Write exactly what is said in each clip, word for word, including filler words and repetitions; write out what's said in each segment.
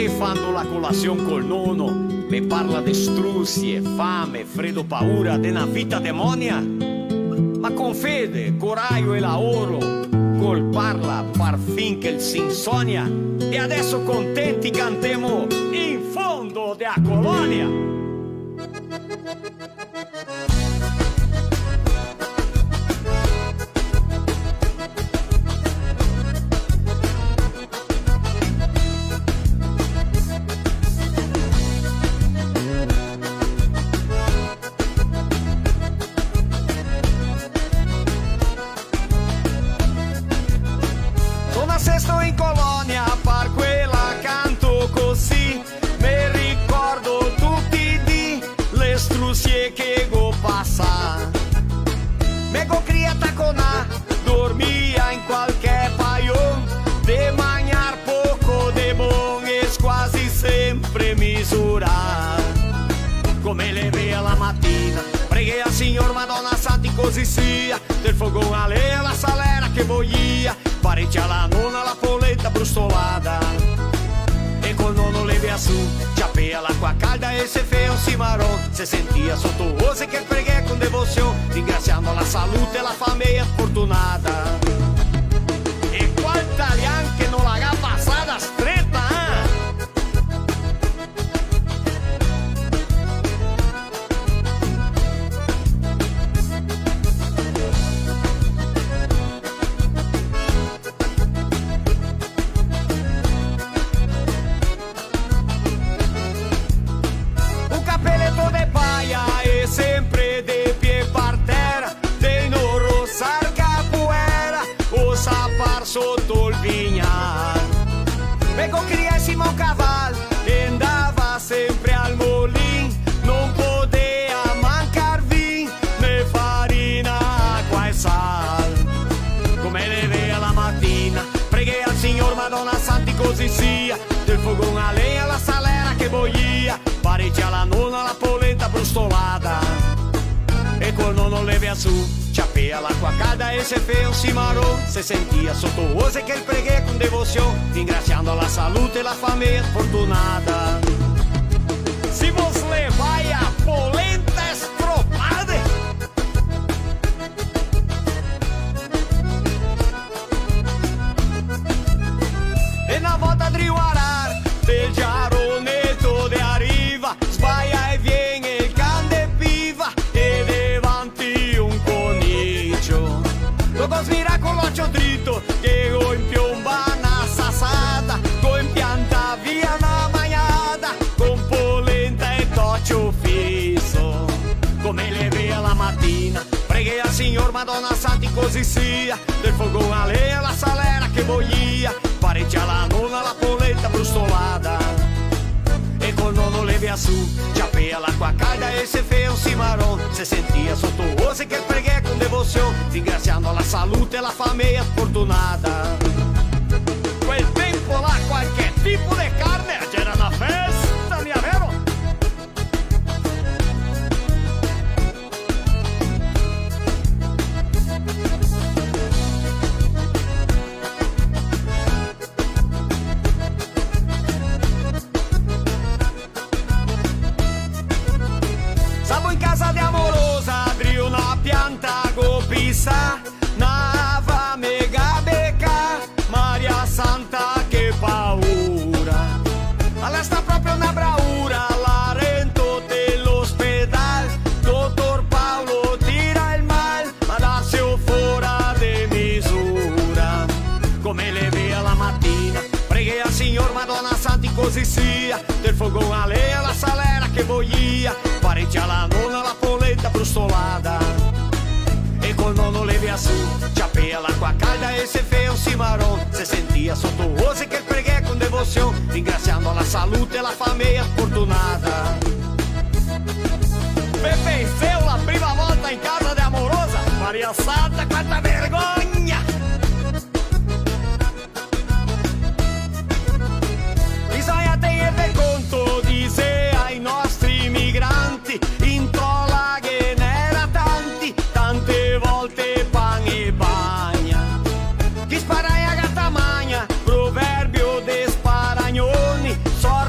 E fando la colasion col nono, me parla de strusie, fame, fredo, paura, de na vita demonia. Ma con fede, corajo e laoro, col parla par fin che el se insonia. E adeso contenti cantemo in fondo de a colonia. Son nasesto in colonia, par quela canto cusì. Me ricordo tuti i dì, le strusie che go pasà. Me go crià taconà, dormia in qualche paion, de magnar poco de bon e squasi sempre misurà. Come levea la matina, preghea al Signor, Madona Santa, cusì sia, del fogon a legna, la salera che boia, parecià la nona la polenta brustolada. E col nono levea su, ciapea l'acqua calda e se fea un cimaron, se sentia soto ose che el preghea con devosion, ringrasiando la salute e la fameia fortunada. E qual talian che no la ga pasada streta, eh? Un capeleto de paia e sempre de pie par tera, de no rosar capoera, o sapar soto el vignal. Me go crià in sima un caval e ndava sempre al molin, no podea mancar vin, né farina, acqua e sal. Come levea la matina, preghea al Signor, Madona Santa, cusì sia, del fogon a legna, la salera che boia, parecià la nona la polenta brustolada. E col nono levea su, ciapea l'acqua calda e se fea un cimaron, se sentia soto ose che el preghea con devosion, ringrasiando la salute e la fameia fortunada. Se vos levai a polenta stropade. E na volta drio arar, del giaroneto de a riva, sbaia e vien el can de piva, e devanti un conicio. Lo go smirà co l'ocio drito, che go inpiombà na sasada, go inpiantà via na magnada, con polenta e tocio fiso. Come levea la matina, preghea al Signor, Madona Santa, cusì sia, del fogon a legna, la salera che boia, parecià la nona la polenta brustolada. E col nono levea su, ciapea l'acqua calda e se fea un cimaron, se sentia soto ose che el preghea con devosion, ringrasiando la salute e la fameia fortunada. Quel tempo là qualche tipo de carne, gera na festa, mia vero? Sabo in casa de a morosa, drio na pianta go pisà, na fame ga becà, Maria Santa, che paura. La sta proprio na braura, la rento te l'ospedal, dotor Paolo tira el mal, ma daseo fora de misura. Come levea la matina, preghea al Signor, Madona Santa, cusì sia, del fogon a legna, la salera che boia, parecià la nona la polenta brustolada. E col nono levea su, ciapea l'acqua calda e se fea un cimaron, se sentia soto ose che el preghea con devosion, ringrasiando la salute e la fameia fortunada. Ve penseo la prima volta in casa de a morosa? Maria Santa, quanta vergogna! Bisogna tegner de conto, disea i nostri migranti, in tola ghe n'era tanti, tante volte pan e bagna. Chi sparagna gata magna, proverbio de sparagnoni, so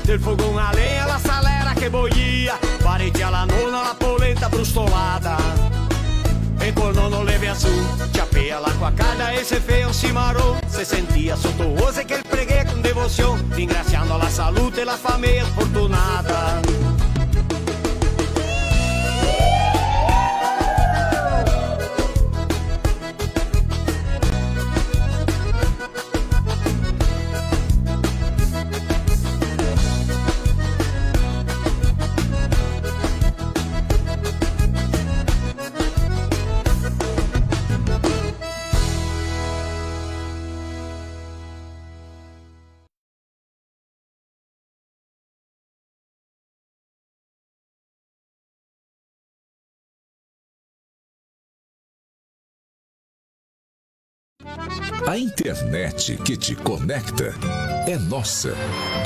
Del fogon a lenha, la salera che boia, parecia la nona la polenta brustolada. E col nono levea su, ciapea l'acua calda e se fea un cimaron. Se sentia soto ose che el preghea con devosion, ringrasiando la salute e la fameia fortunada. A internet que te conecta é nossa.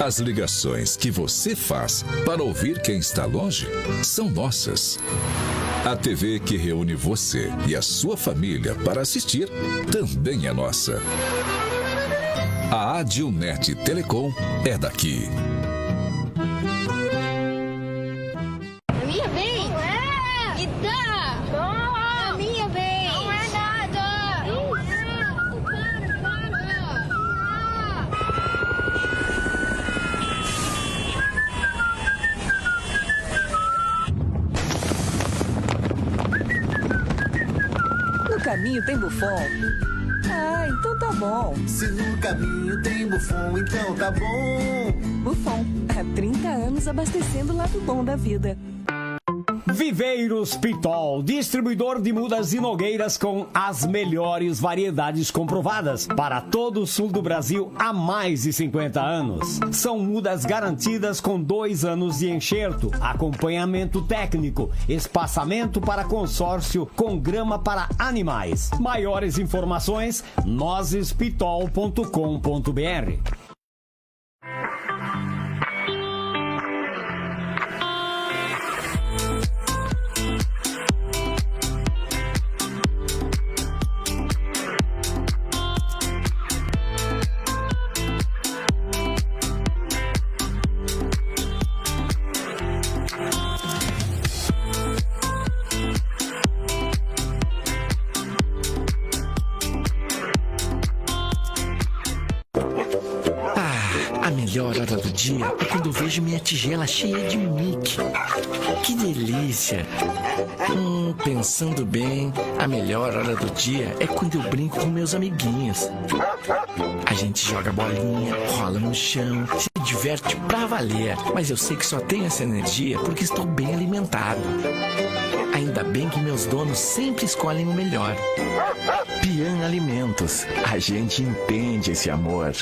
As ligações que você faz para ouvir quem está longe são nossas. A T V que reúne você e a sua família para assistir também é nossa. A Adilnet Telecom é daqui. A minha vez? Não é! Me dá! Não! A minha vez! Não é nada! Não é! Para, para! No caminho tem Buffon? Ah, então tá bom. Se no caminho tem Buffon, então tá bom. Buffon, há trinta anos abastecendo o lado bom da vida. Viveiros Pitol, distribuidor de mudas e nogueiras com as melhores variedades comprovadas para todo o sul do Brasil há mais de cinquenta anos. São mudas garantidas com dois anos de enxerto, acompanhamento técnico, espaçamento para consórcio com grama para animais. Maiores informações, nozes pitol ponto com ponto B R. Ah, a melhor hora do dia é quando eu vejo minha tigela cheia de Mickey. Que delícia! Hum, pensando bem, a melhor hora do dia é quando eu brinco com meus amiguinhos. A gente joga bolinha, rola no chão, se diverte pra valer. Mas eu sei que só tenho essa energia porque estou bem alimentado. Ainda bem que meus donos sempre escolhem o melhor. Pian Alimentos, a gente entende esse amor.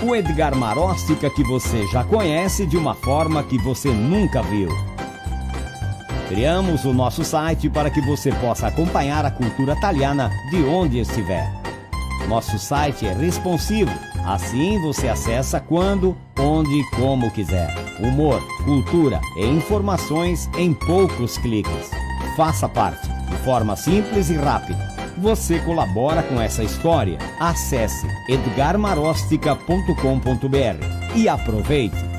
O Edgar Maróstica que você já conhece de uma forma que você nunca viu. Criamos o nosso site para que você possa acompanhar a cultura taliana de onde estiver. Nosso site é responsivo, assim você acessa quando, onde e como quiser. Humor, cultura e informações em poucos cliques. Faça parte, de forma simples e rápida. Você colabora com essa história. Acesse edgarmarostica ponto com ponto br e aproveite!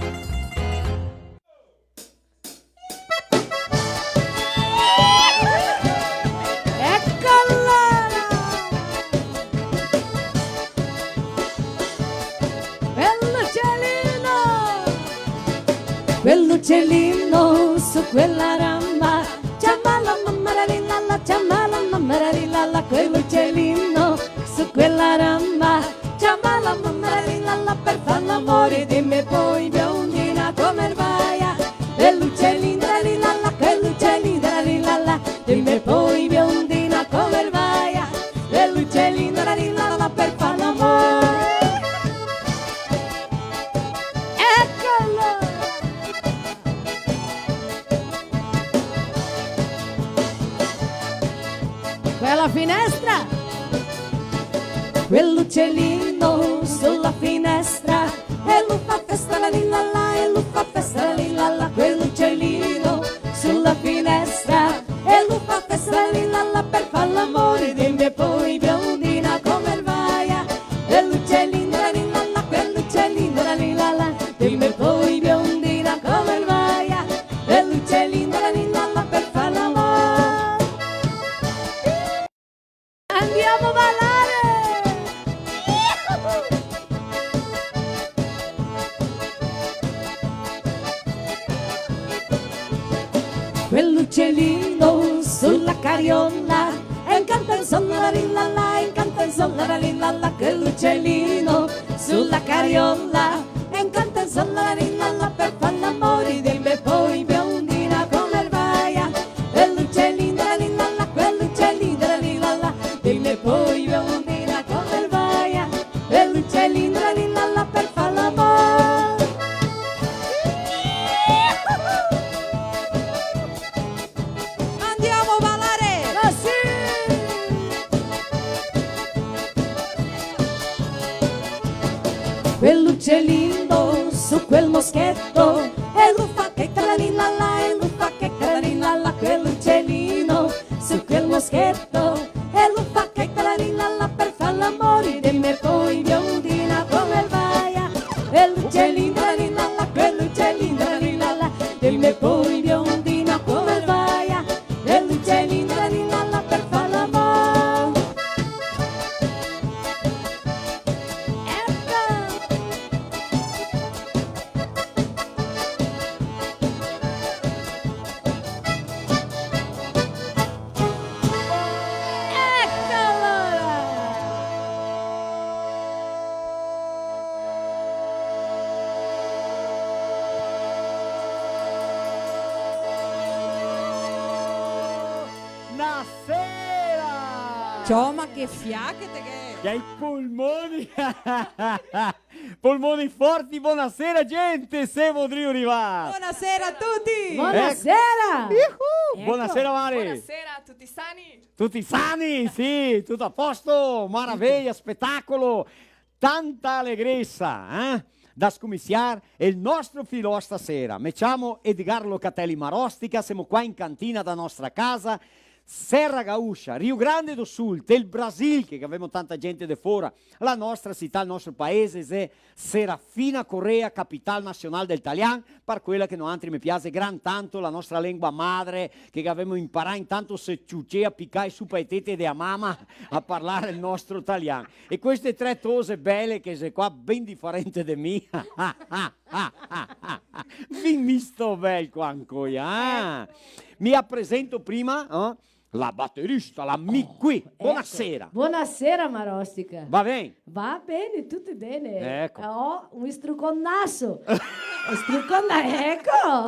Eco alora! Quel ucelino! Quel ucelino su quela rama, ciamalo mamma la li la la, ciamalo mamma la li la la, quel ucelino su quela rama, ciamalo mamma la li la la, per far l'amore, dime poi biondina come el vaia. E l'ucelin da la li la la, e l'ucelin da la li la la, dime poi biondina come el vaia. E l'ucelin da la li la la, per far l'amore. Ecolo! Quela finestra! Quel ucelino su la finestra, e lu fa festa la li la la, e lu fa festa la li la la, quel ucelino su la finestra, e lu fa festa la li la la, per far l'amore, dime poi biondina come el vaia. E l'ucelin da la li la la, quel ucelin da la li la la, dime poi biondina come el vaia. E l'ucelin da la li la la, per far l'amore. Andiamo a ballare! Quel ucelino su la cariola, e canta el sol la li la la, e canta el sol la li la la, quel ucelino su la cariola, e canta el sol la li la la, per far l'amore, dime poi biondina come el vaia. E l'ucelin da la li la la, quel ucelin da la li la la, dime poi biondina come el vaia. E l'ucelin da la li la la, per far l'amore. Andiamo a ballare! Ah, sì! Quel ucelino su quel moscheto, e lu fa che tra la li la la, e lu fa che tra la li la la, quel ucelino su quel moscheto, e lu fa che tra la li la la, per far l'amore, dime poi biondina come el vaia. E l'ucelin da la li la la, quel ucelin da la li la la, dime poi biondina come el vaia. E l'ucelin da la li la la, per far l'amore. Eco! Eco alora! Na sera! Ciò, ma che fià che te ghè! Che i polmoni! Polmoni forti, bonasera, gente, semo drio rivar. Bonasera a tuti. Bonasera. Iuhu. Eco. Bonasera, Mari. Bonasera, tuti sani? Tuti sani, sì, tuto a posto, maraveia, spetacolo, tanta alegresa, eh? Da scomisiar el nostro filò stasera. Me ciamo Edgar Locatelli Marostica, semo qua in cantina da nostra casa, Serra Gaúcha, Rio Grande do Sul, del Brasil, che gavemo tanta gente de fora, la nostra cità, el nostro paese, xe Serafina Corrêa, capital nasional del talian, par quela che noantri me piase gran tanto la nostra lengua madre, che gavemo inparà, intanto se ciucea picai su pa e tete de a mama a parlar el nostro talian. E queste tre tose bele che xe qua, ben difarente de mi. Fin mi sto bel qua ancoi, ah! Mi apresento prima, eh? La baterista, la Miqui. Oh, eco. Bonasera. Bonasera, Marostica. Va ben? Va ben, tuto ben. Eco. Go un struconaso. Strucona-, eco.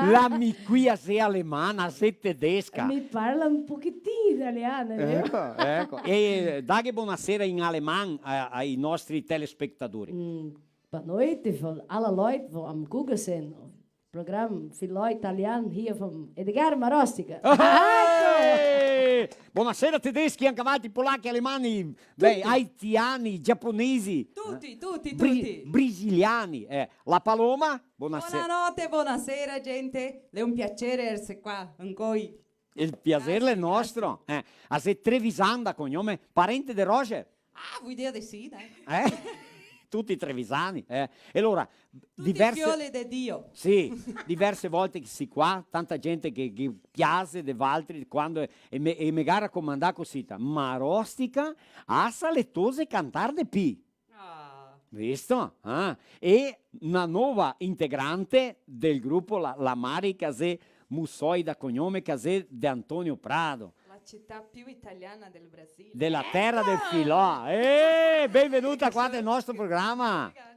La Miqui a xe alemana, a xe tedesca. Mi parla un pochetin italian, eh? Eco, eco. E daghe bonasera in aleman a, ai nostri telespetadori. Mm, boa noite, von alle Leute, von am Kugelsen. Program Filò Italian, hier von Edgar Marostica. Hey! Bonasera tedeschi, anca valtri, polachi, alemani, beh, haitiani, giaponesi, tuti, eh? Tuti, bri-, tuti. Brasiliani, eh. La Paloma, bonasera. Bonanote, bonasera, gente. L'è un piaser èsar qua, ancoi. El piaser l'è nostro. Grasie, grasie. Eh, a xe trevisana da cognome, parente de Roger? Ah, vui dir de sì, dai. Eh? Tuti trevisani, eh. E alora, tuti diverse fioli de Dio. Sì, diverse volte che si qua, tanta gente che, che piase de valtri, quando, e me, e me ga racomandà cosita, ma Rostica, asa le tose cantar de pi. Ah. Visto? Ah. E na nova integrante del grupo La, La Mari, che xe Mussoi da cognome, che xe de Antonio Prado. La città più italiana del Brasile. Dela tera del filò. Eh, benvenuta qua del nostro programa. Obrigada.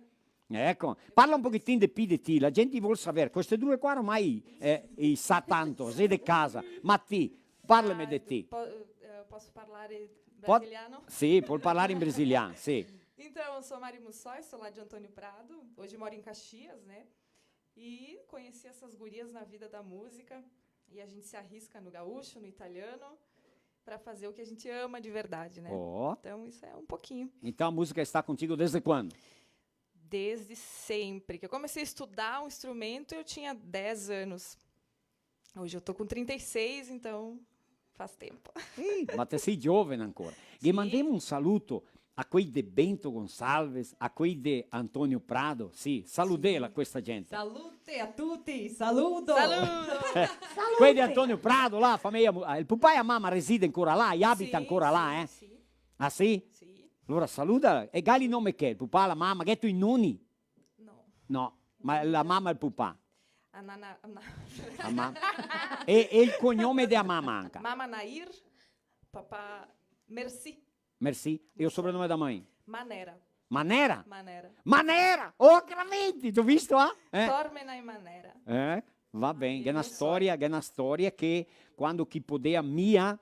Eco, parla un pochetin de pi de ti, la gente vol saver, queste due qua ormai, eh, i sa tanto, xe de casa, ma ti, parlame de ti. Ah, po-, eh, posso parlare brasiliano? Sì, pol parlar in brasilian, sì. Então, eu sou Mari Mussoi, sou lá de Antônio Prado, hoje moro em Caxias, né? E conheci essas gurias na vida da música, e a gente se arrisca no gaúcho, no italiano, pra fazer o que a gente ama de verdade, né? Ó. Então, isso é um pouquinho. Então, a música está contigo desde quando? Desde sempre. Que eu comecei a estudar um instrumento, eu tinha dez anos. Hoje eu tô com trinta e seis, então faz tempo. Ih, ma te si giovane ancora. Sì. Ghe mandemo un saluto a quei de Bento Gonçalves, a quei de Antonio Prado. Sì, saludela questa gente. Salute a tutti, saludo. Saludo. Quei de Antonio Prado, là, fameia Mu-, ah, el pupà e a mama reside ancora là, i abita ancora là, eh? Sì, sì. Ah, sì? Sì. Alora saluda, e gali nome che? El pupà, la mama, gheto i noni? No. No, ma la mama e el pupà? A nana, a na- A ma-, e, e el cognome de a mama anca? Mama Nair, papà Merci. Merci. E o sobrenome da mãe? Manera. Manera? Manera. Manera! Oh, graventi, te go visto, ah? Eh? Tormena e Manera. Eh? Va ben, ghe xe na storia, ghe xe na storia che quando che i podea mia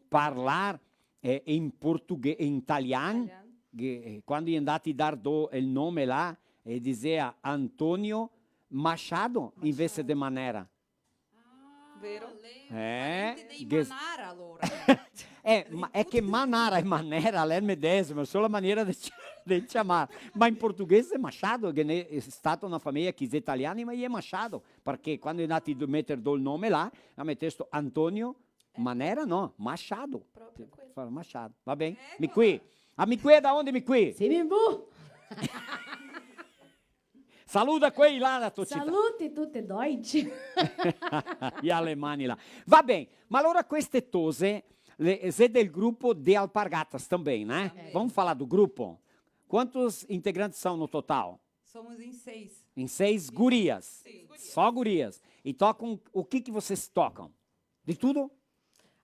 parlar, eh, in portughe-, in talian, che, eh, quando i è ndati dar do el nome là, e disea Antonio Machado invese de Manera. Ah, vero? Eh, parente dei Manara, alora. Eh, ma xe che Manara e Manera l'è el medesimo, solo la maniera de ci-, de ciamar. Ma in portoghese xe Machado, che ne xe stata na fameia che xe italiani, ma i è Machado, parché quando i è ndati do-, meter do el nome là, i ga metesto Antonio Manera, no, Machado. Proprio quel. Fa Machado, va ben? Eco. Miqüí. Ah, Miqüí, da onde Miqüí? Sinimbu. Saluda quei là da to cità. Saluti tuti Deutsch. I alemani là. Va ben, ma alora queste tose, le, xe del grupo de Alpargatas também, né? Também. Vamos falar do grupo? Quantos integrantes são no total? Somos em seis. Em seis gurias? Sim. Só gurias. E tocam, o que que vocês tocam? De tudo?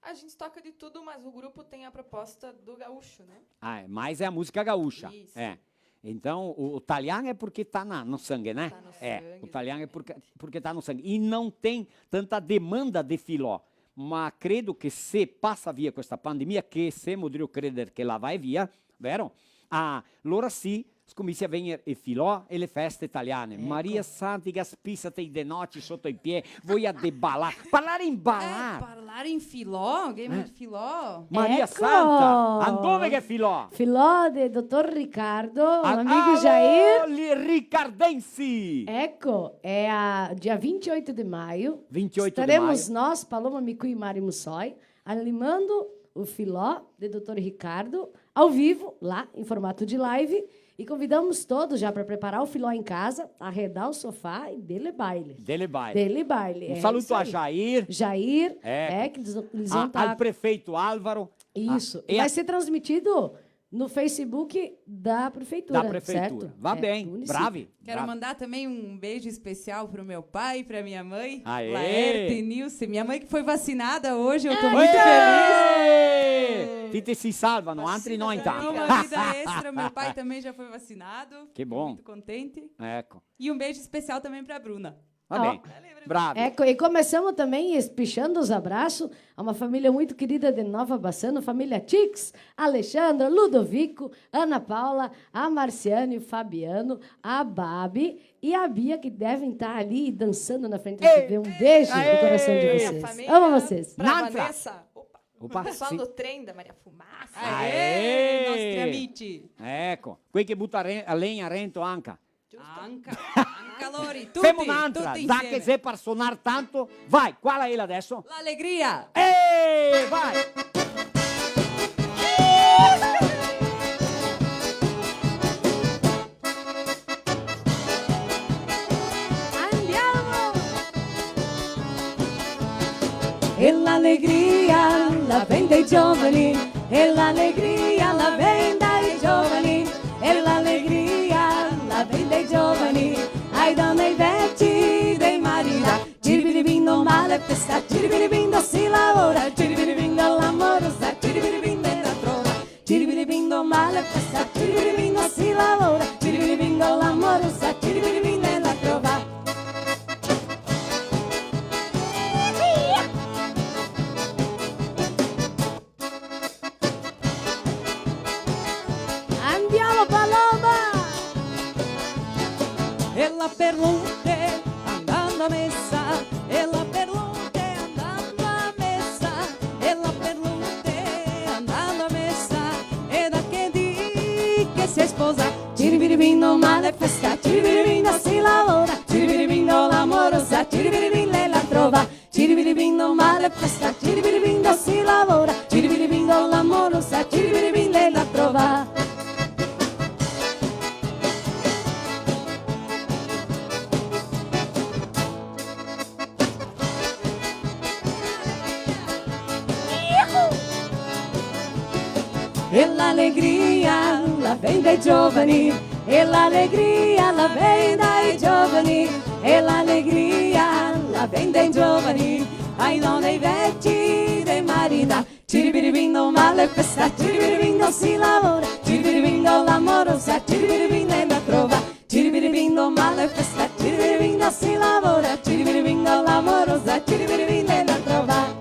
A gente toca de tudo, mas o grupo tem a proposta do gaúcho, né? Ah, é, mas é a música gaúcha. Isso. É. Então, o, o talian é porque tá na, no sangue, né? Tá no sangue, exatamente. É, o talian é porque, porque tá no sangue. E não tem tanta demanda de filó. Ma credo che se pasa via questa pandemia, che semo drio creder che la vae via, vero? Ah, alora sì, scominsia a vegner el filò e le feste taliane. Eco. Maria Santa, i ga spisà te i denoci soto i pie, voia de balar. Parlare in balar. Eh, parlare in filò, che filò. Maria Santa, andove che filò? Filò de dotor Ricardo, ah, amigo Jair. Oh, li-, ricardensi. Eco, é a dia vinte e oito de maio. Vinte e oito de maio. Estaremos nós, Paloma Miqüí e Mari Mussoi, animando o filó de dotor Ricardo, ao vivo, lá em formato de live. E convidamos todos já pra preparar o filó em casa, arredar o sofá e dele baile. Dele baile. Dele baile, é isso aí. Um saluto a Jair. Jair, é, que eles, eles vão tá... Al prefeito Álvaro. Isso. Ah, e vai ser transmitido no Facebook da prefeitura, certo? Da prefeitura. Va ben, bravi. Quero mandar também um beijo especial pro meu pai, pra minha mãe, Laerte Nilce. Minha mãe que foi vacinada hoje, eu tô muito feliz. Ti te si salva, noantri no intanto. Uma vida extra, meu pai também já foi vacinado. Che bon. Tô muito contente. Eco. E um beijo especial também pra Bruna. Va ben, bravi. Eco, e começamos também espichando os abraços a uma família muito querida de Nova Bassano, família Tix, Alexandra, Ludovico, Ana Paula, a Marciane, o Fabiano, a Babi e a Bia, que devem estar ali dançando na frente da T V. Um beijo no coração de vocês. Amo vocês. Pra Vanessa. Opa. Opa, sì. Paolo Trenda, Maria Fumaça. Ah, eh, eh, i nostri amici. Eco, quei che buta re-, a legna rento anca. Giusto. Anca, anca lori, tuti, tuti insieme. Femo n'antra, za che xe par sonar tanto, vai, quala xe la deso? L'alegria. Eh, vai! Andiamo! E l'alegria la vien dai giovani, e l'alegria la vien dai giovani, e l'alegria la vien dai giovani, ai done, ai veci, dei maridà. Ciribiribindo, male festa, ciribiribindo, si lavora, ciribiribindo, la morosa, ciribiribindo, la trova. Ciribiribindo, male festa, ciribiribindo, si lavora, ciribiribindo, la morosa, ciribiribindo, la trova. Andiamo, Paloma! E la perlute andando a mesa, e la perlute andando a mesa, e la perlute andando a mesa, e da che dì che se sposa. Ciribiribindo, male festa, ciribiribindo, si lavora, ciribiribindo, la morosa, ciribiribindo, la trova. Ciribiribindo, male festa, ciribiribindo, si lavora, ciribiribindo, la morosa, ciribiribindo, la trova. E l'alegria la vien dai giovani, e l'alegria la vien dai giovani, e l'alegria la vien dai giovani, ai done, ai veci, dei maridà. Ciribiribindo, male festa, ciribiribindo, si lavora, ciribiribindo, la morosa, ciribiribindo, la trova. Ciribiribindo, male festa, ciribiribindo, si lavora, ciribiribindo, la morosa, ciribiribindo, la trova.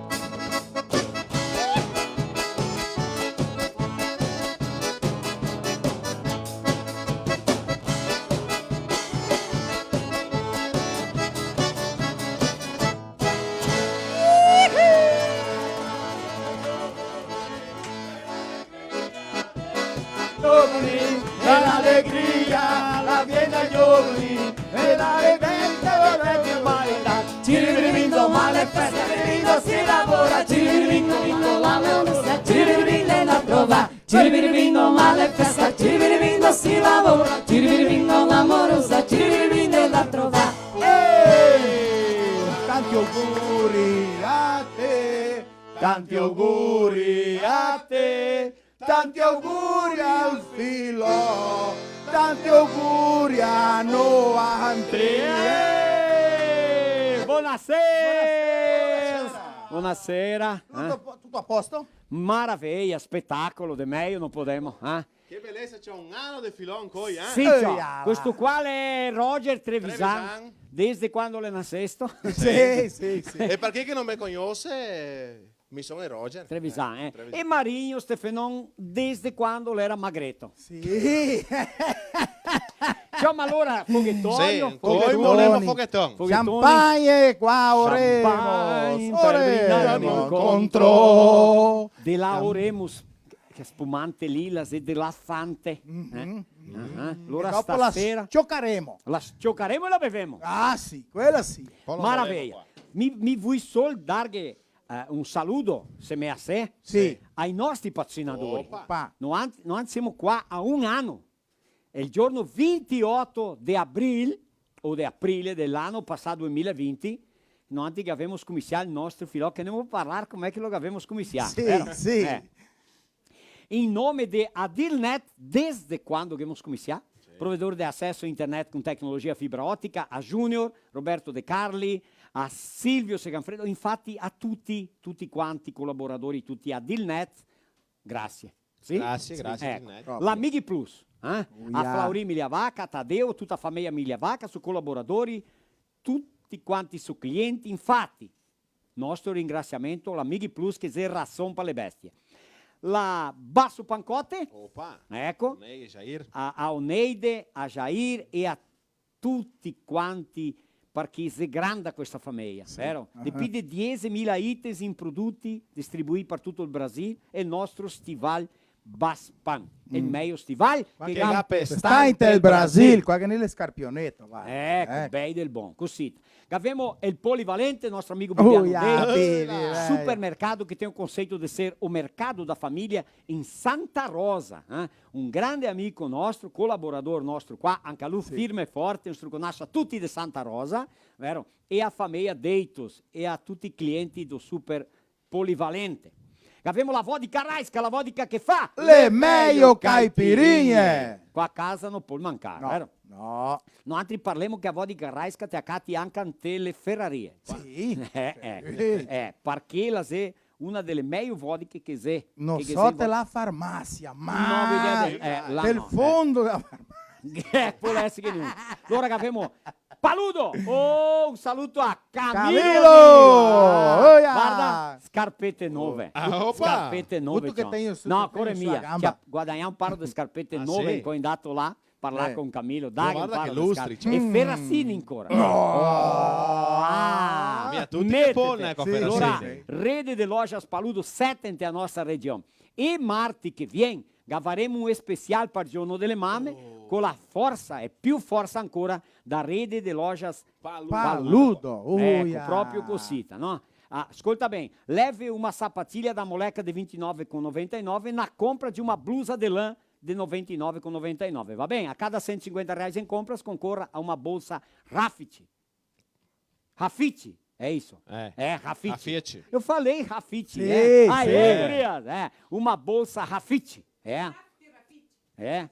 Giovani, e l'alegria la vien dai giovani, e la reventa la vien dai maridà. Ciribiribindo, male festa, ciribiribindo, si lavora, ciribiribindo, la morosa, ciribiribindo, la trova. Ciribiribindo, male festa, ciribiribindo, si lavora, ciribiribindo, la morosa, ciribiribindo, la trova. Ehi! Tanti auguri a te, tanti auguri a te, tanti auguri al Filò, tanti auguri a noantri. Eh! Bonasera! Bonasera. Bonasera. Tuto, eh? Tuto a posto? Maraveia, spetacolo, de meio no podemo, eh? Che belesa, c'è un ano de Filò ancoi, eh? Sì, ciò. Eia là. Questo qua l'è Roger Trevisan, Trevisan, desde quando l'è nasesto. Sì, sì, sì. E par chi che no me cognose, mi son el Roger. Trevisan, eh. Trevisan. E Marinho Stefenon, desde quando l'era magreto. Sì. Ciò, ma alora, foghetorio, sì, foghetorio. Volemo fogheton. Fogheton. Champagne, qua oremos. Champagne, oremos. Per brindar l'incontro. De là oremos. Che spumante lì, la xe de la Fante, eh? Mhm. Ah, ah. Alora e dopo la stasera sciocaremo. La sciocaremo e la bevemo. Ah, sì, quela sì. Maraveia. Mi, mi vui sol darghe, eh, un saludo, se me asè, sì, ai nostri patrocinadori. Opa. Opa. Noantri, noantri semo qua a un ano. E el giorno vintioto de abril, o de aprile de l'ano pasà, due mila e vinti, noantri che gavemo scomisià el nostro Filò, che ndemo parlar come che lo gavemo scomisià, sì, vero? Sì. Eh. In nome de Adilnet, desde quando che gavemo scomisià, sì, provedor de aceso a internet con tecnologia fibra otica, a Junior, Roberto De Carli, a Silvio Seganfredo, infati a tuti, tuti quanti colaboradori, tuti Adilnet, grasie. Sì? Grasie, grasie, eco. Adilnet. Proprio. La Mighi Plus, eh? Oh, a Flauri Migliavacca, a Tadeo, tuta a fameia Migliavacca, so colaboradori, tuti quanti so clienti, infati, nostro ringrasiamento, la Mighi Plus che xe rason pa le bestie. La Basso Pancotte, opa, eco, Oneide, Jair. A, a Oneide, a Jair e a tuti quanti parché xe granda questa fameia, vero? De pi de diesemila itens in produti distribuì par tuto el Brasil, e el nostro stival Baspan, el mejo stival che ga pe sta inte el Brasil, qua che ne le scarpioneto, va. Eco, bei del bon, cusì. Gavemo el Polivalente, nostro amigo Bibiano Dei, supermercado que tem o conceito de ser o mercado da família em Santa Rosa, eh? Un grande amico nostro, colaborador nostro qua, anca lu firme e forte, un struconasso a tuti de Santa Rosa, vero? E a fameia Deitos, e a tuti i clienti do Super Polivalente. Gavemo la vodka Raiska, la vodka che fa le mejo caipirinhe. Qua a casa no pol mancar, vero? No. Noantri parlemo che a vodka Raiska te a cati anca inte le ferarie. Sì. Eh, eh, eh, parché la xe una dele mejo vodke che xe, no che so, te la farmacia, ma no, vedete, eh, là del fondo dela farmacia. Eh, pol esser che no. Alora gavemo Paludo! Oh, un saluto a Camilo! Camilo! Oia! Varda, scarpete nove. Ah, opa! Scarpete nove, vuto che ciò. Tegno su, no, che ancora tegno su mia. Gamba. Ciò, guadagnà un paro de scarpete nove, sì? Incoi ndato là, parlà con Camilo, daghe un paro de scarpe. Varda che lustri, ciò. E Ferracini ancora. No! Ah! Mia, tuti che pone, eco, Ferracini. Alora, Rede de Lojas Paludo, sete inte a nostra region. E marti che vien gavaremo un especial par Giorno dele Mame, co la forsa e più forsa ancora da Rede de Lojas Paludo. Paludo. Eco, proprio cosita, no? Ah, scolta ben, leve uma sapatilha da Moleca de vinte e nove com noventa e nove na compra de uma blusa de lã de noventa e nove com noventa e nove, va ben? A cada cento e cinquenta reais em compras, concorra a uma bolsa Rafit. Rafit, é isso? É. É, Rafit. Rafit. Eu falei Rafit, é. Sim, sim. Aê, gurias, é. Uma bolsa Rafit, é. É.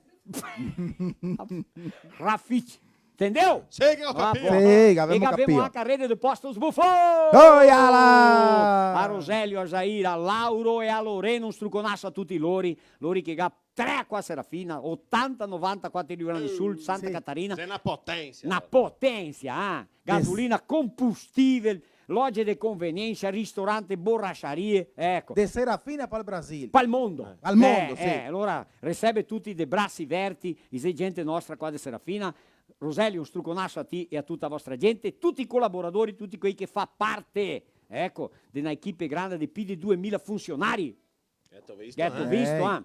Rafit. Entendeu? Sei que eu capio. Ah, bom. Sei, gavemo capio. E gavemo anca a rede de Postos Buffon! Oia là! A Roselio, a Jair, a Lauro e a Lorena, un struconasso a tuti lori, lori che ga tre qua Serafina, otanta, novanta qua Rio Grande do Sul, Santa Catarina. Sì. Xe na potensia. Na potensia, ah. Gasolina, combustível, loja de conveniência, ristorante, borracharia, eco. De Serafina pal Brasil. Pal mondo. Pal mondo, eh, sì. Eh, alora, resebe tuti de brasi verti, i xe gente nostra qua de Serafina. Roselio, un struconasso a ti e a tuta a vostra gente, tuti i colaboradori, tuti quei che fa parte, eco, de na equipe granda de pi de duemila funsionari. Gheto visto, eh? Gheto visto, eh?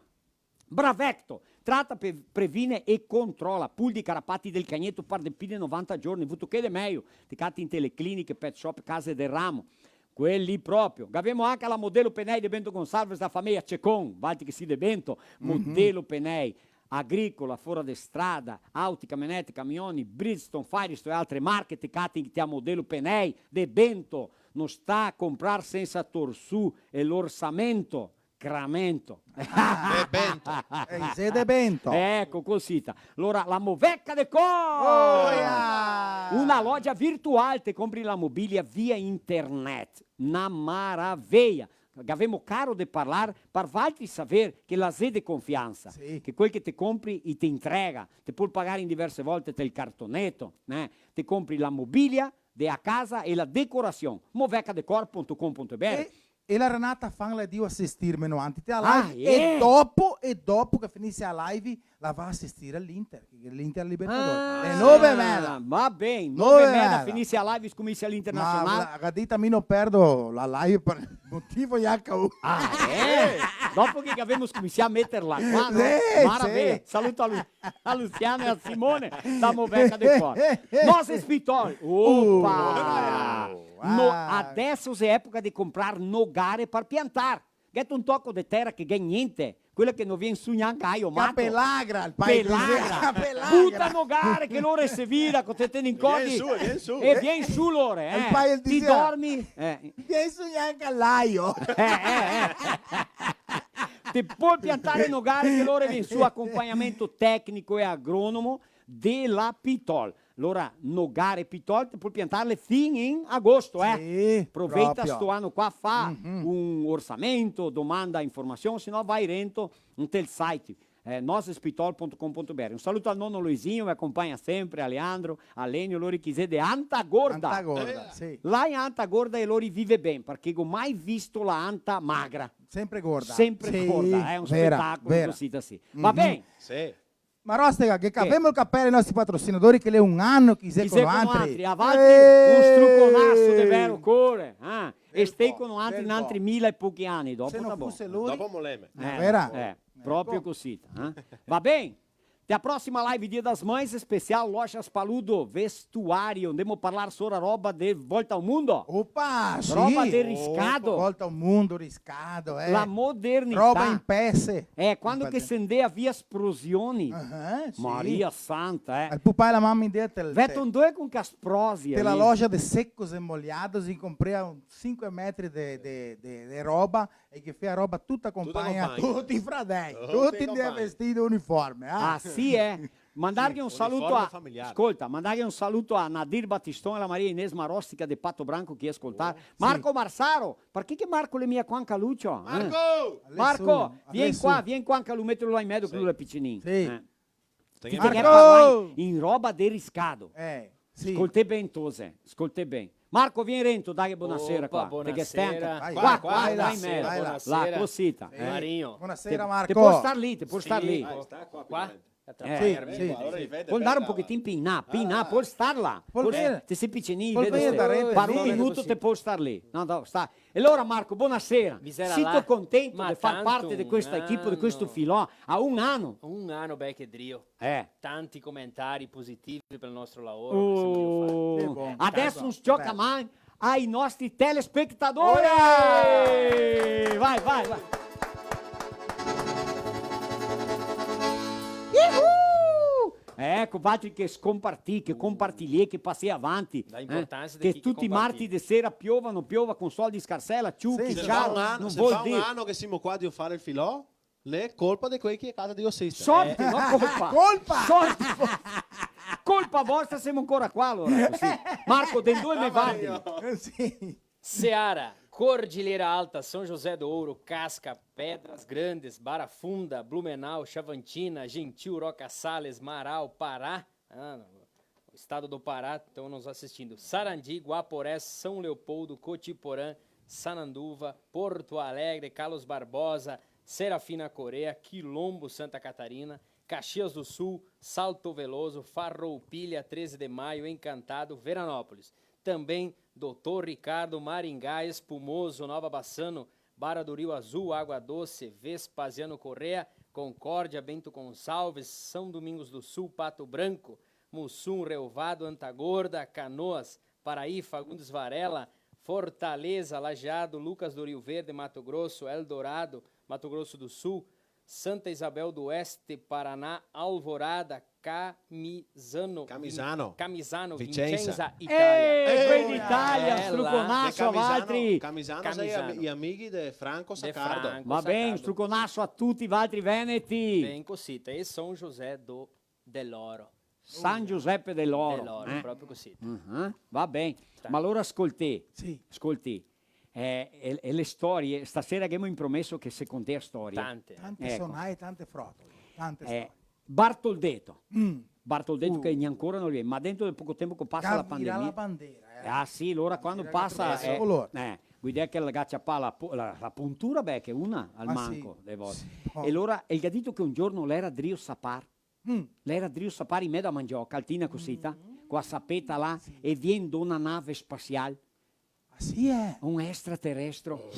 Bravecto! Trata, pe-, previne e controla pulzi, carapati del cagneto par de pi de novanta giorni, vuto che de mejo, te cati inte le cliniche, pet shop, case del ramo. Quei lì proprio. Gavemo anca la Modelo Penei de Bento Gonçalves, da fameia Cecon, valtri che sì de Bento, Modelo Penei, agricola, fora de strada, auti, camionete, camioni, Bridgestone, Firestone e altre marche, te cati inte a Modelo Penei de Bento, no sta a comprar sensa tor su e l'orsamento. Cramento. De Bento. Eh, xe de Bento. Eco, cosita. Alora, la Moveca Decor! Oia! Una loja virtual, te compri la mobilia via internet. Na maraveia. Gavemo caro de parlar, par valtri saver che la xe de confiansa. Sì. Che quel che te compri, i te intrega. Te pol pagar in diverse volte tel cartoneto, eh? Te compri la mobilia, de a casa e la decorasion. Moveca decor punto com punto B R. E, e la Renata Fan la drio asistirme noantri te a live. Ah, e dopo, e dopo che finise a live, la va a asistir a l'Inter, che l'Inter Libertadores. Ah, e nove e meza. Va ben, nove e meza finise a live, scominsia l'Internasional. Ma la, la ga dito, mi no perdo la live par motivo H U. Ah, eh? Dopo che gavemo scominsià a meterla qua, no? Sì, maraveia. Sì. Saluto a Lu-, a Luciano e a Simone, da Moveca Decor. Noces Pitol. Opa! Uh, ah. No, adeso xe epoca de comprar nogare par piantar. Gheto un toco de tera che ghe gnente, quela che no vien su gnanca aio mato. Pelagra, el pai dizea, pelagra. Buta nogare che lore se vira, co te te n'incordi. Vien su, vien su. E vien su lore, eh. Ti dormi, eh. Vien su gnanca l'aio. Eh, eh, eh. Te pol piantar nogare che lore vien su, acompagnamento tecnico e agronomo de la Pitol. Alora, nogare Pitol, te pol piantarle fin in agosto, eh. Sì, proprio. Proveita sto ano qua, fa un orsamento, domanda informasion, se no vai rento ntel site, eh, noces pitol punto com punto B R. Un saluto al nono Luisinho, me acompagna sempre, a Leandro, a Lenio, lori chi xe de Anta Gorda. Anta Gorda, sì. Là in Anta Gorda e lori vive ben, parché go mai visto la anta magra. Sempre gorda. Sempre gorda, eh, un spetacolo, vera, vera. Cosita, sì. Va ben? Sì. Marostega, che cavemo el capelo ai nostri patrocinadori, che l'è un ano che i xe co noantri. Avanti, eh, un struconaso de vero core, eh? E stei co noantri n'antri mila e pochi ani, dopo tá bom. Se no fuse lui. Dopo moleme. Eh, vera? Eh, proprio cusì, eh? Va ben? Te a prossima live Dia das Mães, especial Lojas Paludo, vestuário. Ndemo parlar sora roba de volta ao mundo. Opa, sì. Roba de riscado. Opa, volta ao mundo, riscado, eh. La modernità. Roba in pese. Eh, quando che se ndea via sprosioni. Ah, sì. Maria Santa, eh. El pupà e la mama in dea te... Veto, ndove con casprosi, te la loja de secos e molhados e comprea un sinque metri de, de, de, de roba e che fea roba tuta compagna, tuta compagna. Tuti fradei, tuti de vestito uniforme, ah. Ah, sì, eh? Mandarghe un saluto a, scolta, mandarghe un saluto a Nadir Batiston e la Maria Ines Marostica de Pato Branco che ascolta. Oh, sì. Marco Marsaro, parché che Marco l'è mia qua anca lu, ciò, eh? Marco! Marco, vien qua, vien qua anca lu, metelo là in medo che lu l'è picinin. Sì. Eh. Ti te ghe parlà in roba de riscado. Eh, sì. Scoltè ben, tose, scoltè ben. Marco, vien rento, dai, bonasera qua. Opa, bonasera. Qua, qua, qua, in medo. Là, cosita, eh. Marinho. Bonasera, Marco. Te pol star lì, te pol star lì. Qua? Sì, sì. Pol ndar un pochetin pì in là, pì in là, pol star là. Te si picinin, vedi, par un minuto te pol star lì. No, no, sta. E alora, Marco, bonasera. Sito contento de far parte de questa equipe, de questo filò? A un ano. Un ano, beh, che drio. Eh. Tanti comentari positivi pel nostro lavoro che semo drio far. Oh. Che bon. Adeso un s-ciocaman ai nostri telespetadori. Vai, vai, vai. Iuhu! Eco, valtri che scompartì, che compartiliè, che pasè avanti, eh? Che tuti i marti de sera piova, no piova, con soldi scarsela, ciuchi, ciao, no vol dir. Se fa un ano che semo qua drio far el filò, l'è colpa de quei che a casa drio asistere. Sorte, no colpa. Colpa! Sorte. Colpa vostra, semo ancora qua, alora, cusì. Marco, de ndove me vardi? Sì. Seara, Cordilheira Alta, São José do Ouro, Casca, Pedras Grandes, Barra Funda, Blumenau, Xavantina, Gentil, Roca Sales, Marau, Pará, ah, estado do Pará, estão nos assistindo. Sarandi, Guaporé, São Leopoldo, Cotiporã, Sananduva, Porto Alegre, Carlos Barbosa, Serafina Corrêa, Quilombo, Santa Catarina, Caxias do Sul, Salto Veloso, Farroupilha, Treze de Maio, Encantado, Veranópolis. Também Doutor Ricardo, Maringá, Espumoso, Nova Bassano, Barra do Rio Azul, Água Doce, Vespasiano Corrêa, Concórdia, Bento Gonçalves, São Domingos do Sul, Pato Branco, Muçum, Relvado, Anta Gorda, Canoas, Paraí, Fagundes Varela, Fortaleza, Lajeado, Lucas do Rio Verde, Mato Grosso, Eldorado, Mato Grosso do Sul, Santa Isabel do Oeste, Paraná, Alvorada, Camisano, Camisano. Camisano, Vicenza. Vicenza, Italia. Eh, quei d'Italia, eh, struconaso a valtri. Camisano, Camisano, i amighi de Franco Saccardo. Va ben, struconaso a tuti valtri veneti. Ben cosita, e São José do, de Loro. San Giuseppe de Loro, de Loro, eh? Proprio cosita. Mhm, va ben. Ma alora scoltè, sì, scoltè. Eh, e, e le storie, stasera ghemo inpromeso che se contea storie. Tante. Tante sonae, tante frotole, tante storie. Bartoldeto. Mm. Bartoldeto che gnancora no l'è, ma dentro de poco tempo che pasa la pandemia. Cambierà la bandera, eh. Ah, sì, alora quando pasa, eh, eh, vuol dire che la ga ciapà la pu-, la, la puntura, beh, che una al manco, le volte. Sì. E alora el ga dito che un giorno l'era drio sapar. Mm. L'era drio sapar in medo a mandioca, altina cosita, co la sapeta là, e vien do na nave spasial. Ah, sì, eh? Un extraterestro.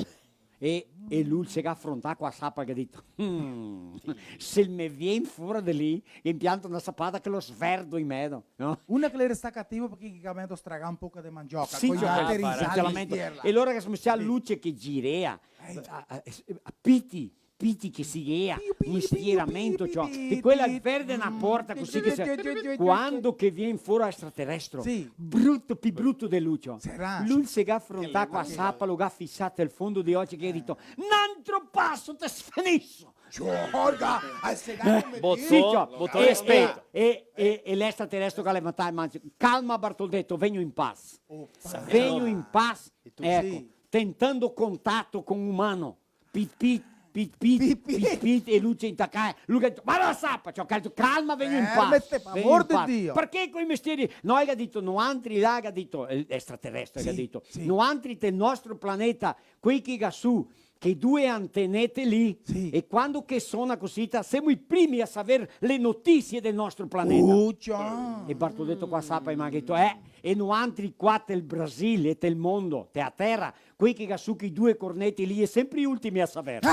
E, e lu se ga frontà co la sapa, che ga dito: "Mm, se el me vien fora de lì, ghe impianto na sapada che lo sverdo in medo", no? Una che l'era stà cativo parché che ga meto stragà un poco de mandioca, sì, co i altri risali in tierra. E alora che smesia la luce che girea, eh, a, a, a piti, piti che si gea, un stieramento, ciò, che quela verde na porta cusì che se, quando che vien fora extraterestro, sì, bruto, pi bruto de lu, ciò. Lu se ga frontà co la sapa, lo ga fisà el fondo de oci che ga dito: "N'antro paso te sfeniso!" Giorga, al se ga come... Boton, sì, ciò, boton e, respetto. E, e, e l'extraterestro che ga levantà le man: "Calma, Bartoldeto, venho em paz. Opa. Venho em paz." Eco, sì. Tentando contato con umano. Pit, pit, pit, pit, pit, pit, e lu se intacà, lu ga dito: "Ma la sapa!" Ciò, ga dito: "Calma, vegno in pace, vegno in pace." Parché coi mestieri, no, el ga dito, noantri là, ga dito, el extraterrestre, ga dito, sì, noantri del nostro planeta, quei che ga su, che due antenete lì, sì, e quando che sona cusì, ta, semo i primi a saver le notisie del nostro planeta. Uh, ciò. E Bartoleto qua sapa, i m'à dito, eh, e noantri qua tel Brasil e tel mondo, te a tera, quei che ga su quei due corneti lì, è sempre i ultimi a saver.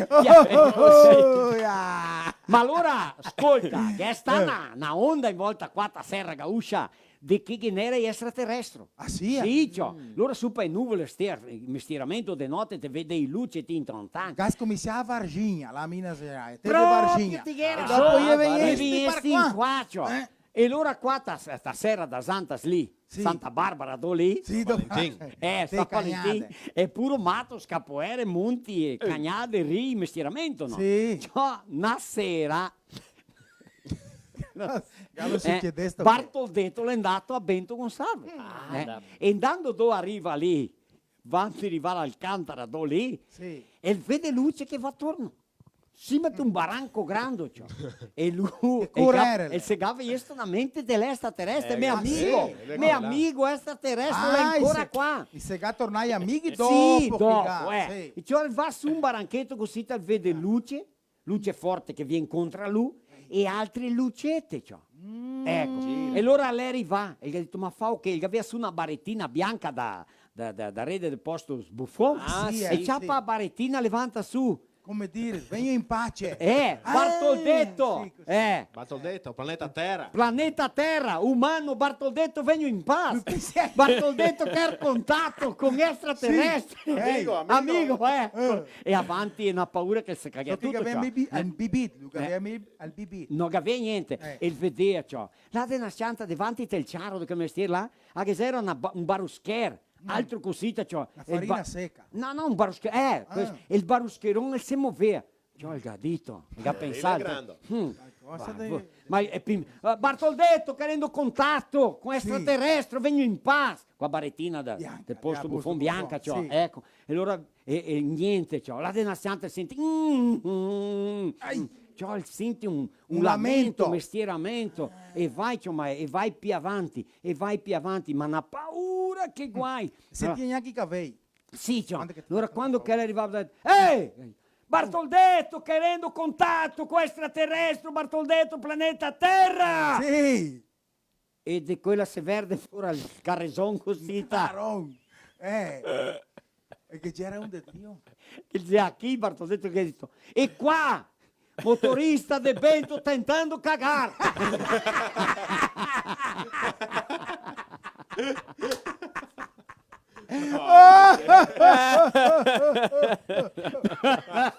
Oh, ah. Ma alora, scolta, che xe stà, eh, na, na onda in volta qua, ta Serra Gaúcha, de che ghe n'era i extraterestri. Ah, sì? Sì, ciò. Mm. Lora su pa e nuvole, ste, mestieramento de note, te vede i luce, ti introntan. Ga scominsià a Varginha, là a Minas Gerais. Te de Varginha. Proprio, ti ghera. E dopo rason, i è vegnesti par qua. I è vegnesti in qua, ciò. Eh? E lora qua ta, ta Serra das Antas lì, sì, Santa Barbara, do lì. Sì, do Valentin. Eh, sì, San Valentin. Cagnade. E puro mato, scapoere, monti, e, eh, cagnade, rii, mestieramento, no? Sì. Ciò, na sera, Galo, eh, sucedesto che Bartoldeto l'è ndato a Bento Gonçalves. Ah, eh, da- e ndando do a riva lì, vanti rivar a Alcântara, do lì, sì, el vede luce che va torno. Sima de un baranco grando, ciò. E lu, che el ga-, corere, el se ga viesto na mente de l'extraterrestre, eh, me amigo, sì, me amigo extraterrestre, ah, l'è ancora qua. I se ga tornai amighi dopo, sì, che dopo, ga, eh. Sì. E ciò, el va su un barancheto cusì, el vede luce, luce forte che vien contra lu, e altre lucete, ciò. Mm. Eco. Sì. E lora l'è rivà, e el ga dito, "Ma fa o che?" El gavea su na baretina bianca da, da, da, da rede del posto Buffon. Ah, sì, e sì, ciapa, sì, a baretina, levanta su. Come dire, "Vegno in pace." Eh, eh, Bartoldeto! Sì, così. Eh. Bartoldeto, planeta Terra. Planeta Terra, umano, Bartoldeto, vegno in paz. Sì. Bartoldeto quer contato con extraterrestre. Sì. Amigo, amigo. Amigo, eh. Eh. E avanti, na paura che se caghe tuto, ciò. Lu gavea mi-, al bibit, lu gavea mi-, al bibit. No gavea gnente. Eh. E el vedea, ciò. Là de na s-cianta davanti tel ciaro, de che mestier là, a che gera na ba-, un baruscher, altro cusita, ciò. La farina seca. No, no, un baruscher, eh, ah, questo, e el baruscheron el se movea. Ciò, el ga dito, el ga pensà, grando. Hmm. Qualcosa de- Ma, eh, pim-, eh, "Bartoldeto, querendo contato con extraterrestre, vegno in paz." Co a baretina da, bianca, del posto Buffon, bianca, ciò, sì, eco. E alora, e, e gnente, ciò. Là de na s-cianta senti, mm, mm, mm. Ai. Ciò, el senti un, un lamento, lamento, mestieramento, e vai, ciò, ma, e vai pi avanti, e vai pi avanti, ma na paura che guai. Senti gnanca i cavei. Sì, ciò. Alora, quando che l'è rivà, "Ehi! Bartoldeto, querendo contato con extraterrestre, Bartoldeto, planeta Terra!" Sì. E de quela se verde fora el careson cusì, ta. Caron. Eh. E che gera un de Dio. Che dizea, "Chi?" Bartoldeto che ga dito, "E qua! Motorista de Bento tentando cagar."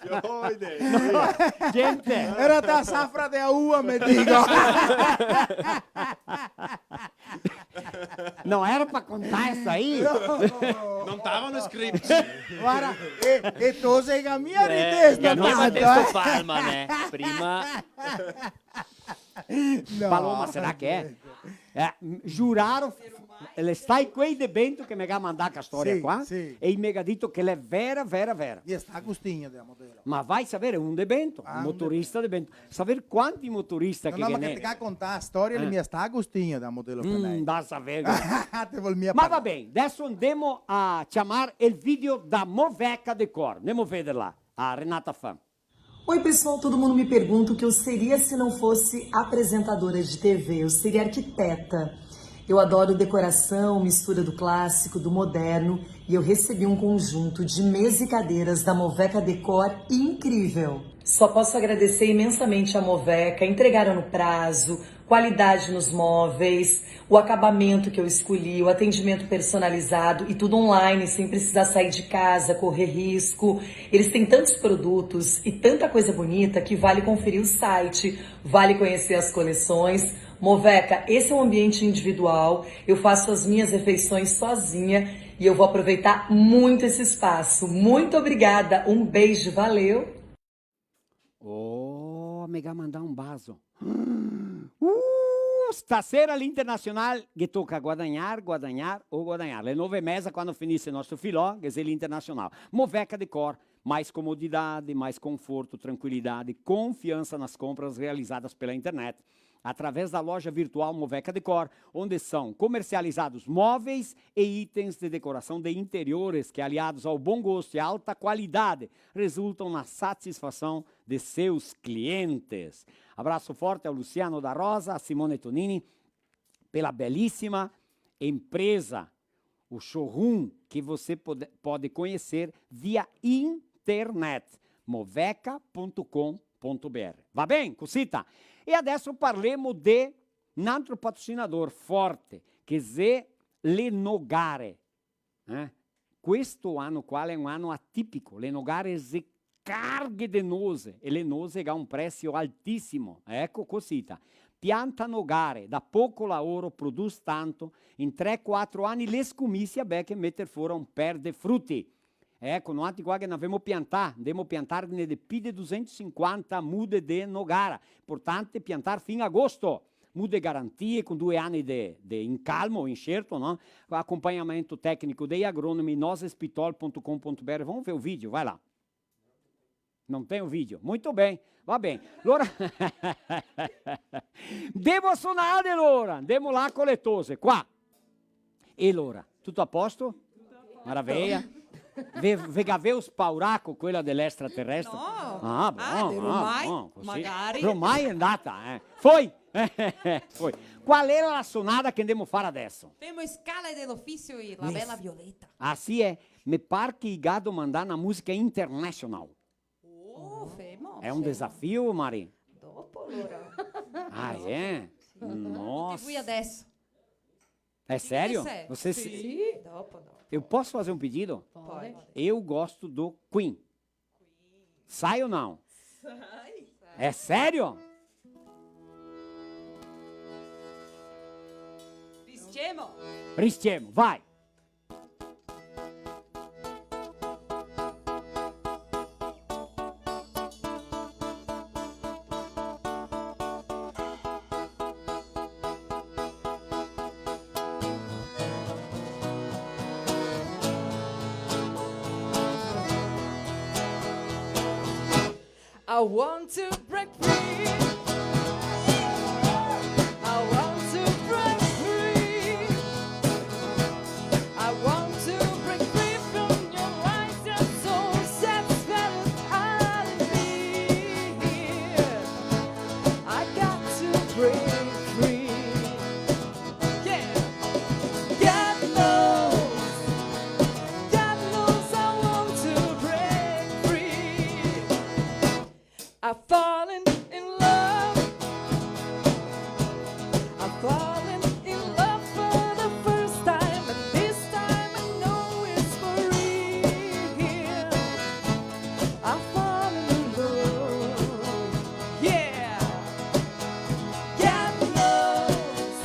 No, gente. Era da safra de uva, me digo. No, era pa contar isso aí. No. No tava no script. Varda, e, e tu te ga mia ridesto tanto, eh. Palma, né? Prima. No, Paloma, sarà che xe? Eh, m-, giuraro, f-, l'è stai quei de Bento che me ga mandà sta storia qua, sì, e i me ga dito che l'è vera, vera, vera. E sta Agostinho de Amodelo. Ma vai saver, un de Bento, un motorista de Bento. Saver quanti motorista che ghe n'è. No, no, ma che te ga contà sta storia, eh, l'è mia sta Agostinho de Amodelo. Mm, da saver. Te vol mia parlar. Ma va ben, deso ndemo a ciamar el video da Moveca Decor. Ndemo vederla, a Renata Fan. Oi, pessoal, todo mundo me pergunta o que eu seria se não fosse apresentadora de T V. Eu seria arquiteta. Eu adoro decoração, mistura do clássico, do moderno, e eu recebi um conjunto de mesa e cadeiras da Moveca Decor incrível. Só posso agradecer imensamente a Moveca, entregaram no prazo, qualidade nos móveis, o acabamento que eu escolhi, o atendimento personalizado e tudo online, sem precisar sair de casa, correr risco. Eles têm tantos produtos e tanta coisa bonita que vale conferir o site, vale conhecer as coleções. Moveca, esse é um ambiente individual, eu faço as minhas refeições sozinha e eu vou aproveitar muito esse espaço. Muito obrigada, um beijo, valeu! Oh, me ga mandà un baso. Uh, stasera l'Internacional ghe toca guadagnar, guadagnar o guadagnar. Le nove e meza, quando finise el nostro filò, ghe xe l'Internacional. Moveca Decor, mais comodidade, mais conforto, tranquilidade, confiança nas compras realizadas pela internet. através da loja virtual Moveca Decor, onde são comercializados móveis e itens de decoração de interiores que, aliados ao bom gosto e alta qualidade, resultam na satisfação de seus clientes. Abraço forte ao Luciano da Rosa, a Simone Tonini, pela belíssima empresa, o showroom que você pode, pode conhecer via internet, moveca ponto com ponto B R. Va ben, cosita? E adeso parlemo de un altro patrocinador forte, che xe le Nogare. Eh? Questo ano qua l'è un ano atipico, le Nogare xe carghe de nose, e le nose ga un presio altisimo, eco cosita. Pianta nogare, dà poco laoro, produz tanto, in tre, quatro ani le scomisia, beh, che meter fora un per de fruti. Eco, noantri qua che n'avemo piantà, ndemo piantarne de pi de dusentosinquanta mude de nogara. Importante piantar fin agosto. Mude garantie, con due ani de, de incalmo, inserto, no? Acompanhamento técnico dei agrônomi, nozes pitol ponto com ponto B R. Vamos ver o vídeo, vai lá. Não tem o vídeo? Muito bem, va ben. Lora, ndemo sonar de lora, ndemo là co le tose, qua. E lora, tuto a posto? Maraveia. Ve, ve gaveu spaurà co quela de l'extraterrestre? No. Ah, bon, ah, de ah, Romai, bon, cusì. Magari. Romai xe ndata, eh. Foi! Foi. Qual xe la sonada che ndemo far adeso? Femo Scala de l'Ofisio e La Bella Violeta. Ah, sì, eh? Me par che i ga domandà na musica international. Oh, femo, sì. Xe un desafio, Mari? Dopo, alora. Ah, eh? Sì. Nossa. Di cui adesso? É sério? Você se... Sì, dopo, dopo. Eu posso fazer um pedido? Pode. Eu gosto do Queen. Sai ou não? Sai. É sério? Rischiemo. Rischiemo, vai. I want to break free. I want to break free. I want to break free from your lies and so satisfied out of me. I got to break free. Yeah. God knows, God knows I want to break free. I've fallen in love. I've fallen in love for the first time, and this time I know it's for real. I've fallen in love. Yeah. God knows,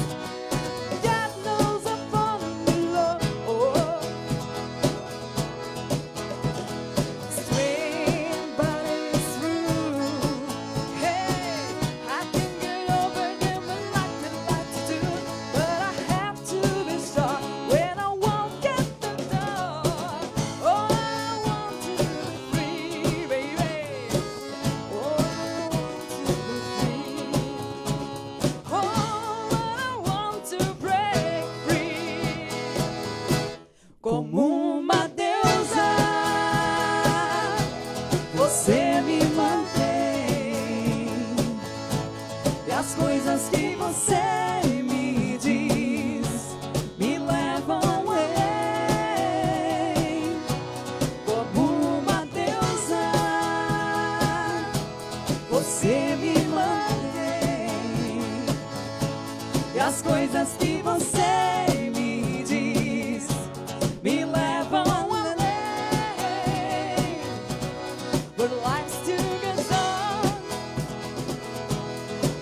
God knows I've fallen in love. Swing, but it's true. Hey, I can get over them and like me like to do, but I have to be sure when I walk out the door. Oh, I want to be free, baby. Oh, I want to be free. Oh, but I want to break free. Como uma deusa, você me mantém. E as coisas que você me diz me levam além. Como uma deusa, você me mantém. E as coisas que você me diz me levam além. We're lives together.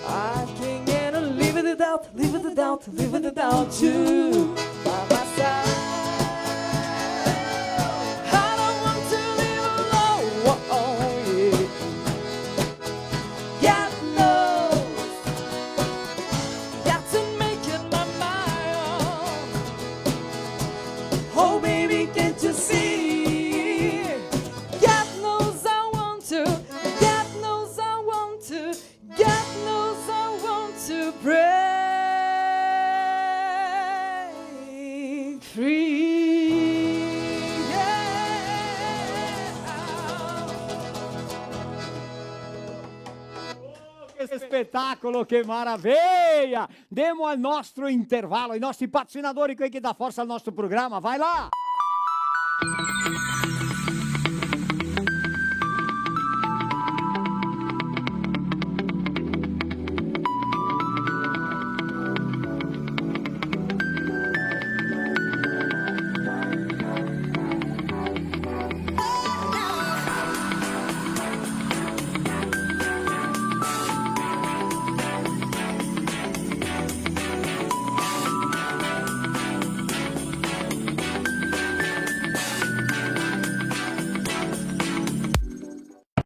I can't get on, live without, live without, live without you by my side. I don't want to live alone. Oh, yeah. God knows, got to make up my mind. Oh, baby, can't you see? God knows I want to, God knows I want to, God knows I want to Spetacolo, che maraveia! Ndemo al nostro intervalo, i nostri patrocinadori, quei che dà forsa al nostro programa, vai là!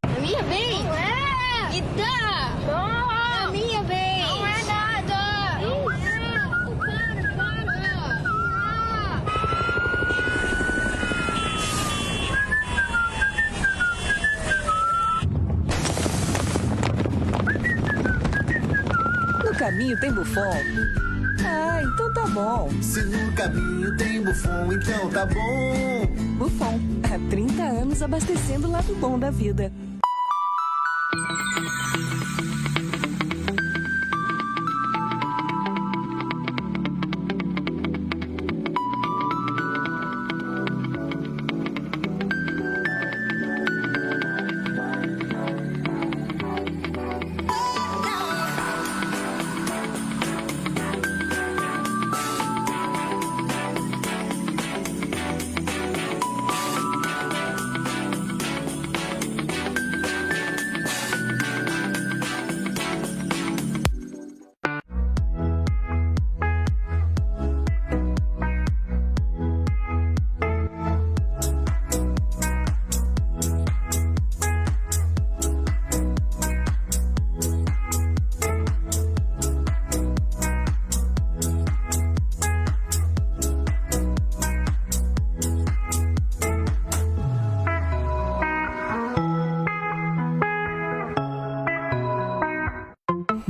A minha vez? Não é! Me dá! Não! A minha vez! Não é nada! Não é! Para, para! No caminho tem Buffon? Ah, então tá bom. Se no caminho tem Buffon, então tá bom. Buffon, há trinta anos abastecendo o lado bom da vida.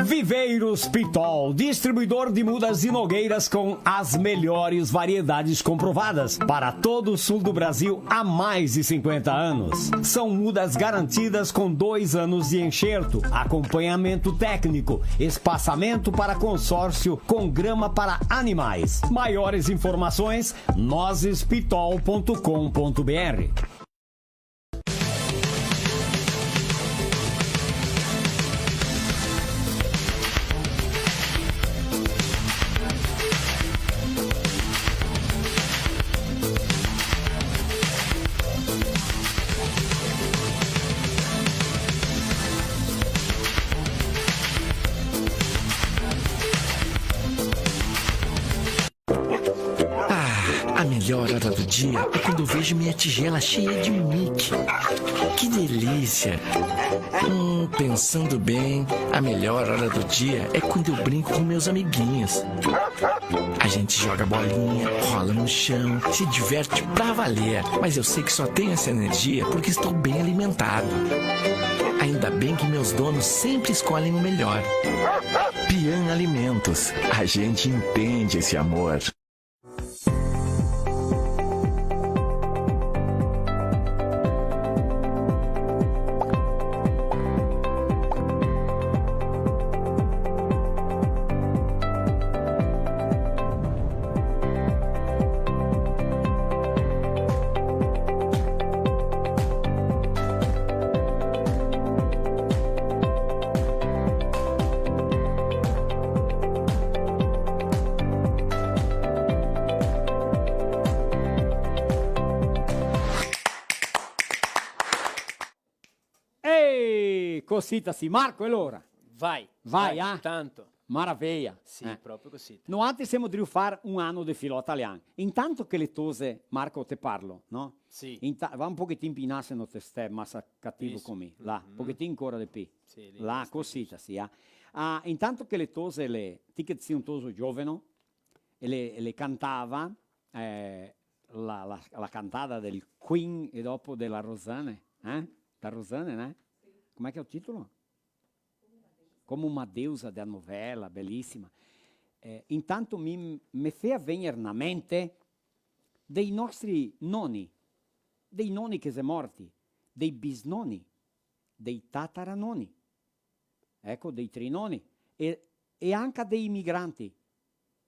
Viveiros Pitol, distribuidor de mudas e nogueiras com as melhores variedades comprovadas para todo o sul do Brasil há mais de cinquenta anos. São mudas garantidas com dois anos de enxerto, acompanhamento técnico, espaçamento para consórcio com grama para animais. Maiores informações, nozes pitol ponto com ponto B R. Ah, a melhor hora do dia é quando eu vejo minha tigela cheia de Mickey. Que delícia! Hum, pensando bem, a melhor hora do dia é quando eu brinco com meus amiguinhos. A gente joga bolinha, rola no chão, se diverte pra valer. Mas eu sei que só tenho essa energia porque estou bem alimentado. Ainda bem que meus donos sempre escolhem o melhor. Pian Alimentos, a gente entende esse amor. Ehi, cosita sì. Marco, e alora? Vai, vai, vai, ah? Tanto. Maraveia. Sì, eh, proprio cosita. Noantri semo drio far un ano de filò talian. Intanto che le tose, Marco, te parlo, no? Sì. Inta-, va un pochetin pi in là, se no te stè masa cativo co mi. Là, un pochetin ancora de pi. Sì, lì, là, cosita sì, ah. Ah, intanto che le tose, le, ti che te sì un toso gioveno, e le, e le cantava, eh, la, la, la cantada del Queen e dopo dela Rosanne, eh? Da Rosanne, né? Sì. Com'è che xe el titolo? Come una deusa dela novela, belisima. Eh, intanto mi, me fea vegner na mente dei nostri noni, dei noni che xe morti, dei bisnoni, dei tataranoni. eco, dei trinoni, e, e anca dei imigranti.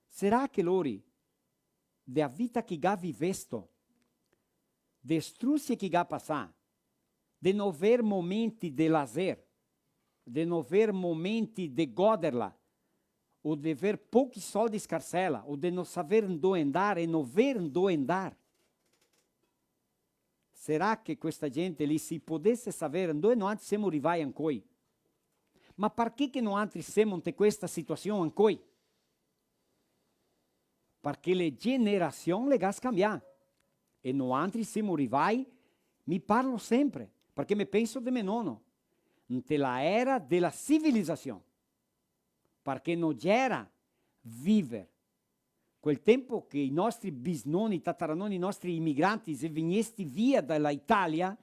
Sarà che lori, de a vita che i ga vivesto, de strusie che i ga pasà, de no ver momenti de lazer, de no ver momenti de goderla, o de ver pochi soldi in scarsela, o de no saver ndove ndar e no ver ndove ndar. Sarà che questa gente lì, se i podese saver ndove noantri semo rivai ancoi? Ma parché che noantri semo inte questa situasion ancoi? Parché le generasion le ga scambià. E noantri semo rivai, mi parlo sempre, parché me penso de me nono, inte la era de la civilizasion. Parché no gera viver. Quel tempo che i nostri bisnoni, tataranoni, i nostri imigranti, se vegnesti via da la Italia,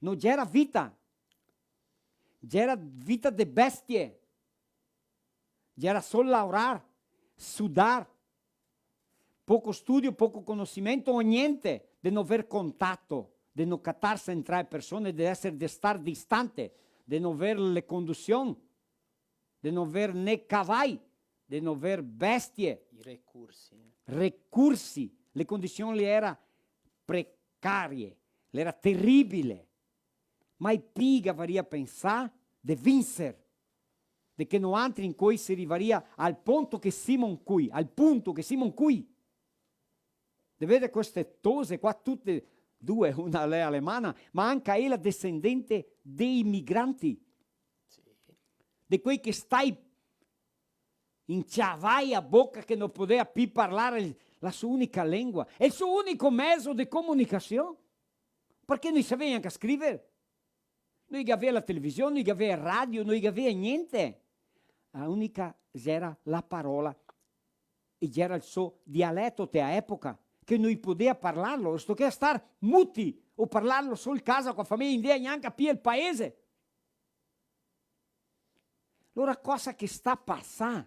no gera vita. Gera vita de bestie. Gera sol laorar, sudar, poco studio, poco conosimento o gnente, de no ver contato, de no catarse entre le persone, de eser, de star distante, de no ver le condusion, de no ver né cavai, de no ver bestie. I recursi, eh. Recursi. Le condision le era precarie, le era teribile. Mai pi gavaria pensà de vinser, de che noantri incoi se rivaria al ponto che simo incoi, al punto che simo incoi. De veder queste tose qua, tute due, una l'è alemana, ma anca ela desendente dei migranti. Sì. De quei che stai inciavai a boca che no podea pi parlar el, la so unica lengua, el so unico mezo de comunicasion, parché no i savea gnanca scriver. No i gavea la television, no i gavea radio, no i gavea gnente. La unica gera la parola, e gera el so dialeto te a epoca, che no i podea parlarlo, o stochea star muti, o parlarlo sol casa co la fameia, no i ndea gnanca pi el paese. Lora cosa che sta pasà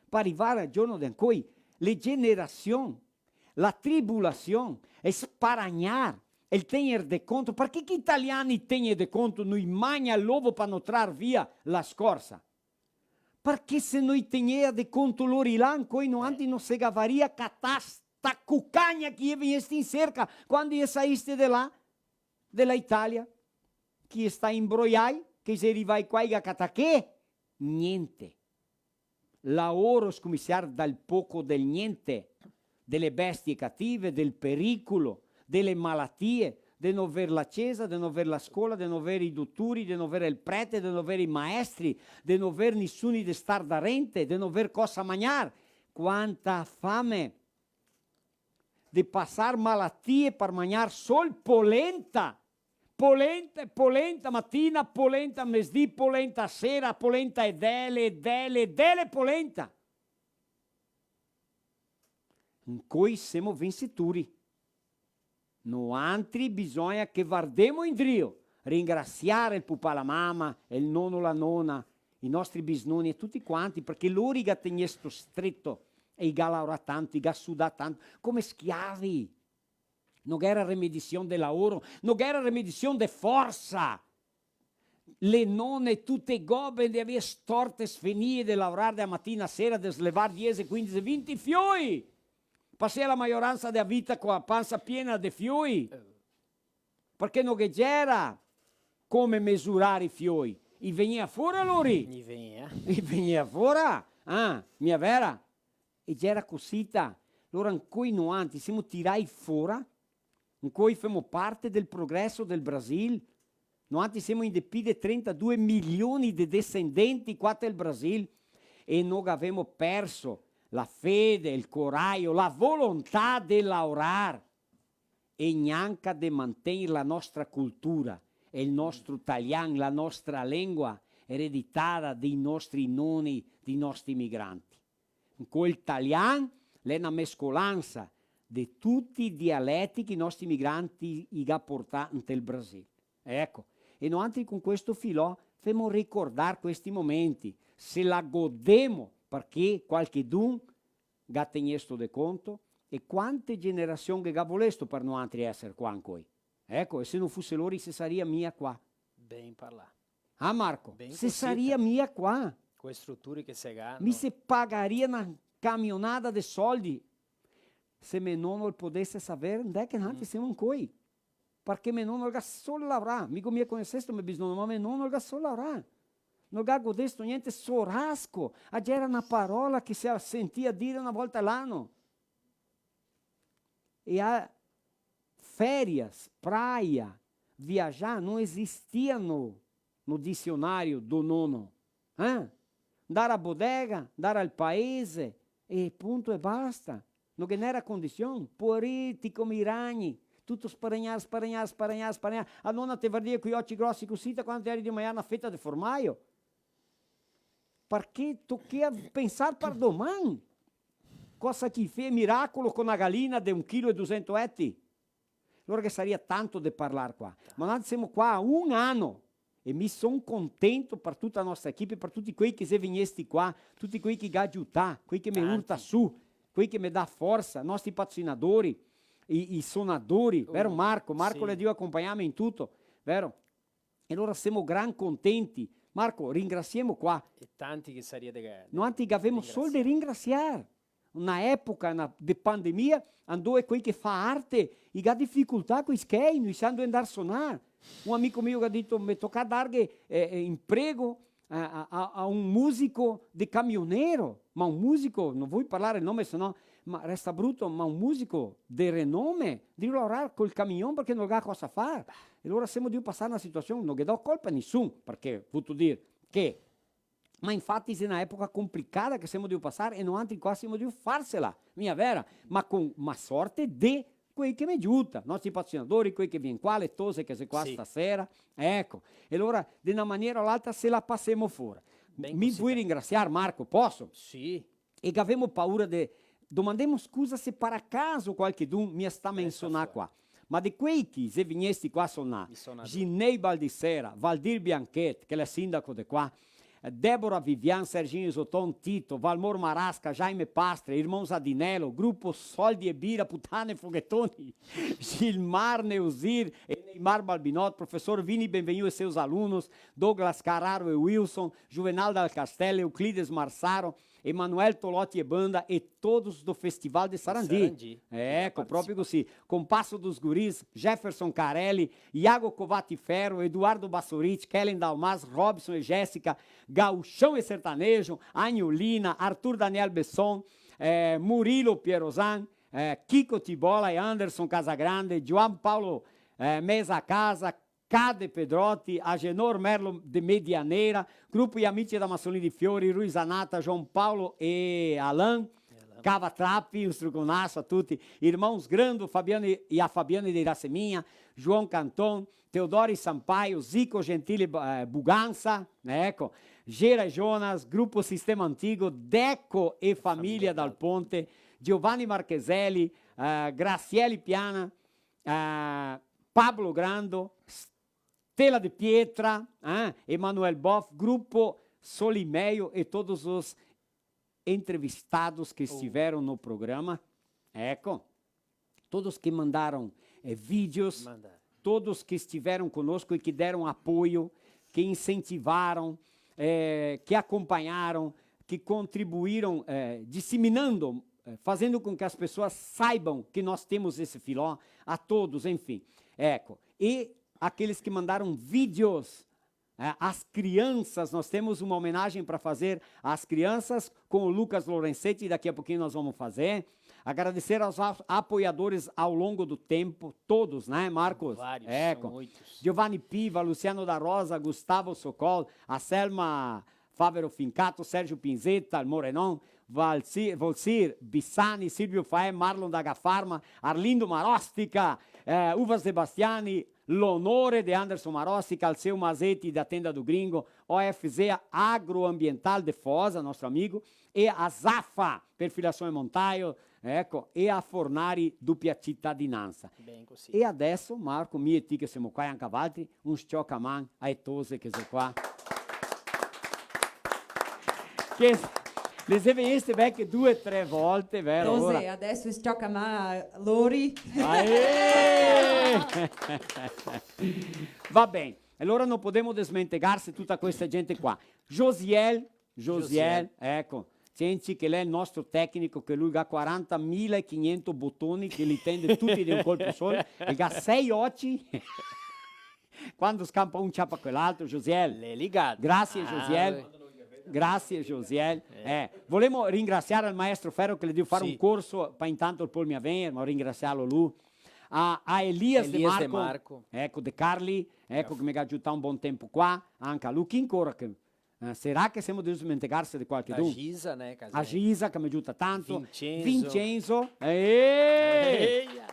par rivar al giorno de ancoi, le generasion, la tribulasion, el sparagnar, el tegner de conto, parché che i italiani tegner de conto, no i magna l'ovo par no trar via la scorsa? Parché se no i tegnea de conto lori là, ancoi noantri no se gavaria catà sta cucagna che i è vegnesti in serca quando i è saisti de là, de la Italia, che i è stai imbroiai, che i xe rivai qua, i ga catà che? Gnente. Laoro scominsiar dal poco, del gnente, de le bestie cative, del pericolo, de le malatie, de no ver la cesa, de no ver la scola, de no ver i dotori, de no ver el prete, de no ver i maestri, de no ver nisuni de star darente, de no ver cosa magnar. Quanta fame! De pasar malatie par magnar sol polenta. Polenta, polenta matina, polenta mesdì, polenta sera, polenta e dele, e dele, e dele polenta. Incoi semo vinsitori. Noantri bisogna che vardemo indrio, ringrasiar el pupà, la mama, el nono, la nona, i nostri bisnoni e tuti quanti, parché lori i ga tegnesto streto e i ga laorà tanto, i ga sudà tanto, come schiavi. No gh'era remedision de laoro, no gh'era remedision de forsa. Le none tute gobe de aver storte, sfenie de laorar de a matina a sera, de slevar diese, quindese, vinti fioi. Pasea la maioransa de a vita co a pansa piena de fioi. Parché no ghe gera come mesurar i fioi. I vegnea fora lori. I vegnea. I vegnea fora. Ah, mia vera? E gera cosita. Lora ancoi noantri semo tirai fora. Ancoi femo parte del progreso del Brasil. Noantri semo in de pi de trentadue milioni de desendenti qua del Brasil. E no gavemo perso la fede, el coraio, la volontà de laorar. E gnanca de mantegner la nostra cultura, el nostro talian, la nostra lengua ereditada dei nostri noni, dei nostri migranti. Incoi el talian l'è na mescolansa de tuti i dialeti che i nostri migranti i ga portà inte el Brasil. Eco, e noantri con questo filò femo ricordar questi momenti, se la godemo, parché qualchedun ga tegnesto de conto, e quante generasion che ga volesto par noantri eser qua ancoi. Eco, e se no fuse lori, se saria mia qua. Ben parlà. Ah, Marco, ben se cosita. Saria mia qua. Co e struture che se ga, mi no? Se pagaria na camionada de soldi. Se me nono el podese saver, ndè che noantri semo ancoi. Parché me nono el ga sol laorà, mi go mia conosesto me bisnono, ma me nono el ga sol laorà. No ga godesto gnente, sorasco. A gera na parola che se sentia dire na volta l'ano. E a ferias, praia, viajar, no esistia no, no disionario do nono. Eh? Ndar a bodega, ndar al paese, e punto e basta. No ghe n'era condision, poriti come i ragni, tuto sparagnar, sparagnar, sparagnar, sparagnar. A nona te vardia coi oci grosi cusita, quando te eri de magnar na feta de formaio. Parché tochea pensar par doman. Cosa che i fea miracolo co na galina de un chilo e dusento eti? Alora ghe saria tanto de parlar qua. Ma noantri semo qua a un ano. E mi son contento par tuta a nostra equipe, par tuti quei che xe vegnesti qua, tuti quei che ga aiutà, quei che me urta su, quei che me dà forsa, nostri patrocinadori, i, i sonadori, vero Marco? Marco l'è drio acompagnarme in tuto, vero? E alora semo gran contenti. Marco, ringrasiemo qua. E tanti che saria de, de ringrasiar. Noantri gavemo sol de ringrasiar. Na epoca, na, de pandemia, andoe quei che fa arte, i ga dificultà coi schei, no i sa ndove ndar sonar. Un amico mio ga dito, me toca darghe, eh, eh, imprego a, a, a, a un musico de camionero, ma un musico, no voi parlar el nome, se no, ma resta bruto, ma un musico de renome, drio laorar col camion parché no ga cosa far. E alora semo drio pasar na situasion, no ghe do colpa a nisun, parché, vuto dir, che Ma infati xe na epoca complicada che semo drio pasar e noantri qua semo drio farsela, mia vera? Ma con, ma sorte de quei che me giuta, nostri patrocinadori, quei che vien qua, le tose che xe qua stasera, eco. E alora, de na maniera o l'altra, se la pasemo fora. Mi voi ringrasiar, Marco, poso? Sì. E gavemo paura de, domandemo scusa se par acaso qualchedun mi sta mensonar qua. Ma de quei che xe vegnesti qua a sonar, Ginei Baldissera, Valdir Bianchet, che l'è sindaco de qua, Débora Vivian, Serginho Zoton, Tito, Valmor Marasca, Jaime Pastre, Irmãos Adinello, Grupo Soldi e Bira, Putane e Foguetoni, Gilmar Neuzir e Neymar Balbinot, Professor Vini Benvenu e seus alunos, Douglas Carraro e Wilson, Juvenal Dal Castel, Euclides Marsaro, Emanuel Tolotti e banda e todos do Festival de Sarandi. Sarandi. Eco, proprio cusì. Compasso dos Guris, Jefferson Carelli, Iago Covati Ferro, Eduardo Bassorich, Kellen Dalmas, Robson e Jéssica, Gauchão e Sertanejo, Anilina, Arthur Daniel Besson, eh, Murilo Pierosan, eh, Kiko Tibola e Anderson Casagrande, João Paulo, eh, Mesa Casa, Cade Pedrotti, Agenor Merlo de Medianeira, Grupo I Amici da Massolini Fiori, Rui Zanata, João Paulo e Alan, Cava Trappi, un struconasso a tuti, Irmãos Grando, Fabiano e, e a Fabiana de Iraceminha, João Canton, Teodoro Sampaio, Zico Gentili, eh, Buganza, eco, Gera Jonas, Grupo Sistema Antigo, Deco e Família Dal Ponte, Giovanni Marcheselli, eh, Graciele Piana, eh, Pablo Grando, Stella de Pietra, eh, Emanuel Boff, Grupo Solimeio e todos os entrevistados que estiveram no programa. Eco. Todos que mandaram, eh, vídeos, todos que estiveram conosco e que deram apoio, que incentivaram, eh, que acompanharam, que contribuíram, eh, disseminando, eh, fazendo com que as pessoas saibam que nós temos esse filó, a todos, enfim. Eco. E aqueles que mandaram vídeos, eh, às crianças, nós temos uma homenagem pra fazer às crianças com o Lucas Lorenzetti, daqui a pouquinho nós vamos fazer. Agradecer aos a-, apoiadores ao longo do tempo, todos, né, Marcos? Vários, eco. São muitos. Giovanni Piva, Luciano da Rosa, Gustavo Socol, a Selma Favero Fincato, Sérgio Pinzetta, il Morenon, Valsi-, Volsir Bissani, Silvio Faè, Marlon da Gafarma, Arlindo Marostica, eh, Uva Sebastiani, L'Onore de Anderson Marostica, Alceu Masetti da Tenda do Gringo, O F Z Agroambiental de Foz, nostro amigo, e a Zafa, Perfilação e Montaio, eco, e a Fornari Dupia Cittadinanza. Ben così. E adeso, Marco, mi e ti che semo qua, e anca valtri, un s-ciocaman ae tose che xe qua. Che le xe vegneste veche due, tre volte, vero? Tose, ora. Adeso s-ciocaman a lori. Aè! Va ben. E alora no podemo desmentegarse tuta questa gente qua. Josiel, Josiel, Josiel. Eco, Cenci, che l'è el nostro tecnico, che lu ga quarantamila e quinhentos botoni, che li tende tuti de un colpo solo, e ga sei oci. Quando scampa un, ciapa quel altro, Josiel. L'è ligà. Grazie, ah, Josiel. Grazie, Josiel. Eh. Eh, volemo ringrasiar el maestro Ferro che l'è drio far un corso, pa intanto el pol mia vegner, ma ringrasiarlo lu. A, a Elias De Elias De Marco, Marco. Eco, De Carli, eco, che me ga aiutà un bon tempo qua, anca a lu. Chi ancora che, eh, sarà che semo drio smentegarse de qualchedun? A Gisa, né, Casè? A Gisa, che me aiuta tanto. Vincenzo. Vincenzo. Eh! Eia!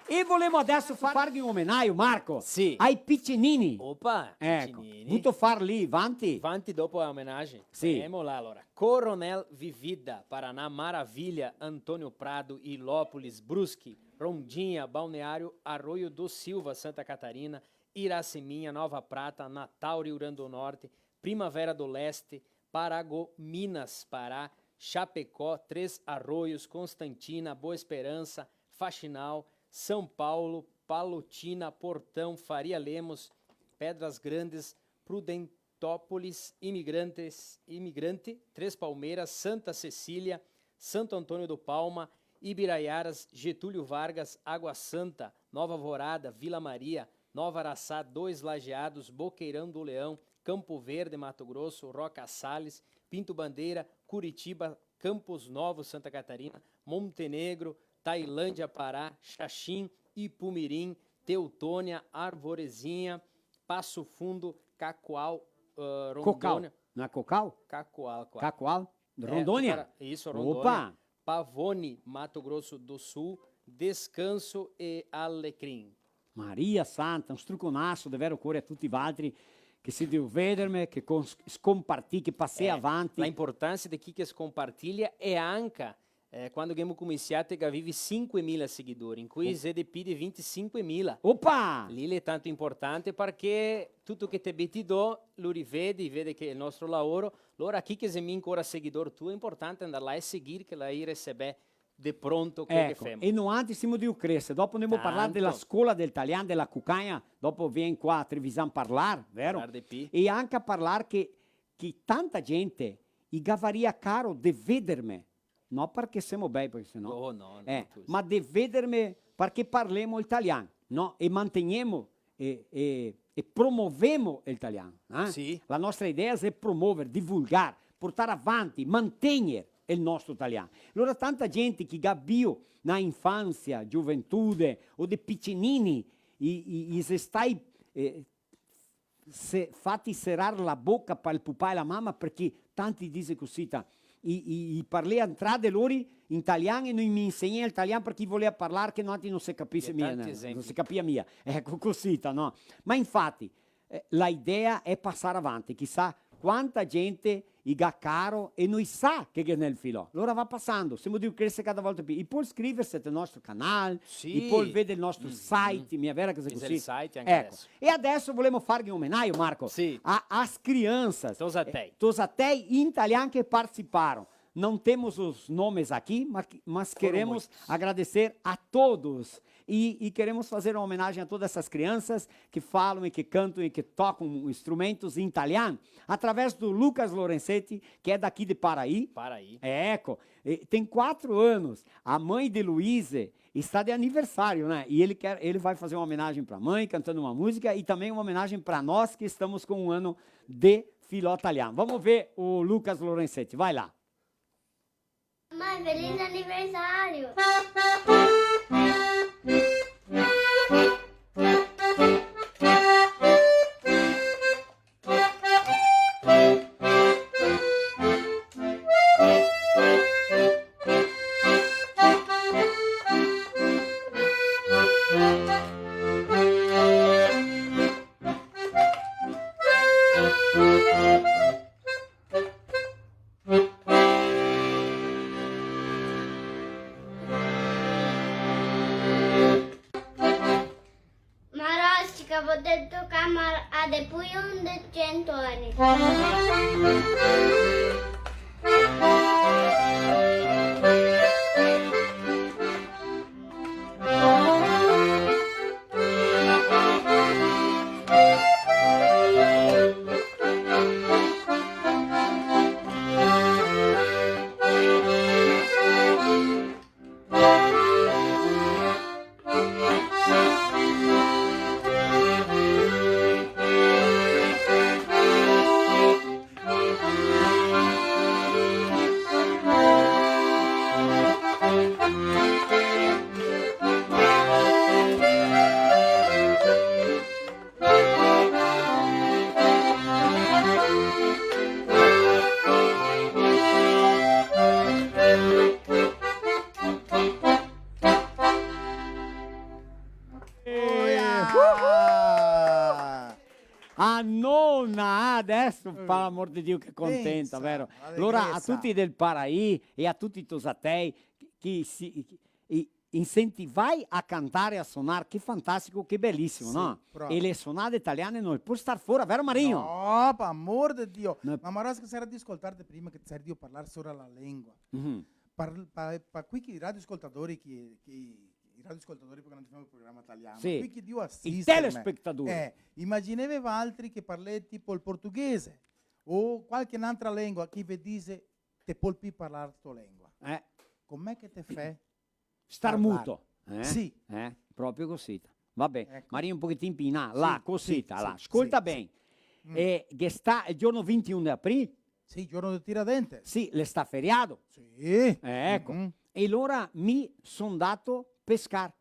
E volemo adeso far, farghe un omenaio, Marco, sì, ai picinini. Opa, eco, picinini. Vuto far lì, vanti? Vanti dopo a omenagem. Sì. Vedemo là, alora. Coronel Vivida, Paraná, Maravilha, Antônio Prado, Ilópolis, Brusque, Rondinha, Balneário Arroio do Silva, Santa Catarina, Iraceminha, Nova Prata, Natal, Rio Grande do Norte, Primavera do Leste, Paragominas, Pará, Chapecó, Três Arroios, Constantina, Boa Esperança, Faxinal, São Paulo, Palotina, Portão, Faria Lemos, Pedras Grandes, Prudentópolis, Imigrantes, Imigrante, Três Palmeiras, Santa Cecília, Santo Antônio do Palma, Ibiraiaras, Getúlio Vargas, Água Santa, Nova Alvorada, Vila Maria, Nova Araçá, Dois Lajeados, Boqueirão do Leão, Campo Verde, Mato Grosso, Roca Sales, Pinto Bandeira, Curitiba, Campos Novos, Santa Catarina, Montenegro, Tailândia, Pará, Xaxim, Ipumirim, Teutônia, Arvorezinha, Passo Fundo, Cacoal, ah, Cocau. Rondônia. Não é Cocau? Cacoal, qua. Cacoal? É, Rondônia? Cara, isso, Rondônia. Opa! Pavone, Mato Grosso do Sul, Descanso e Alecrim. Maria Santa, un struconaso de vero core a tuti valtri che sì drio vederme, che cons-, scompartì, che pasè avanti. La importansa de chi che scompartilia e anca, eh, quando ghemo cominsià te gavevi sinquemila seguidori, incoi xe de pi de vintisinquemila. Opa! Lì l'è tanto importante parché tuto che te beti do, lu rivede, vede che xe el nostro laoro, lora chi che xe mia ancora seguidor tuo, xe importante andar là e seguir, che là i resebe de pronto quel che femo. Eco, e noantri semo drio crese. Dopo ndemo parlar de la scola del talian, de la cucagna, dopo vien qua a Trevisan parlar, vero? Parlar de pi. E anca parlar che, che tanta gente i gavaria caro de vederme. No parché semo bei, parché se no... Oh, no, no, eh, tu ma de vederme, parché parlemo el talian, no? E mantegnemo e, e, e promovemo el talian, eh? Sì. La nostra idea xe promover, divulgar, portar avanti, mantegner el nostro talian. Alora tanta gente che ga bio na infansia, giuventude o de picinini, i, i, i xe stai, eh, se, fati serar la boca par el pupà e la mama, parché tanti dixe cusì, ta, i, i, i parlea tra de lori in talian e no i me insegna el talian parché i volea parlar che noantri no se capise mia, no se capia mia. Eco, cusì, ta, no? Ma infati, eh, la idea xe pasar avanti, chisà quanta gente i ga caro e no i sa che ghe n'è el filò. Lora va pasando, semo drio crese cada volta pi. I pol scriverse del nostro canal, sì, i pol veder el nostro site, mia vera che xe cusì? Xe el site anca adeso. Eco. E adeso volemo farghe un omenaio, Marco, sì, a, as crianças, tosatei, eh, tosatei in talian che participaron. Não temos os nomes aqui, mas, mas queremos agradecer a todos. E, e queremos fazer uma homenagem a todas essas crianças que falam e que cantam e que tocam instrumentos em italiano, através do Lucas Lorenzetti, que é daqui de Paraí. Paraí. É, eco. E tem quatro anos. A mãe de Luíse está de aniversário, né? E ele quer, ele vai fazer uma homenagem pra mãe, cantando uma música, e também uma homenagem pra nós que estamos com um ano de Filó Talian. Vamos ver o Lucas Lorenzetti. Vai lá. Mãe, feliz aniversário! Marostica, vou ter que tocar mar-, a depois de cento anos. Adeso, eh, par l'amor de Dio, che contenta, pensa, vero? Alora, a tuti del Paraí e a tuti i tosatei che, che si, che, i, incentivai a cantar e a sonar, che fantastico, che belisimo, sì, no? Proprio. E le sonade italiane no le pol star fora, vero, Marino? No, par amor de Dio. No. Ma Marasca, se era de scoltarte prima che te seri drio parlar sora la lengua. Mhm. Par, par, par quei che i radioscoltadori che, che, i radioscoltadori, parché no te femo el programa italian, sì, ma quei che drio asisterme. I telespetadori. Eh, imagineve valtri che parlè tipo el portoghese o qualche n'antra lengua che ve dise te pol pi parlar la to lengua. Eh. Come che te fè? Star muto, eh? Sì. Eh? Proprio cosita. Va ben. Eco. Marino, un pochetin pi in là, là, sì, cosita, sì, là. Sì, scolta ben. Sì. Mm. E che sta, el giorno vintiun de april? Sì, giorno de Tiradentes. Sì, l'è sta feriado. Sì. Eh, eco. Mm-hmm. E alora mi son ndato pescar.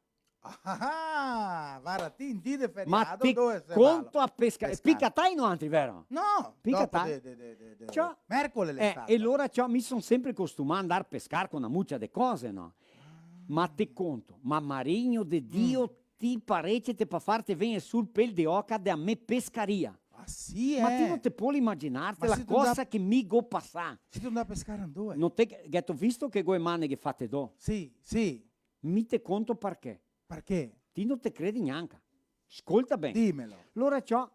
Ah, vara, ti in dì de feriado, ma te conto a pescar. Pescar. Picatai noantri, vero? No, picatai. Dopo de, de, de, de, de... Ciò, mercole l'è stato. Eh, e alora, ciò, mi son sempre costumà a ndar pescar co na mucia de cose, no? Ma te conto, ma Marino de Dio, mm, ti parece te par farte vegner su el pel de oca de a me pescaria. Ah, sì, eh? Ma ti no te pol imaginarte la cosa che mi go pasà. Ma sito ndà a pescar andove? No te, gheto visto che go e maneghe fate do? Sì, sì. Mi te conto parché. Parché? Ti no te credi gnanca. Scolta ben. Dimelo. Alora ciò,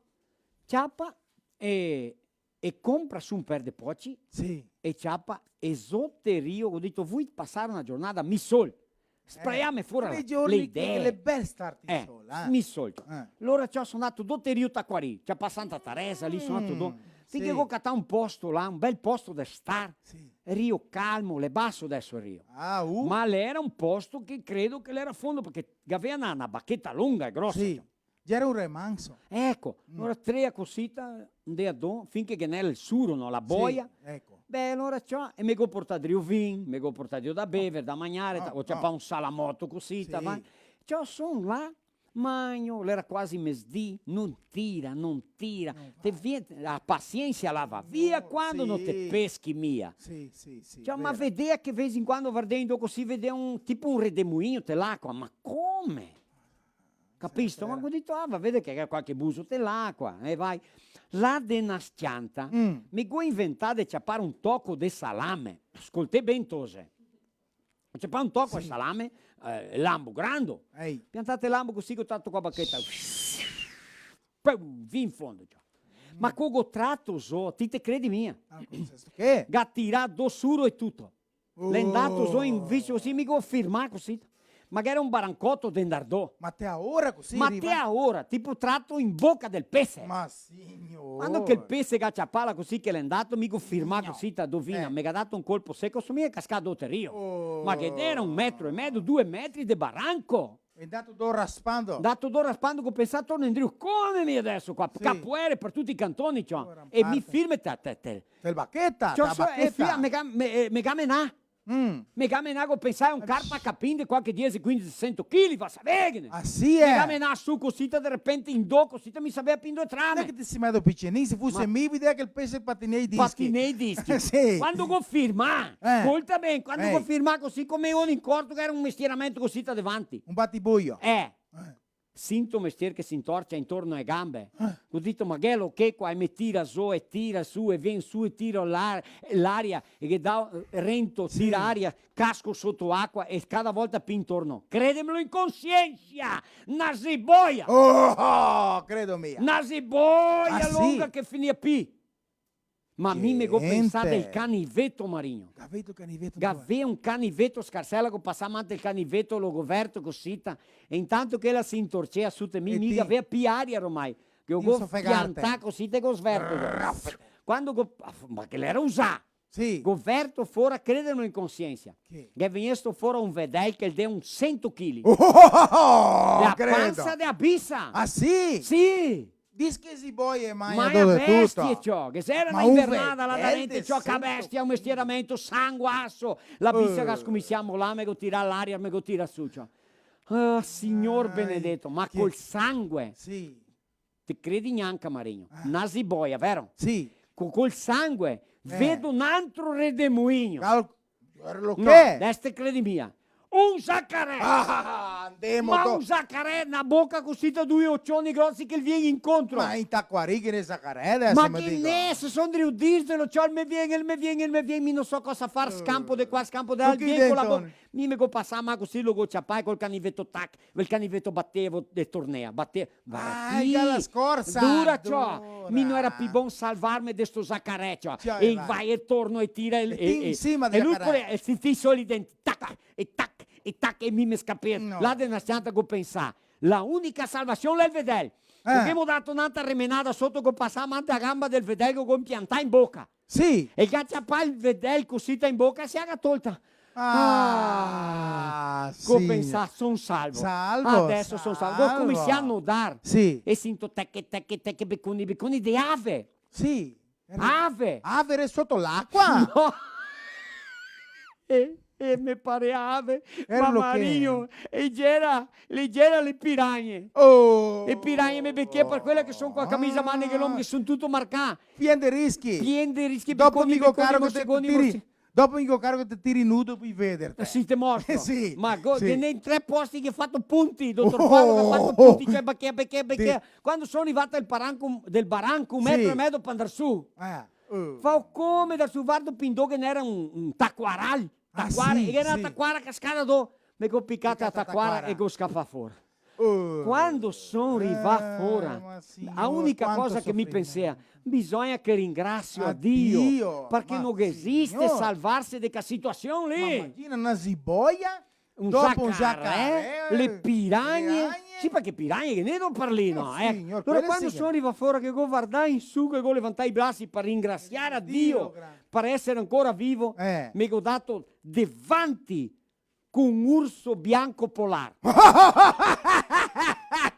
ciapa e e compra su un per de poci, sì, e ciapa e zo te rio, go dito, "Vui pasar na giornada mi sol, spraiame fora le idee." Eh, quei giorni che l'è bel star ti sol, eh. Mi sol. Eh. Alora ciò, son ndato do te Rio Taquari, ciapa Santa Teresa, lì son ndato do. Mm, sì. Finché go catà un posto là, un bel posto de star. Sì. Rio calmo, l'è baso deso el rio. Ah, uh. Ma l'era un posto che credo che l'era fondo, parché gavea na, na bacheta longa e grosa, sì, ciò. Gera un remanso. Eco, mm, alora trea cosita, ndea do, finché ghe n'era el suro, no, la boia. Sì, eco. Beh, alora ciò, e me go portà drio vin, me go portà drio da bever, da magnare, oh, ta-, go ciapà un salamoto cosita, sì, va. Ciò, son là, magno, l'era quasi mesdì, no tira, no tira. No va. Te vien, la pasiensa la va via quando no te peschi mia. Sì, sì, sì, vera. Ciò, ma vedea che de vez in quando vardendo così, vedea un, tipo un redemoinho te l'acua, ma come? Capisto? Sì, ma go dito, "Ah, va veder che ghe xe qualche buso te l'acua", e vai. Là de na s-cianta, mm, me go inventà de ciapar un toco de salame. Scoltè ben, tose. Go ciapà un toco de salame, eh, lambo, grando. Ehi. Piantà el lambo cusì, go tato co a bacheta. Pum, fin fondo, ciò. Ma co go trato zo, ti te credi mia? Ah, cosa xe sto che? Ga tirà do suro e tuto. L'è ndato zo in viso cusì, mi go firmà cusì. Ma ghe gera un barancoto de ndar do. Ma te a ora cusì riva? Ma te a ora, tipo trato in boca del pese. Ma signor. Quando che el pese ga ciapà là cusì che l'è ndato, mi go firmà cusì, ta dovina, eh, me ga dato un colpo seco, so mia cascà do te rio. Oh. Ma ghe gera un metro e mezo, due metri de baranco. È ndato do raspando. Ndato do raspando, go pensà torno indrio. Come mi adeso qua? Sì. Capoere par tuti i cantoni, ciò. E mi firme, te, te, te. Te bacheta, ciò, te so, e bacheta. Fia-, me ga, me, eh, me ga menà. Mm. Me ga menà, go pensà, un carpa capin de qualche diese, quindese, sento chili, va saveghene. Ah, sì, eh? Me ga menà su cosita, de repente in do cosita, mi savea pì indove trarme. No xe che te si medo picenin, se fuse mi, vedea che el pese patinea i dischi. Patinea i dischi. Sì. Quando go firmà, eh, scolta ben, quando go firmà così, come un incorto che gera un mestieramento cosita davanti. Un batibuio. Eh. Eh. Sinto mestier che se intorcia intorno ae gambe. Eh. Go dito, "Ma ghe xe lo che qua?" E me tira zo, e tira su, e vien su, e tira l'ar-, l'aria, e ghe dà, eh, rento, sì, tira aria, casco soto acua, e cada volta pì intorno. Credemelo in consiensa! Na ziboia! Oh, oh, credo mia! Na ziboia longa che finia pì! Ma mi me go pensà del caniveto, Marino. Gaveto caniveto, gavea un caniveto, scarsela, go pasà mante el caniveto, lo go verto cosita, e intanto che ela se intorcea su te mi, mi gavea pì aria ormai, che go fiantà cosita e go sverto. Quando go, ma che l'era usà! Sì. Go verto fora, credemelo in consiensa. Che? Che ghe vegnesto fora un vedel che el de un sento chili. Oh, oh, oh, oh, la pansa de abisa. Ah, sì? Sì. Dis che ziboie magna do de tuto. Ma bestie, ciò, che se era na invernada là darente, ciò, che bestia, un mestieramento, sanguaso. La bisa che ga scominsià a molar, me go tirà l'aria, me go tirà su, ciò. Ah, Signor benedeto, ma col sangue. Sì. Te credi gnanca, Marino? Eh. Na ziboia, vero? Sì. Co-, col sangue, eh, vedo un altro redemoinho. Cal-, era lo che? No, adeso te credi mia. pum, zacaré! Ah, andemo, ma do- un zacaré, na boca cusì, due ocioni grosi che el vien incontro. Ma in Taquari ghe n'è zacaré deso, ma me digo? Ma ghe n'è, se son drio dirtelo, ciò, el me vien, el me vien, el me vien, mi no so cosa far, eh, scampo de qua, scampo de là, el vien co la boca. Mi me go pasà, ma cusì lo go ciapà e col caniveto, tac, el caniveto batea e tornea, batea. Varda, ah, sì, el ga la scorsa, dura, ciò. Dura. Mi no era pi bon salvarme de sto zacaré, ciò. Ciò, e vai e torno e tira e, e, e, e lu co le, e si fiso i denti, tac, e tac, e tac, e mi me scapea. No. Là de na s-cianta go pensà, la unica salvasion l'è el vedel. Eh. Ghe ghemo dato n'altra remenada soto, go pasà man de la gamba del vedel, go impiantà in boca. Sì. E el ga ciapà el vedel cusì in boca e se la ga tolta. Ah, sì. Go pensà, son salvo. Salvo, deso son salvo. Go cominsià a nodar. Sì. E sinto teche, teche, teche, beconi, beconi de ave. Sì. Ave. Ave soto l'acua? No. E, e me parea ave, ma marino. E gera, le gera le piragne. Oh. E piragne me bechea par quela che son co la camisa a maneghe longhe, che son tuto marcà. Pien de rischi. Pien de rischi, dopo beconi, mi go beconi, caro che te tiri, dopo mi go caro che te tiri nudo, poi vederte. Eh, sì, te mostro. Sì, sì. Ma go, ghe n'è in tre posti che ga fato punti, dotor Paolo, che ga fato punti, ciò, bechea, bechea, bechea. Sì. Quando son rivà al paranco, del baranco, un metro e mezo par ndar su. Eh, eh. Fao come ndar su, vardo pi in do che ghe n'era un, un taquaral. Ah, taquara, sì, e ghe n'era na taquara cascada do, me go picà la taquara e go scapà fora. Oh. Quando son rivà fora, ma signor, a unica cosa che mi pensea, bisogna che ringrasio a Dio, parché no ghe esiste salvarse de ca situasion lì. Ma imagina na ziboia, dopo un zacaré, le piragne. Sì, parché piragne ghe n'è do par lì, no, eh? Signor, alora quando son rivà fora che go vardà in su, che go levantà i brasi par ringrasiar a Dio, par esser ancora vivo, me go dato davanti co un urso bianco polar.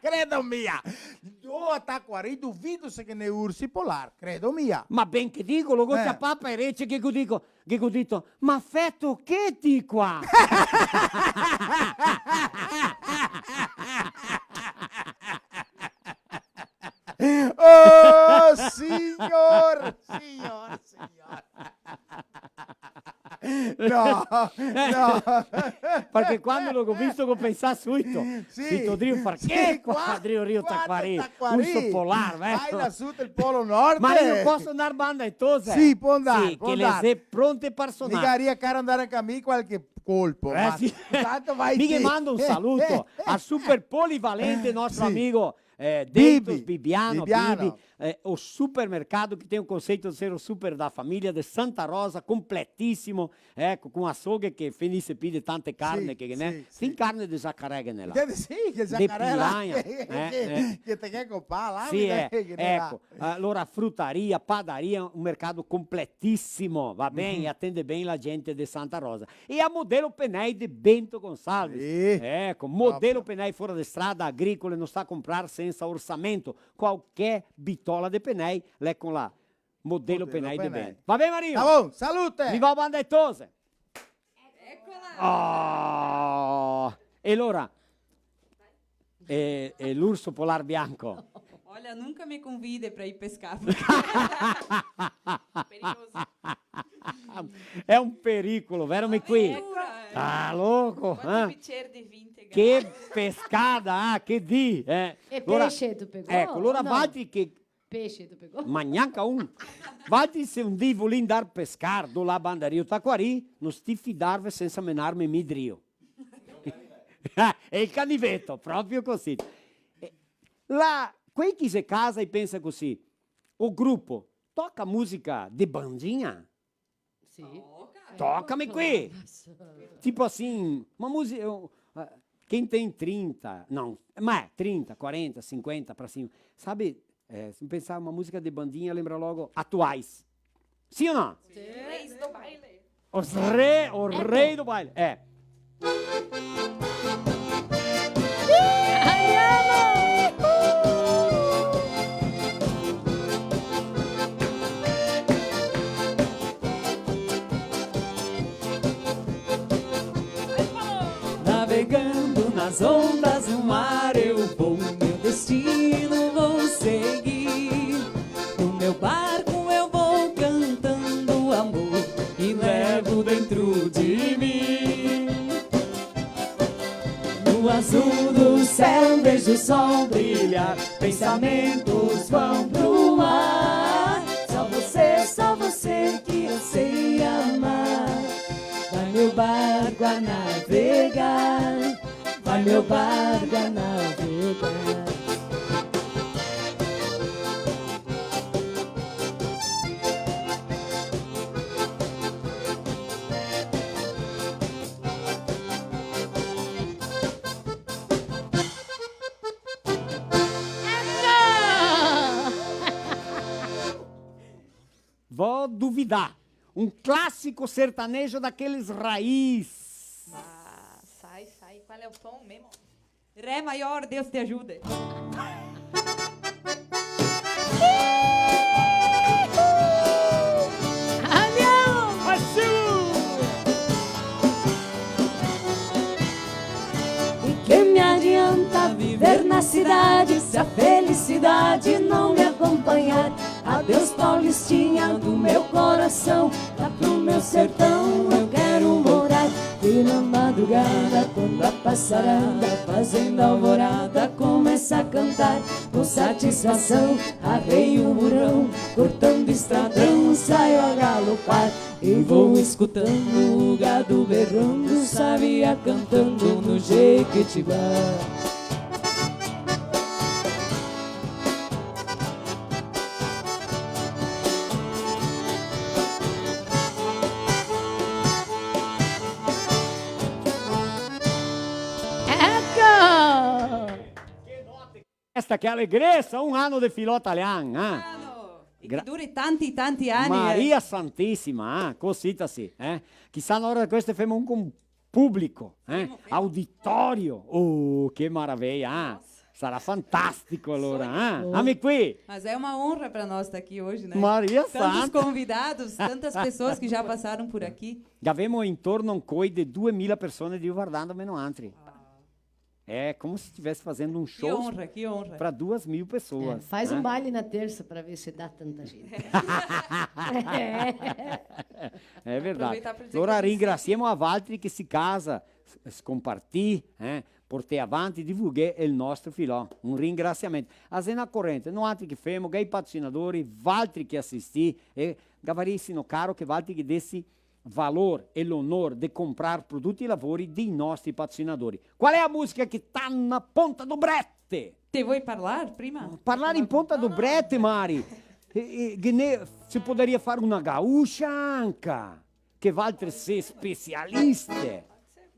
Credo mia! Do a Taquari, duvido se ghe n'è ursi polar, credo mia. Ma ben che digo, lo go ciapà par e rece che go digo, che go dito, "Ma feto che ti qua?" Oh, signor, signor, signor. No, no. Parché quando lo go visto go pensà suito. Sì. Sito drio far che qua, drio Rio Taquari? Urso polar, eh? Vai là su del Polo Nord. Ma mi no poso ndar banda e tose? Sì, pol ndar, sì, pol ndar. Che le xe pronte par sonar. Mi garia caro ndar anca mi qualche colpo, eh, ma sì. Tanto vai ti. Mi ghe mando un saluto al super polivalente nostro amigo eh, Bibi, Deitos Bibiano, Bibiano. Bibi, eh, o supermercado que tem o conceito de ser o super da família de Santa Rosa, completíssimo, eco, com açougue che finise pi de tante carne che ghe n'è, sì, sì. Fin carne de zacaré ghe n'è là. Sì, che zacaré là. De piranha, eh, che, eh. Che te ghe copà là, sì, eh, che ghe n'è là. Eco, alora frutaria, padaria, un mercado completíssimo, va ben? E atende ben la gente de Santa Rosa. E a Modelo Penei de Bento Gonçalves. Sì. Eco, Modelo Penei fora de strada, agricole, no sta comprar sensa orsamento. Qualche bitola de penei, l'è con la Modelo Penei de Bento. Va ben, Mario? Tá bom, salute! Mi vao banda e tose. Ecola! Oh! E alora, e, e l'urso polar bianco? Olha, nunca me convide pra ir pescar. Perigoso. Xe un pericolo, vero, Miqui? Aventura, eh. Ah, louco, eh? Quatro bicchieri di vin, che pescada, ah, che dì, eh? E pesce te pegò, eco, alora no? Valtri che Pesce te pegò. Ma gnanca un. Valtri se un dì volì ndar pescar, do là banda Rio Taquari, no sti fidarve sensa menarme mi drio. E el caniveto, proprio cusì. Eh, là, quei che xe casa i pensa cusì, o grupo, toca musica de bandinha? Sì. Toca, mi qui! Tipo assim, uma música, eh, quem tem trinta, não, mas trinta, quarenta, cinquenta pra cima, sabe, eh, se pensar uma música de bandinha, lembra logo Atuais. Sim ou não? Sim. Reis do baile. Os re-, o rei do baile, é. Navegando nas ondas do mar, eu vou, meu destino vou seguir. No meu barco eu vou cantando amor e levo dentro de mim. Sol brilhar, pensamentos vão pro ar. Só você, só você que eu sei amar. Vai meu barco a navegar, vai meu barco a navegar. Vou duvidar. Um clássico sertanejo daqueles raiz. Ah, sai, sai. Qual é o tom mesmo? Ré maior, Deus te ajude. Andiamo! De que me adianta viver na cidade se a felicidade não me acompanhar? Adeus, Paulistinha do meu coração, lá pro meu sertão eu quero morar. E na madrugada, quando a passarada fazendo alvorada começa a cantar, com satisfação arreio o burrão, cortando estradão saio a galopar. E vou escutando o gado berrando, sabiá cantando no Jequitibá. Eco! Sta che alegresa, un ano de filò talian, eh? Ano! E che duri tanti, tanti ani, eh. Maria Santisima, eh? Cosita sì, eh? Chisà na ora de queste femo un con publico, eh? Femo, femo. Auditorio. Oh, che maraveia, eh? Nossa. Sarà fantastico alora, eh? Sogno. Ami qui. Mas é uma honra pra nós tá aqui hoje, né? Maria Santa. Tantos convidados, tantas pessoas que já passaram por aqui. Gavemo intorno ancoi de duemila persone de vardando meno altri. Ah. É como se estivesse fazendo um show pra duas mil pessoas, né? Que honra, que honra. É, faz um baile na terça pra ver se dá tanta gente. É verdade. Aproveitar pra dizer que a gente sempre... Alora ringrasiemo a valtri che se casa, s-, scompartì, eh, portè avanti, divulghè el nostro filò. Un ringrasiamento. A xe na corente, noaltri che femo, che i patrocinadori, valtri che asistì, e gavarìsimo caro che valtri che desi valor e l'onor de comprar prodoti e lavori dei nostri patrocinadori. Qual é a música que tá na ponta do brete? Te vuoi parlar prima? Parlar in ponta do brete, Mari. E, e, che ne, se podaria far una gaúcha anca, che valtri sì specialiste.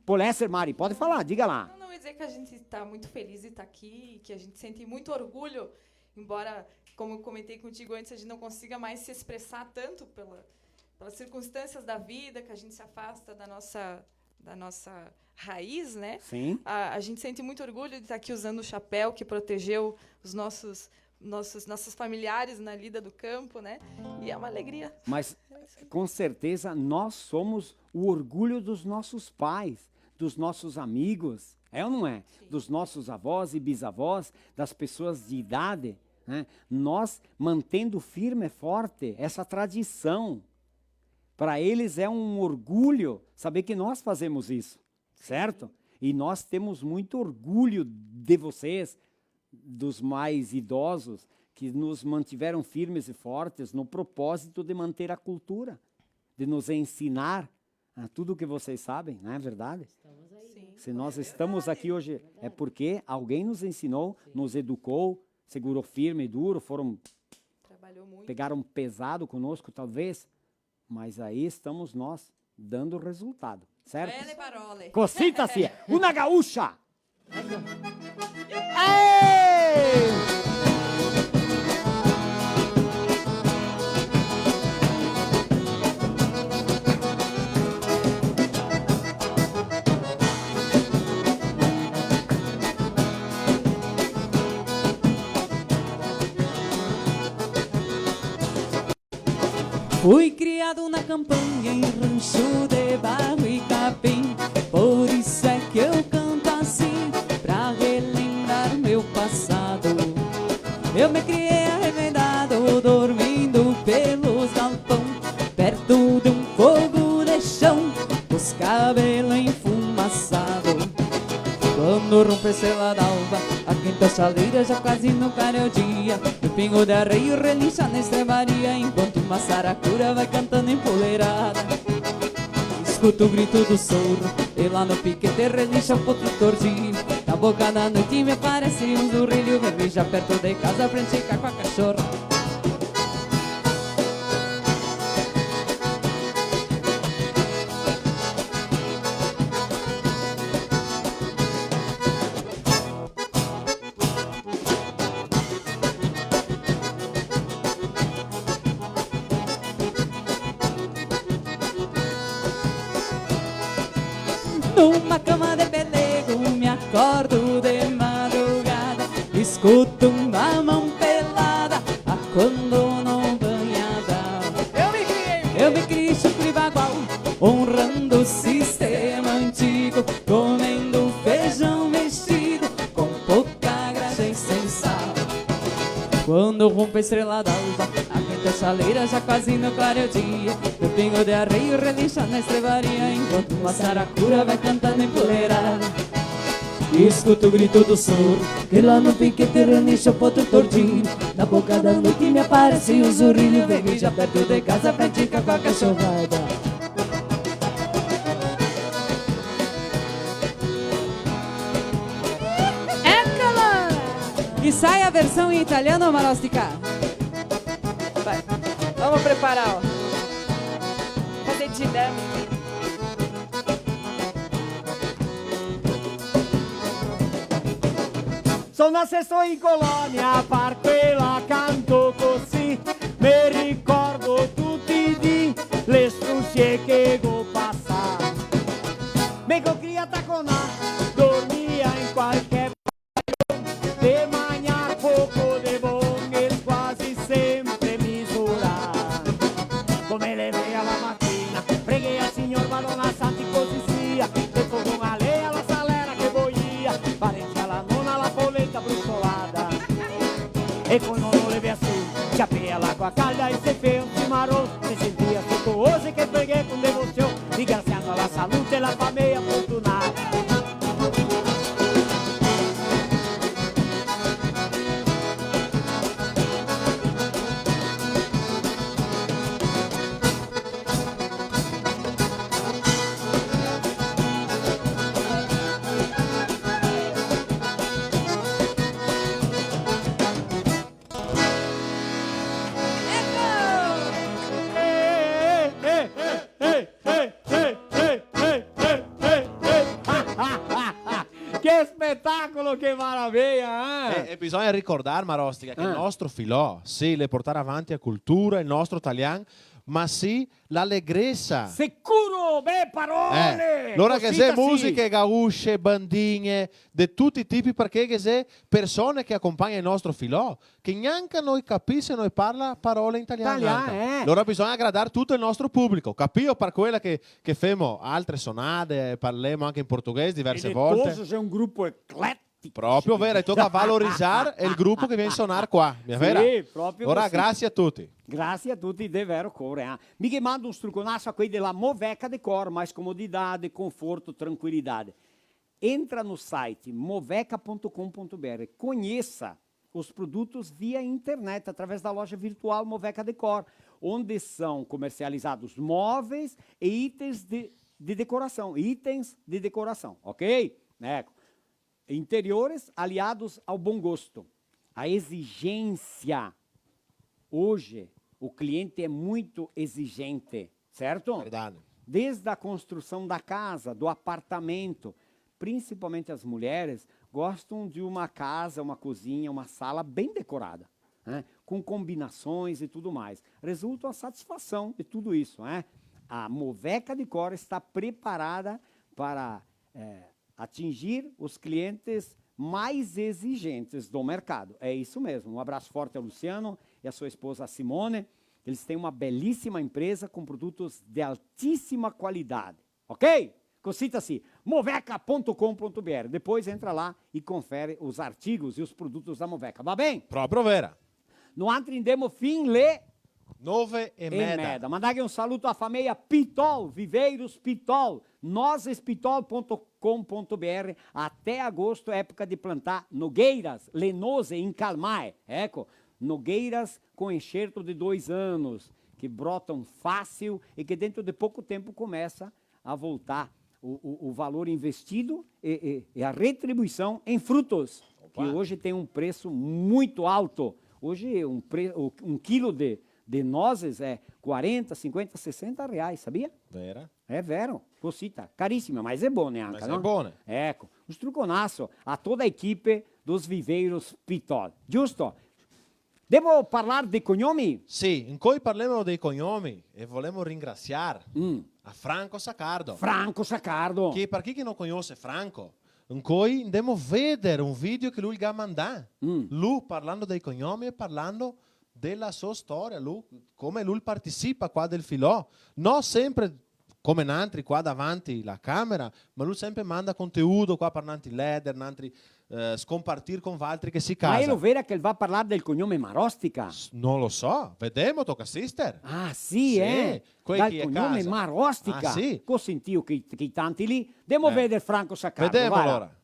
Pol èser, Mari, pode falar, diga lá. Não, não, eu ia dizer que a gente tá muito feliz de tá aqui, que a gente sente muito orgulho, embora, como eu comentei contigo antes, a gente não consiga mais se expressar tanto pela, pelas circunstâncias da vida, que a gente se afasta da nossa, da nossa raiz, né? Sim. A, a gente sente muito orgulho de estar aqui usando o chapéu que protegeu os nossos, nossos, nossos familiares na lida do campo, né? E é uma alegria. Mas, com certeza, nós somos o orgulho dos nossos pais, dos nossos amigos, é ou não é? Sim. Dos nossos avós e bisavós, das pessoas de idade, né? Nós mantendo firme e forte essa tradição. Pra eles é um orgulho saber que nós fazemos isso, certo? E nós temos muito orgulho de vocês, dos mais idosos, que nos mantiveram firmes e fortes no propósito de manter a cultura, de nos ensinar a tudo que vocês sabem, não é verdade? Estamos aí. Sim. Se nós estamos aqui hoje, é porque alguém nos ensinou, nos educou, segurou firme e duro, foram, trabalhou muito, pegaram pesado conosco, talvez, mas aí estamos nós dando resultado, certo? Belle parole. Cosita sì, una gaúcha! Ehi! Fui criado na campanha, em rancho de barro e capim. Por isso é que eu canto assim, pra relembrar meu passado. Eu me criei arremendado, dormindo pelos galpão, perto de um fogo de chão, os cabelo enfumaçado. Quando Quando ronpe estrela d'alba, a quenta chaleira já quase no clareio dia. No pingo de arreio relincha na estrebaria, enquanto uma saracura vai cantando empoleirada. Escuto o grito do sorro, e lá no piquete relincha o potro tordilho. Na boca da noite me aparece um zurrilho, vem beijar perto de casa pra enticar com a cachorra. Numa cama de pelego me acordo de madrugada, escuto uma mão pelada, a quando não banhada. Eu me criei, eu me criei chucre bagual, honrando o sistema antigo, comendo feijão mexido com pouca graxa e sem sal. Quando ronpe a estrela d'alba, a quenta chaleira já quase no clareio dia. No pingo de arreio relincha na estrebaria, enquanto uma saracura vai cantando empoleirada. Escuto o grito do sorro, que lá no piquete relincha o potro tordilho. Na boca da noite me aparece um zurrilho, vem beijar perto de casa pra enticar com a cachorrada. Eccola! E sai a versão em italiano, Marostica? Vai, vamos preparar, ó. Fazer dinâmica. Son nasesto in colonia, par quela canto cusì, me ricordo tuti i dì, le strusie che go pasà. Me go crià taconà, dormia in qualche de magnar poco de bon e quasi sempre misurà. Come levea la matina, preghea al Signor, Madona Santa, cusì sia, el fogon alea, la salera che boia, parecia la nona la polenta brusolada. E co nono levea su, ciapea l'acqua calda e se fea un cimaron, se sentia soto ose che preghea con devosion, ringrasiando la salute e la fameia fortunada. Che spetacolo, che maraveia, eh? E, e bisogna ricordar, Marostica, che el nostro filò, sì, l'è portar avanti a cultura, el nostro talian, ma sì, l'alegresa. Sicuro, be parole! Eh, lora ghe xe musiche gaúche, bandinhe, de tuti i tipi, parché ghe xe persone che acompagna el nostro filò, che gnanca no i capise, no i parla parole in talian. Talian, anca. Eh. Lora bisogna agradar tuto el nostro publico, capìo? Par quela che, che femo altre sonade, parlemo anca in portoghese diverse volte. E de todos xe un grupo ecletico. Proprio vera, e toca valorizar el grupo che vien sonar qua, mia vera? Sì, proprio cusì. Lora, grasie a tuti. Grasie a tuti, de vero core, eh. Mi che mando un struconaso a quei de la Moveca Decor, mais comodidade, conforto, tranquilidade. Entra no site moveca ponto com ponto B R, conheça os produtos via internet, através da loja virtual Moveca Decor, onde são comercializados móveis e itens de, de decoração, itens de decoração, ok? Eco. Interiores aliados ao bom gosto. A exigência. Hoje, o cliente é muito exigente, certo? Verdade. Desde a construção da casa, do apartamento, principalmente as mulheres gostam de uma casa, uma cozinha, uma sala bem decorada, né? Com combinações e tudo mais. Resulta a satisfação de tudo isso, né? A Moveca Decor está preparada para, é, atingir os clientes mais exigentes do mercado. É isso mesmo. Um abraço forte ao Luciano e à sua esposa Simone. Eles têm uma belíssima empresa com produtos de altíssima qualidade. Ok? Cosita sì, moveca ponto com ponto B R. Depois entra lá e confere os artigos e os produtos da Moveca. Va ben? Proprio vera. Noantri ndemo fin le Nove e meda. Mandaghe un saluto a fameia Pitol, Viveiros Pitol, nozes pitol ponto com ponto B R. Até agosto é época de plantar nogueiras, le noze incalmae, eco, nogueiras com enxerto de dois anos, que brotam fácil e que dentro de pouco tempo começa a voltar o, o, o valor investido e, e, e a retribuição em frutos, que hoje tem um preço muito alto. Hoje um, pre, um quilo de, de nozes é quarenta, cinquenta, sessenta reais, sabia? Vera? É vero, cosita, caríssima, mas é bone anca, mas no? É bone. Eco, un struconaso a toda a equipe dos Viveiros Pitol, giusto? Devo parlar dei cognomi? Sì, incoi parlemo dei cognomi e volemo ringrasiar a Franco Saccardo. Franco Saccardo. Che par chi che no cognose Franco, incoi ndemo veder un video che lu el ga mandà. Lu parlando dei cognomi e parlando dela so storia, lu, come lu el partisipa qua del filò. No sempre come nantri qua davanti la camera, ma lu sempre manda conteudo qua par nantri leder, nantri, eh, scompartir con valtri che si casa. Ma elo vera che el va parlar del cognome Marostica? S-, no lo so, vedemo, toca asister. Ah, sì, eh? Quei dal cognome Marostica. Ah, sì. Go sentìo che, che tanti lì. Demo veder Franco Saccardo, vedemo alora.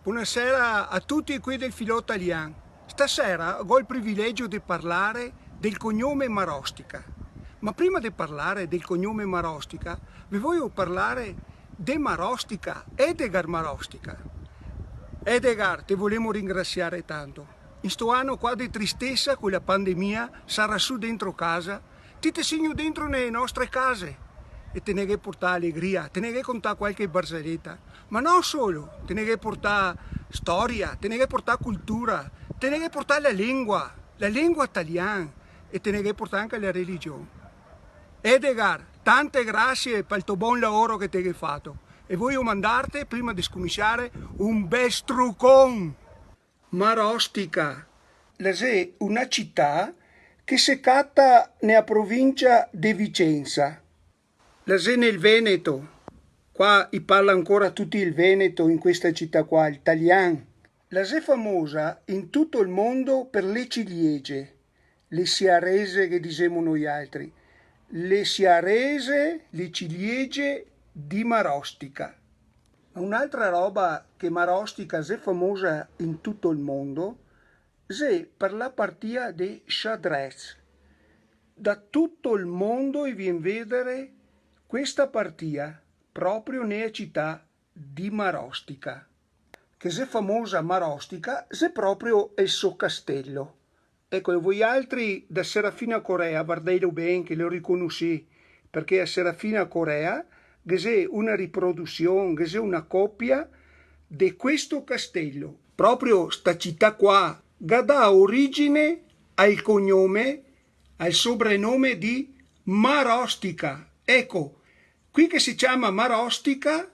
Bonasera a tuti quei del filò talian. Stasera go el privilegio de parlare del cognome Marostica. Ma prima de parlare del cognome Marostica, ve voio parlare de Marostica, Edgar Marostica. Edgar, te volemo ringrasiare tanto. In sto ano qua de tristesa, co la pandemia, sarà su dentro casa, ti te signo dentro nele nostre case e te ne ghe portà alegria, te ne ghe contà qualche barzeleta, ma no solo, te ne ghe portà storia, te ne ghe portà cultura, te ne ghe portà la lengua, la lengua talian, e te ne ghe portà anca la religion. Edgar, tante grasie pal to bon laoro che te ghe fato, e voio mandarte, prima de scominsiare, un bel strucon! Marostica, la xe una cità che se cata nea provincia de Vicenza. La xe nel Veneto. Qua i parla ancora tuti el veneto in questa cità qua, el talian. La xe famosa in tuto el mondo per le ciliege, le siarese che disemo noialtri, le siarese, le ciliege di Marostica. Ma un'altra roba che Marostica xe famosa in tuto el mondo, xe per la partia de xadrez. Da tuto el mondo i vien vedere questa partia, proprio nea cità di Marostica. Che xe famosa Marostica, xe proprio el so castelo. Eco, e voialtri da Serafina Corrêa, vardèilo ben che lo riconosì, parché a Serafina Corrêa ghe xe una riprodusion, ghe xe una copia de questo castelo. Proprio sta cità qua ga dà origine al cognome, al sobrenome di Marostica. Eco, qui che se ciama Marostica,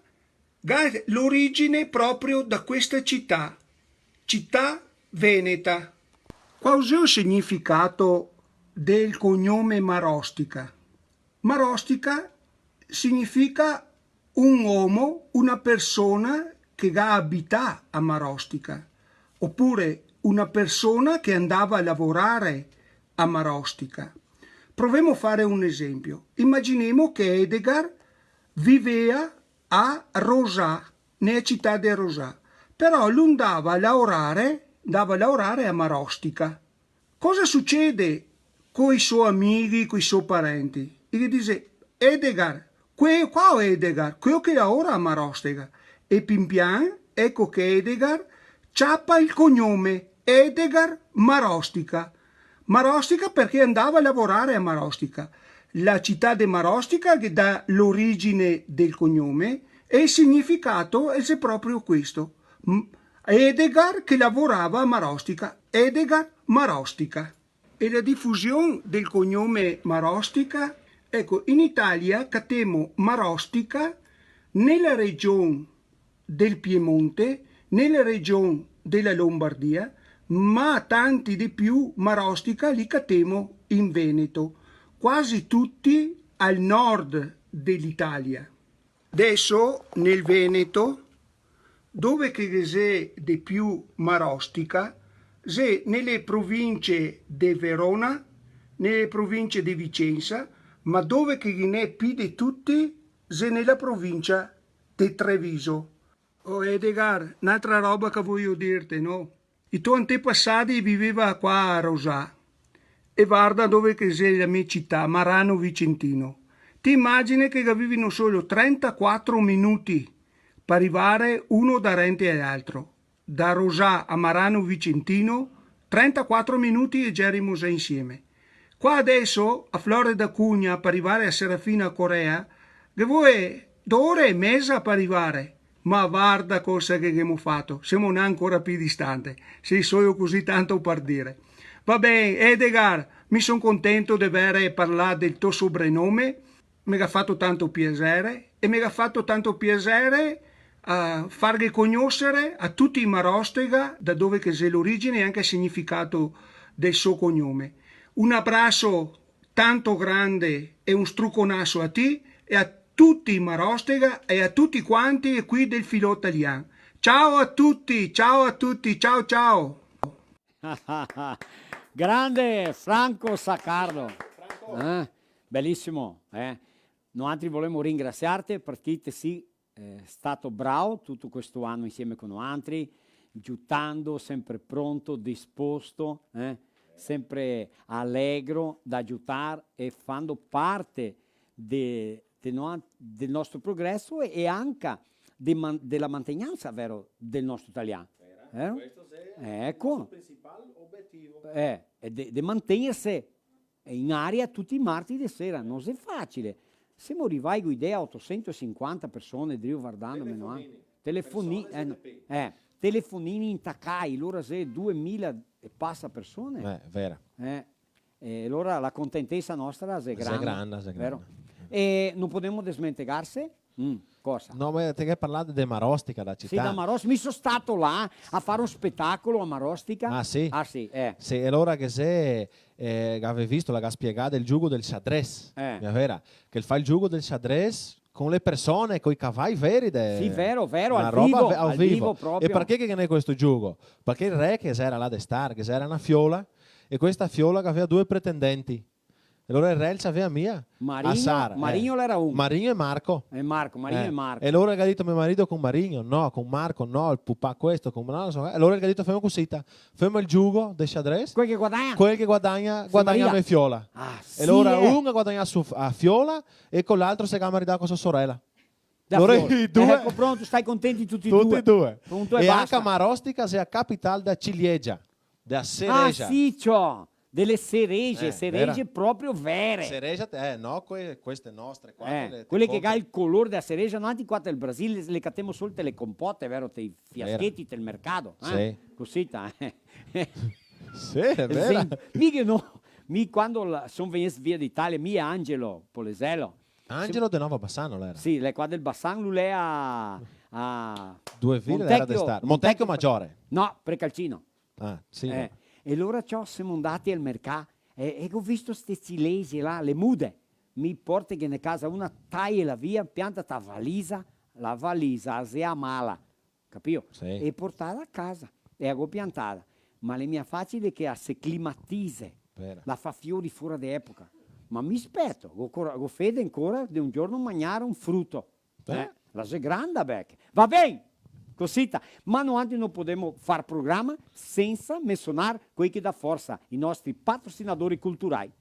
ga l'origine proprio da questa cità, cità veneta. Qual xe el significato del cognome Marostica? Marostica significa un omo, una persona che ga abità a Marostica, opure una persona che andava a lavorare a Marostica. Provemo a fare un esempio. Imaginemo che Edgar vivea a Rosà, nea cità de Rosà, però lu ndava a laorare, ndava a laorare a Marostica. Cosa sucede coi so amighi, coi so parenti? I ghe dixe: "Edgar, que-, quao Edgar? Queo che laora a Marostica." E pian pian, eco che Edgar ciapa el cognome, Edgar Marostica. Marostica parché andava a lavorare a Marostica. La cità de Marostica che dà l'origine del cognome, e el significato xe proprio questo. M-, Edgar che lavorava a Marostica, Edgar Marostica. E la difusion del cognome Marostica? Eco, in Italia catemo Marostica nela region del Piemonte, nela region dela Lombardia, ma tanti de più Marostica li catemo in Veneto, quasi tuti al nord de l'Italia. Deso nel Veneto, dove che ghe xe de più Marostica, xe nele provincie de Verona, ne province de Vicensa, ma dove che ghe n'è pi de tuti, xe ne la provincia de Treviso. Oh, Edgar, n'altra roba che voio dirte, no? I to antepasadi viveva qua a Rosà, e varda dove che xe la me cità, Marano Vicentino. Ti imagine che gavevino solo trentaquatro minuti par rivare uno darente a l'altro. Da Rosà a Marano Vicentino, trentaquatro minuti e gerimo za insieme. Qua adeso, a Flore da Cunha, par rivare a Serafina Corrêa, ghe vol do ore e meza par rivare. Ma varda cosa che ghemo fato, semo ancora pi distante, se i soio cusì tanto par dire. Va ben, Edgar, mi son contento de vere parlà del to sobrenome, me ga fato tanto piasere, e me ga fato tanto piasere a farghe cognosere a tuti i Marostega da dove che xe l'origine e anca el significato del so cognome. Un abraso tanto grande e un struconaso a ti e a tuti i Marostega e a tuti quanti e qui del Filò Talian. Ciao a tuti, ciao a tuti, ciao, ciao. Grande Franco Saccardo. Franco. Eh? Belisimo, eh? Noantri volemo ringrasiarte parché te si, eh, stato bravo tuto questo ano insieme co noantri, giutando, sempre pronto, disposto, eh? Sempre alegro da giutar e fando parte de, de no-, del nostro progreso e, e anca de man-, de la mantegnansa, vero, del nostro talian. Vera? Eh? Questo xe el nostro principal obetivo. Eh, e de, de mantegnerse in aria tuti i marti de sera, no xe facile. Semo rivai co idea a otosento e sinquanta persone, drio vardandome, no? Telefonini. Telefonini, persone, eh, no. Eh, telefonini intacai, lora xe duemila e pasa persone. Eh, vera. Eh, e lora la contentesa nostra xe granda, xe granda, xe granda, vero? E no podemo desmentegarse Mm, cosa? No, ma te ghe parlà de Marostica, la cità. Sì, da Marostica, mi so stato là a fare un spetacolo a Marostica. Ah, sì? Ah, sì, eh. Sì, e alora che se, eh, che gavè visto, la ga spiegà del gioco del xadrez, eh, mia vera? Che fa el gioco del xadrez con le persone, coi cavai veri de... Sì, vero, vero, al vivo, ve-, al vivo proprio. E parché che ghe n'è questo gioco? Parché el re che gera là de star, che gera na fiola, e questa fiola che gaveva due pretendenti. E alora el re el savea mia. Marigno, a Sara, eh. Marigno l'era un. Marigno e Marco. E Marco, Marigno e Marco. E alora el ga dito: "Me marido con Marigno?" "No, con Marco no, el pupà questo, con, no so." E alora el ga dito: "Femo cusita, femo el giugo de xadrez. Quel che guadagna? Quel che guadagna, guadagna me fiola." Ah, sì, eh. E alora un ga guadagnà su f-, a fiola e co l'altro se ga maridà co so sorela. Da fiola. Alora i due. Eco, pronto, stai contenti tuti e due. Tuti e due. Pronto e basta. E anca Marostica xe a capital da ciliegia, da cereja. Ah, sì, ciò. Dele cereje, eh, cereje proprio vere. Cereja, eh, no, que-, queste nostre qua, eh, quele, quele che ga el color dela cereja, noantri qua del Brasil le, le catemo sol te le compote, vero? Te i fiascheti, te el mercato, eh? Sì. Cusita, eh. Sì, xe vera. Sì, mi che no, mi quando la, son vegnest via d'Italia, mi e Angelo Poleselo. Angelo de Nova Bassano l'era? Sì, l'è qua del Bassan, lu l'è a, a Dove vile l'era de star? Montecchio Maggiore. No, Precalcino. Ah, sì, eh, no. E alora ciò, semo ndati al mercà, e, e go visto ste cilese là, le mude. Mi porte che ne casa una, taie la via, pianta ta valisa, la valisa, a xe a mala, capio? Sì. E portala a casa, e la go piantada. Ma l'è mia facile che la se climatize, vera, la fa fiori fora de epoca. Ma mi speto, go cora-, go fede ancora de un giorno magnare un fruto. Eh? Eh, la xe granda, Beck. Va ben! Cosita, ma noantri no podemo far programa sensa mensonar quei che dà forsa, i nostri patrosinadori culturai.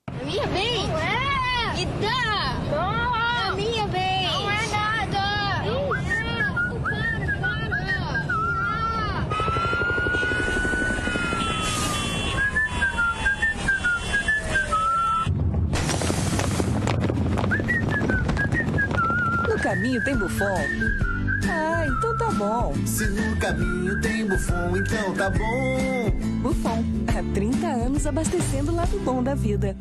A minha vez? Não é! Me dá! Não! A minha vez! Não é nada! Não é! Para, para! No caminho tem Buffon? Ah, então tá bom. Se no caminho tem Buffon, então tá bom. Buffon, há trinta anos abastecendo o lado bom da vida.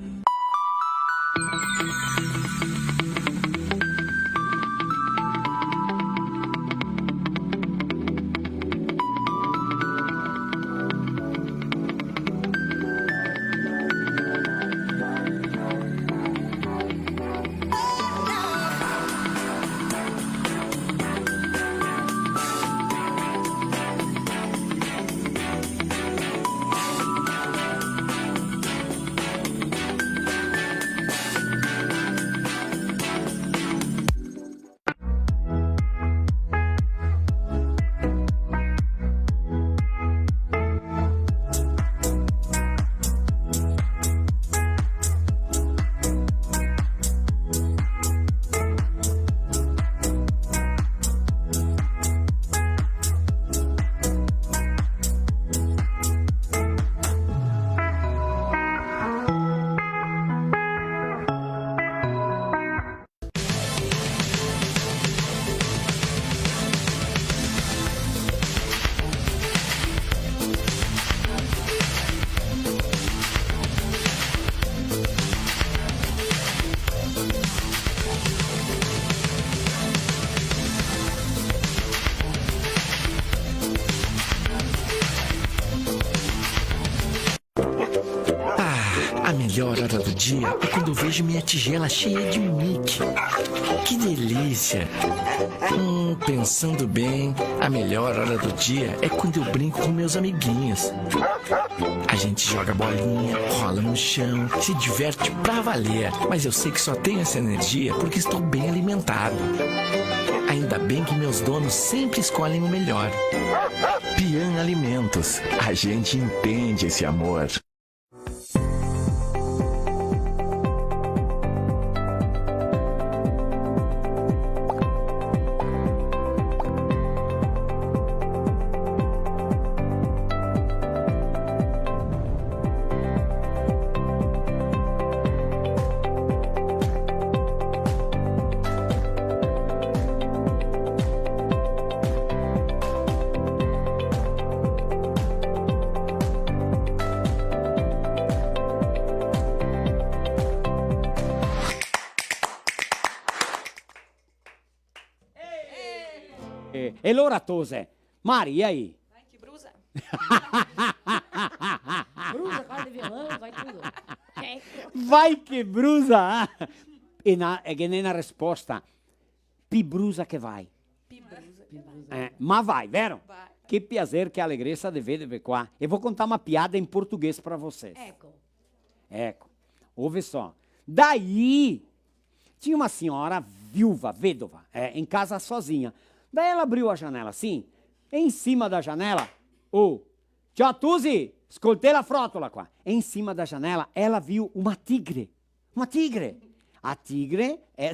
Dia é quando eu vejo minha tigela cheia de Mickey. Que delícia! Hum, pensando bem, a melhor hora do dia é quando eu brinco com meus amiguinhos. A gente joga bolinha, rola no chão, se diverte pra valer. Mas eu sei que só tenho essa energia porque estou bem alimentado. Ainda bem que meus donos sempre escolhem o melhor. Pian Alimentos, a gente entende esse amor. E, e lora tose. Mari, e aí? Vai che brusa. Brusa, corda de violão, vai tudo. Eco. Vai che brusa! E na, e ghe n'è na resposta. Pi brusa che vai. Pi brusa. Pi brusa. Eh, ma vai, vero? Vai. Che piaser, che alegresa de vederve qua. E vou contar uma piada em português pra vocês. Eco. Eco. Ouve só. Daí, tinha uma senhora viúva, vedova, é, em casa sozinha. Daí ela abriu a janela assim, e em cima da janela, ô, ciò, Tusi, scoltè la frotola qua. E em cima da janela, ela viu uma tigre. Uma tigre. A tigre é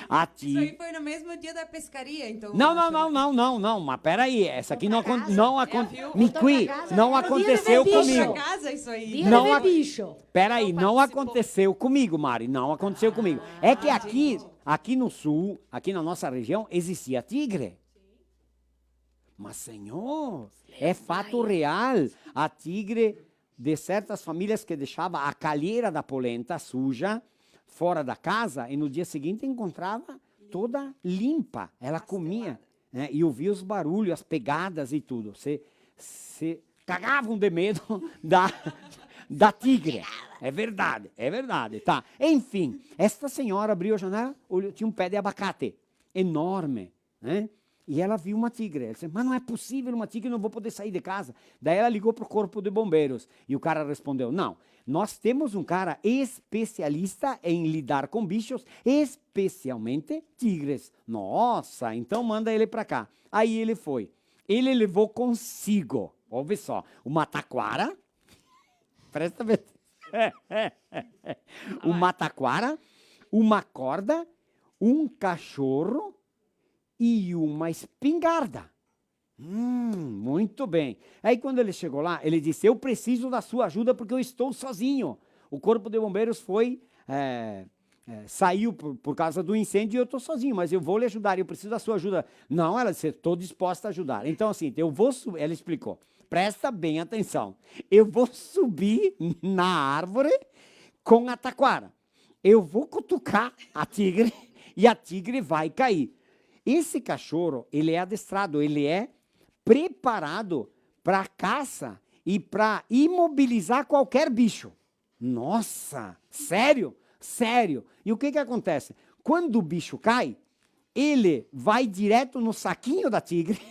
A ti- Isso aí foi no mesmo dia da pescaria, então. Não, não, não, não, não, não, mas pera aí, essa aqui não acon-, não acon-, mi qui, não aconteceu comigo. Outra casa, isso aí. Não ac-, pera aí, não aconteceu comigo, Mari, não aconteceu comigo. É que aqui, aqui no sul, aqui na nossa região, existia tigre. Mas, senhor, é fato real. A tigre de certas famílias que deixava a calheira da polenta suja fora da casa e no dia seguinte encontrava toda limpa. Ela comia, né? E ouvia os barulhos, as pegadas e tudo. Se, se cagavam de medo da, da tigre. É verdade, é verdade, tá? Enfim, esta senhora abriu a janela, olhou, tinha um pé de abacate enorme, né? E ela viu uma tigre. Ela disse: "Mas não é possível, uma tigre, não vou poder sair de casa." Daí ela ligou pro corpo de bombeiros. E o cara respondeu: "Não, nós temos um cara especialista em lidar com bichos, especialmente tigres." "Nossa, então manda ele pra cá." Aí ele foi. Ele levou consigo, ouve só, uma taquara. Presta atenção. Uma taquara, uma corda, um cachorro e uma espingarda. Hum, muito bem. Aí, quando ele chegou lá, ele disse: "Eu preciso da sua ajuda porque eu estou sozinho. O corpo de bombeiros foi, é, é, saiu por, por causa do incêndio e eu tô sozinho, mas eu vou lhe ajudar, eu preciso da sua ajuda." "Não", ela disse, "estou disposta a ajudar." "Então, assim, eu vou su-", ela explicou. Presta bem atenção. "Eu vou subir na árvore com a taquara. Eu vou cutucar a tigre e a tigre vai cair." Esse cachorro, ele é adestrado, ele é preparado pra caça e pra imobilizar qualquer bicho. Nossa, sério? Sério. E o que que acontece? Quando o bicho cai, ele vai direto no saquinho da tigre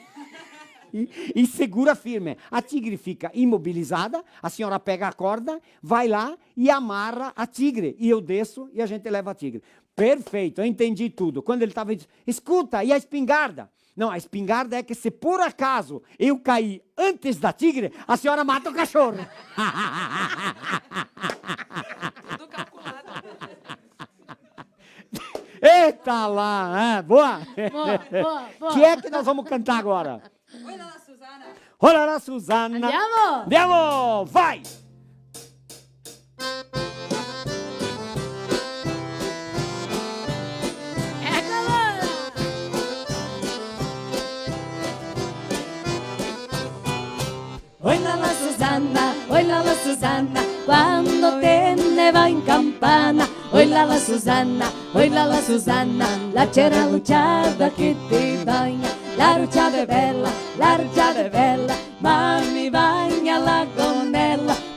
e, e segura firme. A tigre fica imobilizada, a senhora pega a corda, vai lá e amarra a tigre. E eu desço e a gente leva a tigre. Perfeito, eu entendi tudo. Quando ele tava dizendo: "Escuta, e a espingarda?" "Não, a espingarda é que se por acaso eu cair antes da tigre, a senhora mata o cachorro." Tudo calculado. Eita lá, é, boa. Boa, boa, boa. Que é que nós vamos cantar agora? Oi lá, Suzana. Oi lá, Suzana. Andiamo! Andiamo, vai! Eco là! Oi là là Susanna, oi là là Susanna, quando te ne vai in campana. Oi là là Susanna, oi là là Susanna, là c'è la ruciada che te bagna. La ruciada è bella, la ruciada è bella, ma mi bagna la gonnella.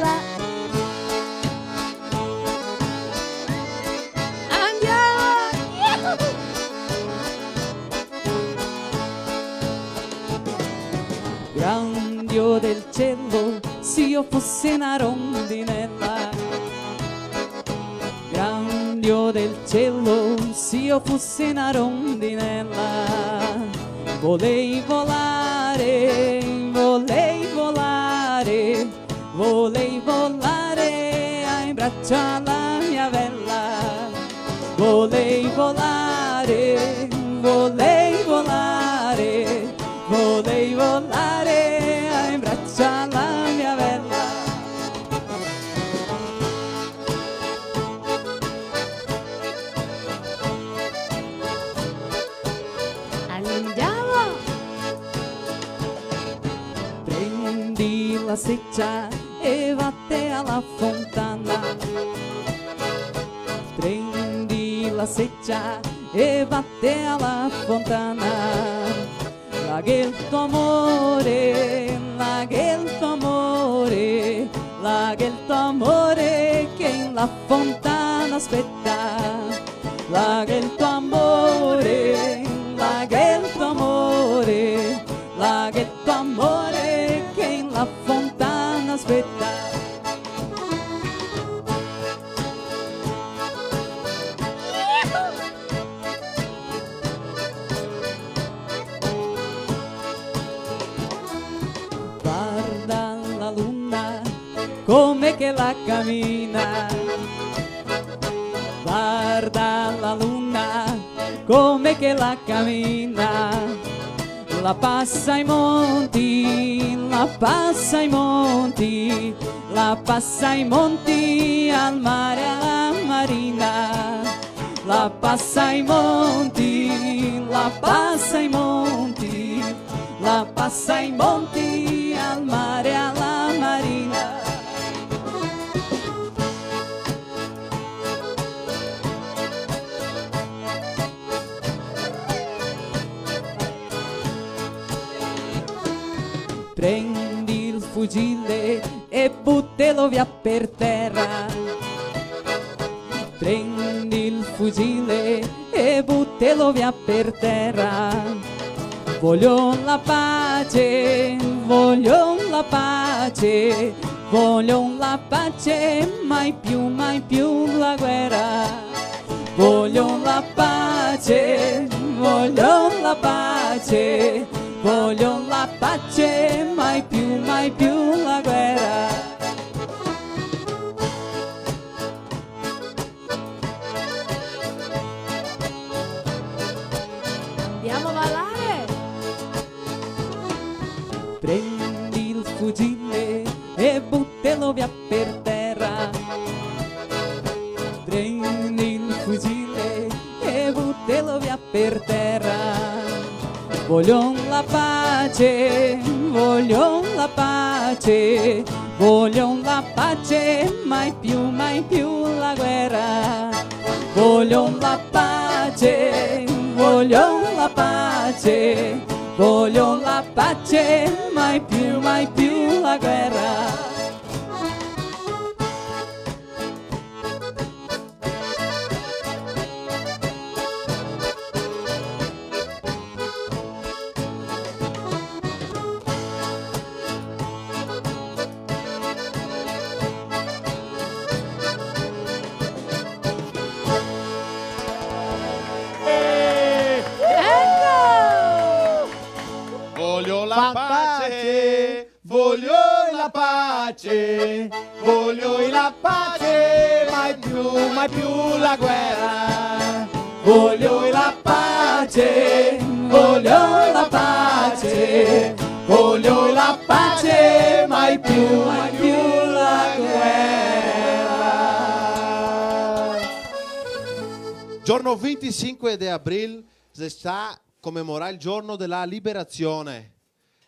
bella. Andiamo! Gran Dio del cielo, se io fossi na rondinela. Gran Dio del cielo, se io fossi na rondinela, volei volare, volei volare, volei volare a in bracio a la mia vela. Volei volare, volei volare, volei volare a in bracio a la mia vela. Andiamo! Prendi la secia e vate a la fontana. Prendi la secia e vate a la fontana. Larga el tuo amore, larga el tuo amore, larga el tuo amore che in la fontana speta. Larga el tuo amore, larga el tuo amore, larga el tuo amore che in la fontana speta. Varda la luna come che la camina, varda la luna come che la camina. La pasa i monti, la pasa i monti, la pasa i monti, al mare, a la marina. La pasa i monti, la pasa i monti, la pasa i monti, al mare, a la marina. Prendi el fusile e butelo via per tera. Prendi el fusile e butelo via per tera. Voglio la pace, voglio la pace, voglio la pace, mai più, mai più la guerra. Voglio la pace, voglio la pace, voglio la pace, mai più, mai più la guerra. Andiamo a ballare! Prendi el fusile e butelo via per tera. Prendi el fusile e butelo via per tera. Voglio la pace, voglio la pace, voglio la pace, mai più, mai più la guerra. Voglio la pace, voglio la pace, voglio la pace, mai più, mai più la guerra. Eco! Mai più la guerra, voglio la pace, voglio la pace, voglio la pace, mai più, mai più la guerra. Giorno venticinque de abril xe stà comemorà el giorno de la liberazione.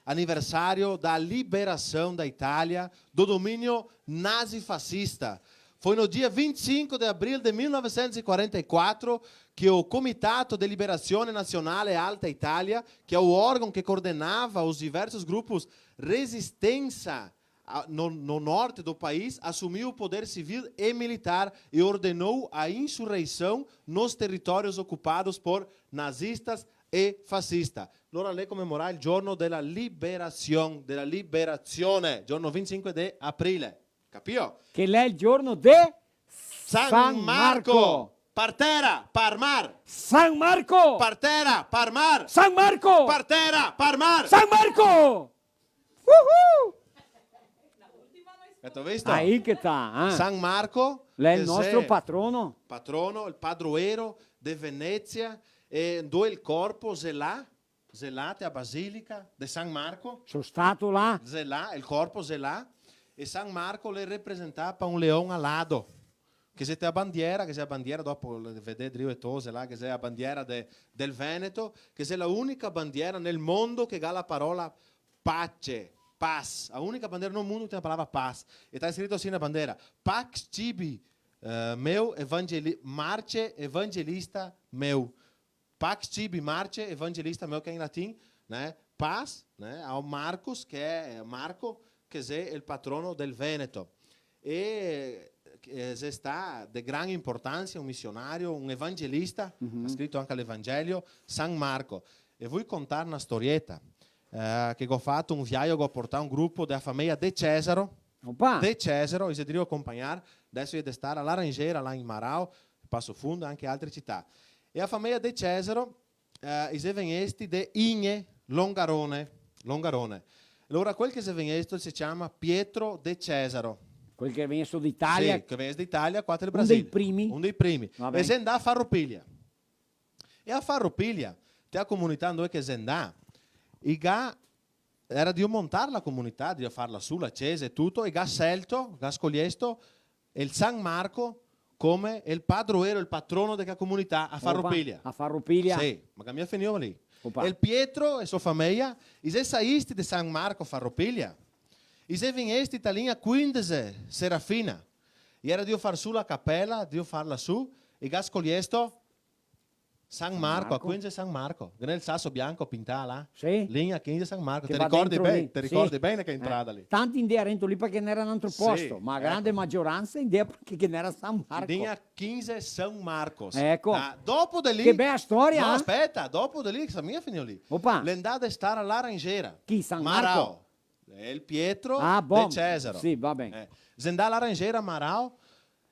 Aniversario da liberação da Itália do domínio nazifascista. Foi no dia vinte e cinco de abril de mil novecentos e quarenta e quatro que o Comitato de Liberazione Nazionale Alta Itália, que é o órgão que coordenava os diversos grupos resistência a, no, no norte do país, assumiu o poder civil e militar e ordenou a insurreição nos territórios ocupados por nazistas e fascista. Lora l'è comemorà el giorno de la liberazion, de la liberazione, giorno venticinque de aprile. Capìo? Che l'è el giorno de San San Marco. Marco. Par tera, par mar. San Marco. Par tera, par mar. San Marco. Par tera, par mar. San Marco. Uhu! Gheto visto? Aí que tá, ah. San Marco, l'è el nostro patrono. Patrono, el padroero de Venezia, e dove el corpo xe là, xe là, te a basilica de San Marco. So stato là. Xe là, el corpo xe là, e San Marco l'è representà par un leon alado. Che xe te a bandiera, che xe a bandiera, dopo vedè drio e tose là, che xe a bandiera de, del Veneto, che xe la unica bandiera nel mondo che ga la parola pace, paz. A unica bandiera nel mondo che te a parola paz. E ta scrito sì na bandiera: Pax tibi, eh, meu evangeli-, Marce evangelista meu. Pax tibi Marce, evangelista meu, che xe in latin, né? Paz, né? Ao Marcos, che xe Marco, che xe el patrono del Veneto. E, eh, xe stà de gran importansa, un misionario, un evangelista, mhm, ga scrito anca l'Evangelio, San Marco. E voi contar na storieta, eh, che go fato un viaio, go portà un grupo dea fameia De Cesaro, Opa! De Cesaro, i xe drio compagnar, deso i xe de star a Laranjeira, là in Marau, Passo Fundo, anca altre cità. E a fameia De Cesaro, eh, i xe vegnesti de Igne, Longarone, Longarone. Alora, quel che xe vegnesto se ciama Pietro De Cesaro. Quel che xe vegnesto d'Italia. Sì, che vegnesto d'Italia, qua te el Brasil. Un dei primi. Un dei primi. Va ben. E xe ndà a Farroupilha. E a Farroupilha, te a comunità ndove che xe ndà, i ga Era drio montar la comunità, drio farla su, la cesa e tuto, e ga scelto, ga scoliesto el San Marco come el padroero, el patrono de la comunità a Farroupilha. Opa, a Farroupilha. Sì, ma che mi finio lì. Opa. El Pietro e so fameia, i xe saisti de San Marco Farroupilha, i xe vegnesti ta la linea quindese Serafina. I era drio far su la capela, drio farla su, e ga scoliesto San Marco, a quinze San Marco, che nel sasso bianco pintà là. Sì. Linea quinze San Marco. Te ricordi ben? Te ricordi ben che entrada lì? Tanti ndea rento lì parché n'era un altro posto, ma la grande maggioranza ndea parché che n'era San Marco. Linea quinze San Marcos. Eco. Ah, dopo de lì. Che bela storia, eh? No, speta, dopo de lì, sa mia finio lì. Opa. L'è ndà de star a Laranjeira. Chi, San Marco? Marao. El Pietro De Cesaro. Ah, bon. Sì, va ben. Eh, xe ndà a Laranjeira, Marao,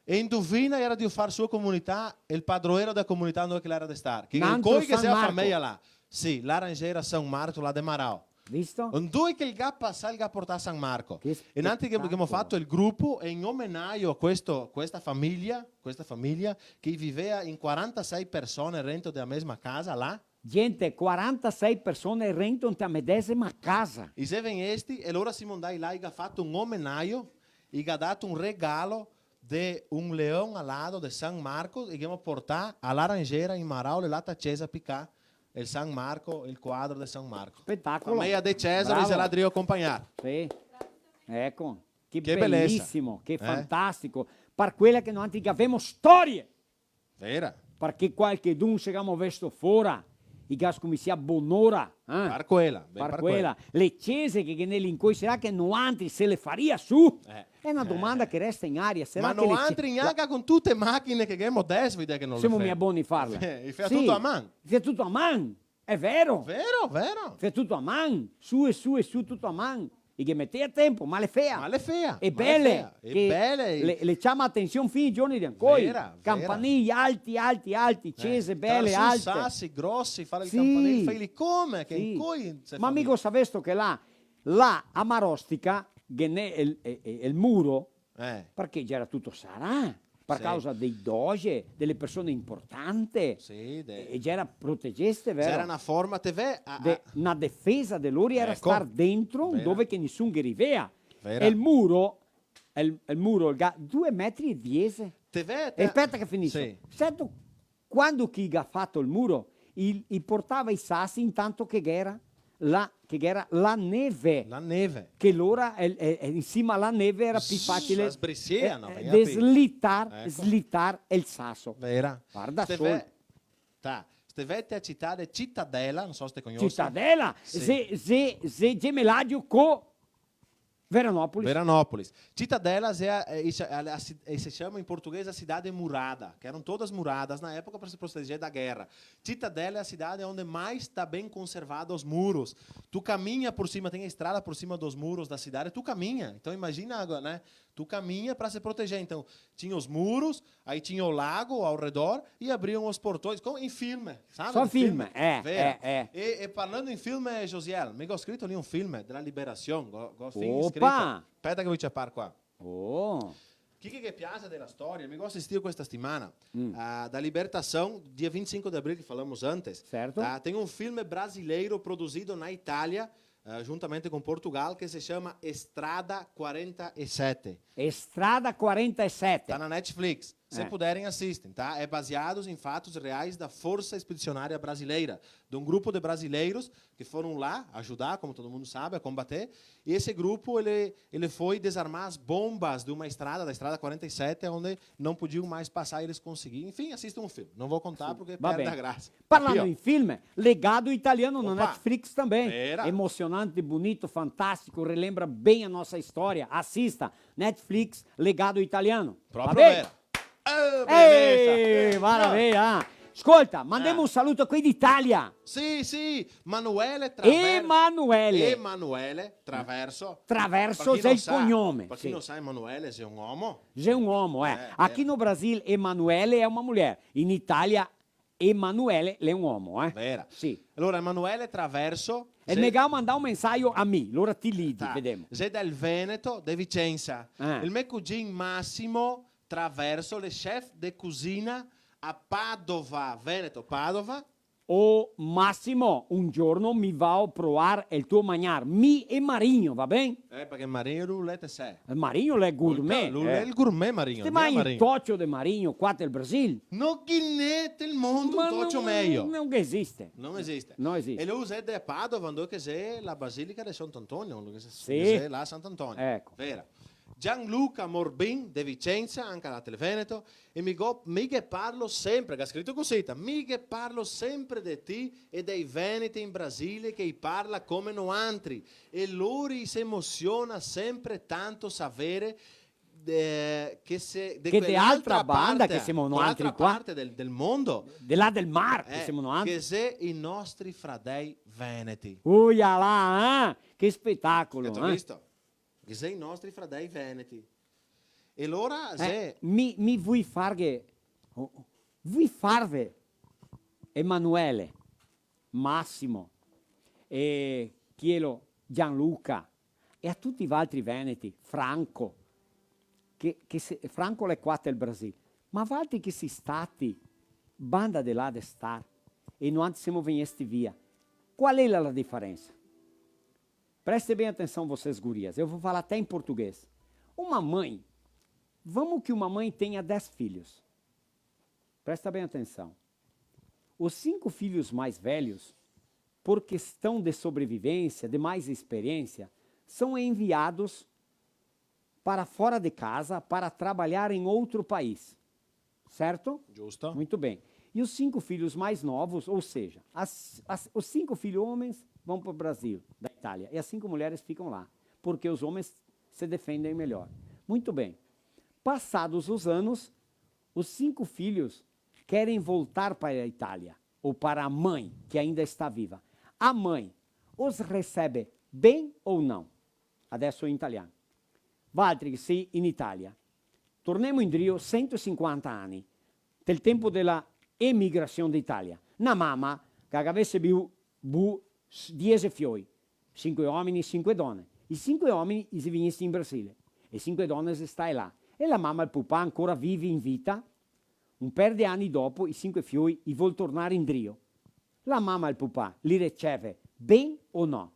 e induvina, era drio far su comunità, el padroero dea comunità ndove che l'era de star. Che incoi che xe a fameia là. Sì, Laranjeira San Marco, là de Marao. Visto? Ndove che el ga pasà, el ga portà San Marco. E nantri che, che ghemo fato el grupo, e in omenaio a questo, questa fameia, questa fameia, che vivea in quarantasei persone rento dea mesma casa là, Gente, quarantasei persone rento inte a medesima casa. I xe vegnesti e lora semo ndai là, i ga fato un omenaio, i ga dato un regalo de un leon alado de San Marco, e ghemo portà a Laranjeira in Marao, l'è là ta cesa picà el San Marco, el quadro de San Marco. Spetacolo. Fameia De Cesaro, bravo. I xe là drio compagnar. Sì. Eco, che belesa. Che belisimo, che fantastico. Par quela che noantri gavemo storie. Vera. Parché qualchedun se ga movesto fora, i ga scominsià bonora, eh? Par quela, ben par quela. Par quela. Le cese che ghe n'è lì incoi, sarà che noantri se le faria su? Eh. Xe na domanda che resta in aria. Sarà che le ce-, ma noantri gnanca con tute machine che ghemo deso, vede che no le femo. Semo mia boni farle. Eh, i fea tuto a man. Sì, i fea tuto a man. Xe vero? Vero, vero. Fea tuto a man, su e su e su, tuto a man. I ghe metea tempo, ma le fea. Ma le fea, ma le fea. E bele, che le, le ciama atension fin i giorni de ancoi. Vera, vera. Campanili alti, alti, alti, cese bele, alte. Tirar su sasi grosi, far el campanil, fai li come, che ancoi se fa. Ma mi go savesto che là, là a Marostica, ghe n'è el, el, el muro, Eh. Parché gera tuto sarà. par causa dei doge, dele persone importante. Sì, de- E, e gera protegeste, vero? Gera na forma, te ve, a, de, a na defesa de lori, era star dentro, dove che nisun ghe rivea. Vera. E el muro, el, el muro, el ga due metri e diese. Te ve, te- E speta che finiso. Sì. Certo, quando che i ga fato el muro, i, i portava i sasi intanto che ghe gera la, che ghe gera la neve. La neve. Che lora, el, el, el, in sima a la neve era pì facile, la sbrisea, eh, no? Eh, de slitar, eco, slitar el saso. Vera. Varda sol. Ste ve-, ta, ste vete a cità de Cittadella, no so se te conosi. Cittadella? Sì. Xe, xe, xe gemelagio co Veranópolis. Veranópolis. Cittadella xe a, eh, i se, a, a ci-, eh, se ciama in portoghese a cidade murada, que eram todas muradas na época pra se proteger da guerra. Cittadella é a cidade onde mais tá bem conservado os muros. Tu caminha por cima, tem a estrada por cima dos muros da cidade, tu caminha. Então imagina agora, né? Tu caminha pra se proteger. Então, tinha os muros, aí tinha o lago ao redor e abriam os portões, como em filme, sabe? Só filme, é, é, é. E, e parlando em filme, Josiel, mi go scrito lì un film dela liberasion, go, go fin scrito. Opa! Speta che vou ciapar qua. Oh. Chi che ghe piaxe dela storia, mi go asistìo questa setimana, ah, da Libertação, dia vinte e cinco de abril, que falamos antes. Certo. Tá? Tem um filme brasileiro produzido na Itália, eh, juntamente com Portugal, que se chama Estrada quarenta e sete. Estrada quarenta e sete. Tá na Netflix. Se puderem, assistem, tá? É baseado em fatos reais da Força Expedicionária Brasileira, de um grupo de brasileiros que foram lá ajudar, como todo mundo sabe, a combater. E esse grupo, ele, ele foi desarmar as bombas de uma estrada, da Estrada quarenta e sete, onde não podiam mais passar e eles conseguiram. Enfim, assistam o filme. Não vou contar porque perde a graça. Parlando in film, Legado Italiano na Netflix também. Vera. Emocionante, bonito, fantástico, relembra bem a nossa história. Assista, Netflix, Legado Italiano. Proprio vera. Eh, maravilha. Scolta, mandemo un saluto a quei d'Italia. Sì, sì, Manuele Traver-, Emanuele. Emanuele Traverso. Traverso xe el cognome, sì. Pra chi no sa, Emanuele xe un omo. Xe un omo, eh. Eh, aqui no Brasil, Emanuele é uma mulher. In Italia Emanuele l'è un omo, eh? Vera. Sì. Alora, Emanuele Traverso, e me ga mandà un mensajo a mi, alora ti lidi, vedemo. Xe del Veneto, de Vicenza. Eh. El me cugin Massimo Traverso, le chef de cusina a Padova, Veneto, Padova. Ô Massimo, un giorno mi vao provar el tuo magnar, mi e Marinho, va ben? Eh, parché Marinho lu l'è, te sè. Eh, Marinho l'è gourmet, lu l'è el gourmet, Marinho. Te magni tocio de Marinho qua tel Brasil? No ghe n'è tel mondo un tocio mejo. Ma no, no esiste. No esiste. No esiste. E lu xe de Padova, dove che xe la basilica de Sant'Antonio, dove che xe, sì, che xe là Sant'Antonio. Eco. Vera. Gianluca Morbin de Vicenza, anca là tel Veneto, e mi go-, mi ghe parlo sempre, che ga scrito cusì, ta, mi ghe parlo sempre de ti e dei veneti in Brasile che i parla come noantri, e lori i se emociona sempre tanto savere, eh, che se, de che de quell'altra altra banda parte, che semo noantri qua, parte del, del mondo, de là del mar, che, eh, semo noantri, che xe i nostri fradei veneti. Uia là, eh? Che spetacolo, eh? Gheto visto? Che xe i nostri fradei veneti. E lora, eh, xe, mi, mi vui farghe, vui farve Emanuele, Massimo, e Chielo, Gianluca, e a tuti valtri veneti, Franco, che, che se, Franco l'è qua tel Brasil, ma valtri che si stati banda de là de star, e noantri semo vegnesti via, qual é la, la diferensa? Preste bem atenção, vocês gurias. Eu vou falar até em português. Uma mãe, vamos que uma mãe tenha dez filhos. Presta bem atenção. Os cinco filhos mais velhos, por questão de sobrevivência, de mais experiência, são enviados para fora de casa para trabalhar em outro país. Certo? Giusto. Muito bem. E os cinco filhos mais novos, ou seja, as, as, os cinco filhos homens vão pro Brasil, da Itália, e as cinco mulheres ficam lá, porque os homens se defendem melhor. Muito bem. Passados os anos, os cinco filhos querem voltar para a Itália, ou para a mãe, que ainda está viva. A mãe os recebe bem ou não? Adesso in italiano. Valtri che sì in Italia. Tornemo indrio sento e sinquanta ani, del tempo dela emigrasion d'Italia. Na mama che gavese bu, bu s-, diese fioi, sinque omini, sinque done. I sinque omini i xe vegnisti in Brasile, e sinque done xe stae là. E la mama e el pupà ancora vivi in vita, un per de ani dopo, i sinque fioi i vol tornar indrio. La mama e el pupà li receve ben o no?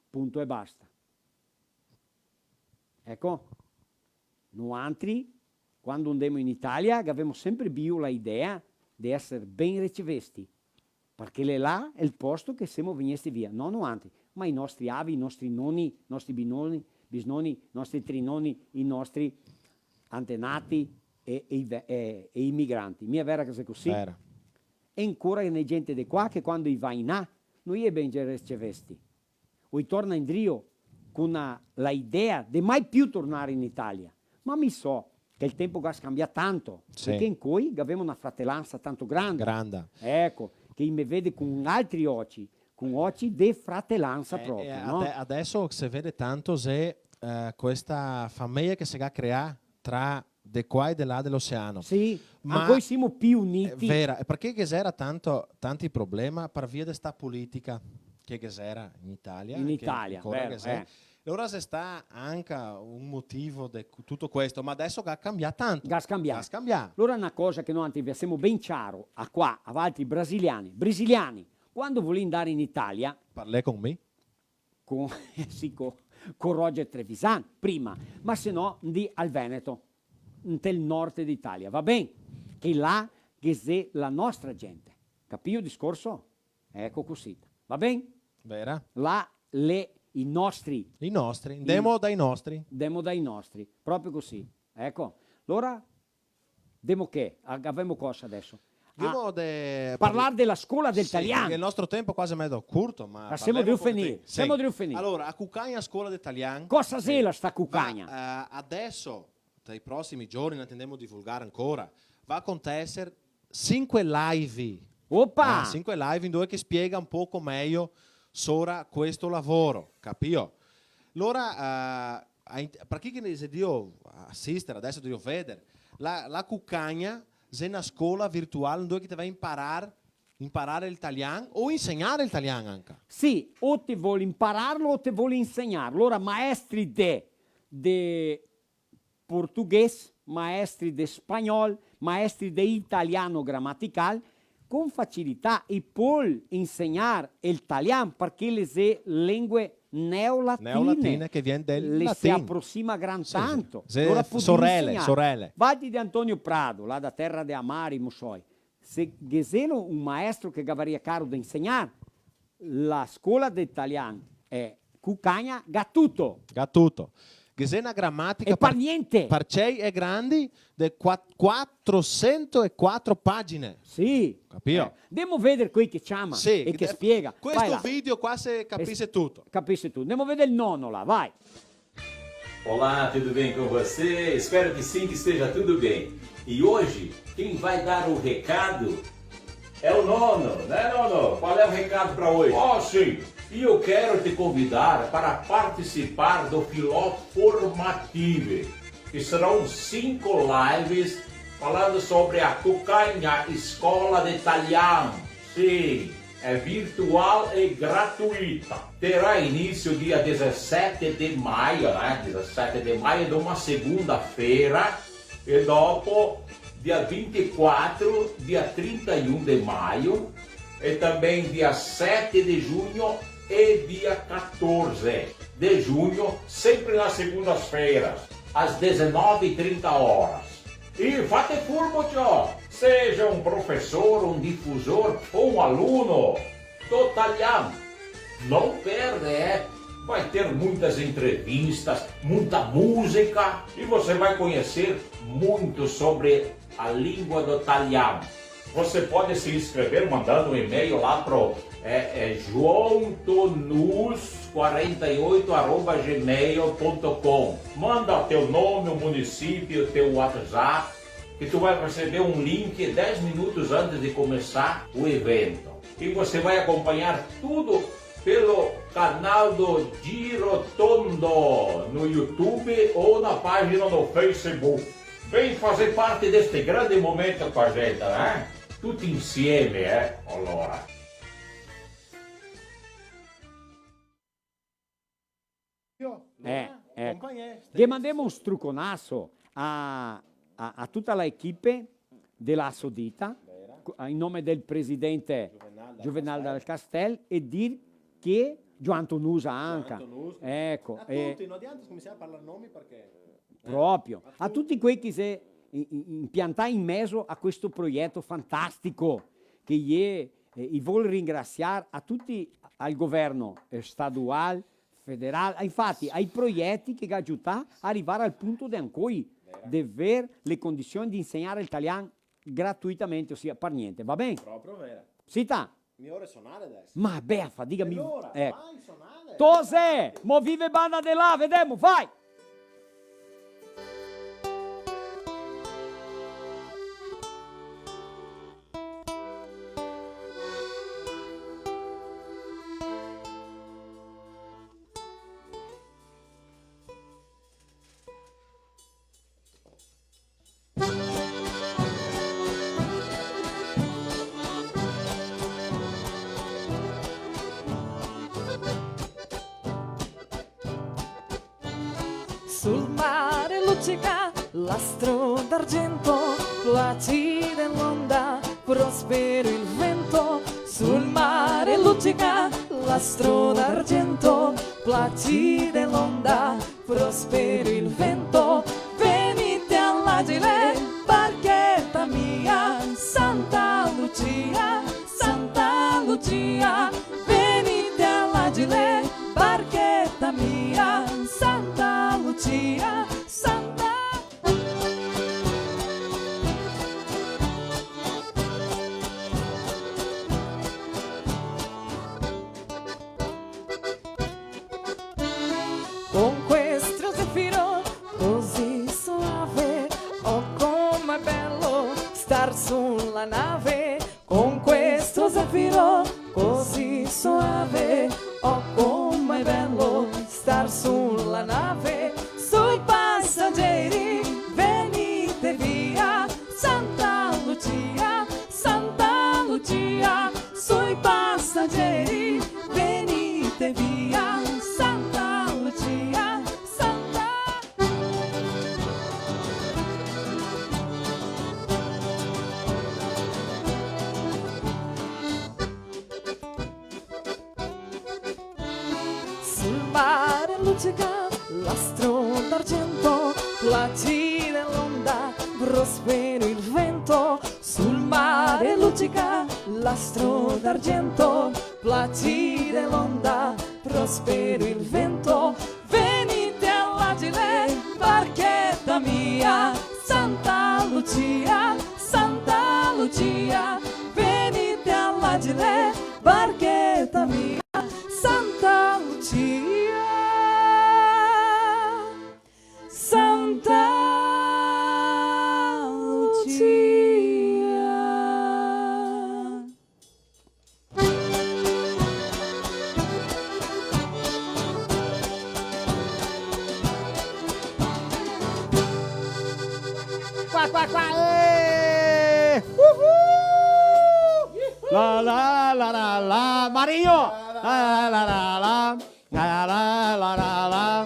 Punto e basta. Eco, noantri, quando ndemo in Italia, gavemo sempre bio la idea de eser ben recevesti, parché l'è là el posto che semo vegnesti via, no noantri, ma i nostri avi, i nostri noni, nostri binoni, bisnoni, nostri trinoni, i nostri antenati e, e i ve-, e, e i migranti. Mia vera che xe cusì? Vera. E ancora ghe n'è gente de qua che quando i va in là, no i è ben recevesti. O i torna indrio co na, la idea de mai più tornar in Italia. Ma mi so che el tempo ga scanbià tanto, sì, e che incoi gavemo na fratelansa tanto granda. Granda. Eco, che i me vede con altri oci, con oci de fratelansa, eh, proprio, eh, no? Ade-, adeso se vede tanto, xe, eh, questa fameia che se ga creà tra de qua e de là de l'oceano. Sì, ma ancoi semo più uniti. Vera, e parché ghe xera tanto, tanti problema par via de sta politica che ghe xera in Italia, in Italia, che ancora vero, ghe xe. Eh. Alora xe sta anca un motivo de cu-, tuto questo, ma adeso ga cambià tanto. Ga scambià. Ga scambià. Alora na cosa che noantri ve semo ben ciaro, a qua, a valtri brasiliani, brasiliani, quando volì ndar in Italia, parlè con mi? Co, sì, co, co Roger Trevisan, prima, ma se no ndì al Veneto, ntel nord de Italia, va ben? Che là ghe xe la nostra gente. Capì el discorso? Eco cusì. Va ben? Vera. Là l'è i nostri. I nostri. Ndemo dai nostri. Ndemo dai nostri. Proprio cusì. Eco. Alora, demo che? A-, gavemo cosa adeso? Demo de parlar de la scola del talian. Sì, parché el nostro tempo qua xe mezo curto, ma semo drio finir, sì. Semo drio finir. Alora, a Cucagna scola de talian. Cosa xe la sta Cucagna? Ma, eh, adeso, tra i prosimi giorni, no ndemo divulgar ancora, va aconteser sinque live. Opa! Eh, sinque live in dove che spiega un poco mejo sora questo lavoro, capio? Alora, eh, a int-, par chi che ne xe drio asister, adeso drio veder, la, la Cucagna xe na scola virtual dove che te va a imparar, imparar el talian o insegnar el talian anca. Sì, o te vol impararlo o te vol insegnarlo. Alora, maestri de, de portoghés, maestri de spagnol, maestri de italiano gramatical, con facilità i pol insegnar el talian, parché le xe lengue neolatine. Neolatine che vien del latin. Le se aprosima gran tanto. Sì, sì. Alora podì sorele, insegnar. Sorele. Valtri de Antonio Prado, là da tera de Amari, Mosoi. Se ghe xelo un maestro che gavaria caro de insegnar, la scola de talian, eh, Cucagna, ga tuto. Ga tuto. Ghe xe na gramatica. E par, par gnente. Par cei e grandi de qua-, quatrosento e quatro pagine. Sì. Capio? Eh, ndemo veder quei che ciama e che spiega. Sì, questo video qua se capise tuto. Capise tuto. Ndemo veder el nono là, vai. Olá, tudo bem com você? Espero que sim, que esteja tudo bem. E hoje, quem vai dar o recado é o Nono, né, Nono? Qual é o recado pra hoje? Ó, sim. E eu quero te convidar para participar do Filó Formativo, que serão cinco lives falando sobre a Cucagna Escola de Italiano. Sim, é virtual e gratuita. Terá início dia dezessete de maio, né? Dezessete de maio, de uma segunda-feira. E dopo, dia vinte e quatro, dia trinta e um de maio, e também dia sete de junho e dia quatorze de junho, sempre nas segundas-feiras, às dezenove e trinta horas. E fate furbo, ciò! Seja um professor, um difusor ou um aluno do Talian. Não perde, é? Vai ter muitas entrevistas, muita música e você vai conhecer muito sobre a língua do Talian. Você pode se inscrever mandando um e-mail lá pro, é, é, joão tonus quarenta e oito arroba gmail ponto com. Manda teu nome, o município, teu WhatsApp, que tu vai receber um link dez minutos antes de começar o evento. E você vai acompanhar tudo pelo canal do Girotondo no YouTube ou na página no Facebook. Vem fazer parte deste grande momento com a gente, né? Tutti insieme, eh? Allora. Eh, eh. Ghe mandemo un struconaso a, a, a tuta la equipe de la Assodita, co-, in nome del presidente Juvenal Dal Castel e dir che Gioan Tonusa anca. Gioan Tonusa. Eco, a tuti, no adianta scominsiar a parlar nomi parché, eh, proprio. A tuti quei che se i-, i-, impiantà in mezo a questo proieto fantastico che i, eh, i vol ringrasiar a tuti, al governo, eh, stadual, federal, infati, ai proieti che ga aiutà a rivar al punto de ancoi, de ver le condision de insegnar el talian gratuitamente, osia par gnente, va ben? Proprio vera. Sita. Mi ore sonar deso. Ma bea fadiga, mi... Alora, eh, vai sonar. Tose, mo vive banda de là, vedemo, vai! Sul mare lucica l'astro d'argento, placide l'onda, prospero il vento. Sul mare lucica l'astro d'argento, placide l'onda, prospero il vento. Venite all'Agile, barchetta mia, Santa Lucia, Santa Lucia. Venite all'Agile, barchetta mia, Santa Lucia, Santa... Con questo zefiro così soave, oh, com'è bello star sulla nave. Con questo zefiro così soave, oh, com'è bello star sulla nave. Sui passeggeri, venite via, Santa Lucia, Santa Lucia. Sui passeggeri, venite via, Santa Lucia, Santa... Sul mare lucica l'astro d'argento, placide l'onda, prospero il vento. Sul mare lucica l'astro d'argento, placide l'onda, prospero il vento. Venite all'Agile, barchetta mia, Santa Lucia, Santa Lucia. Venite all'Agile, barchetta mia, Santa Lucia, Santa Lucia. Qua, qua, qua, eh! Uhu! La, la, la, la, la, Mario! La, la, la, la, la. La, la, la, la, la, la.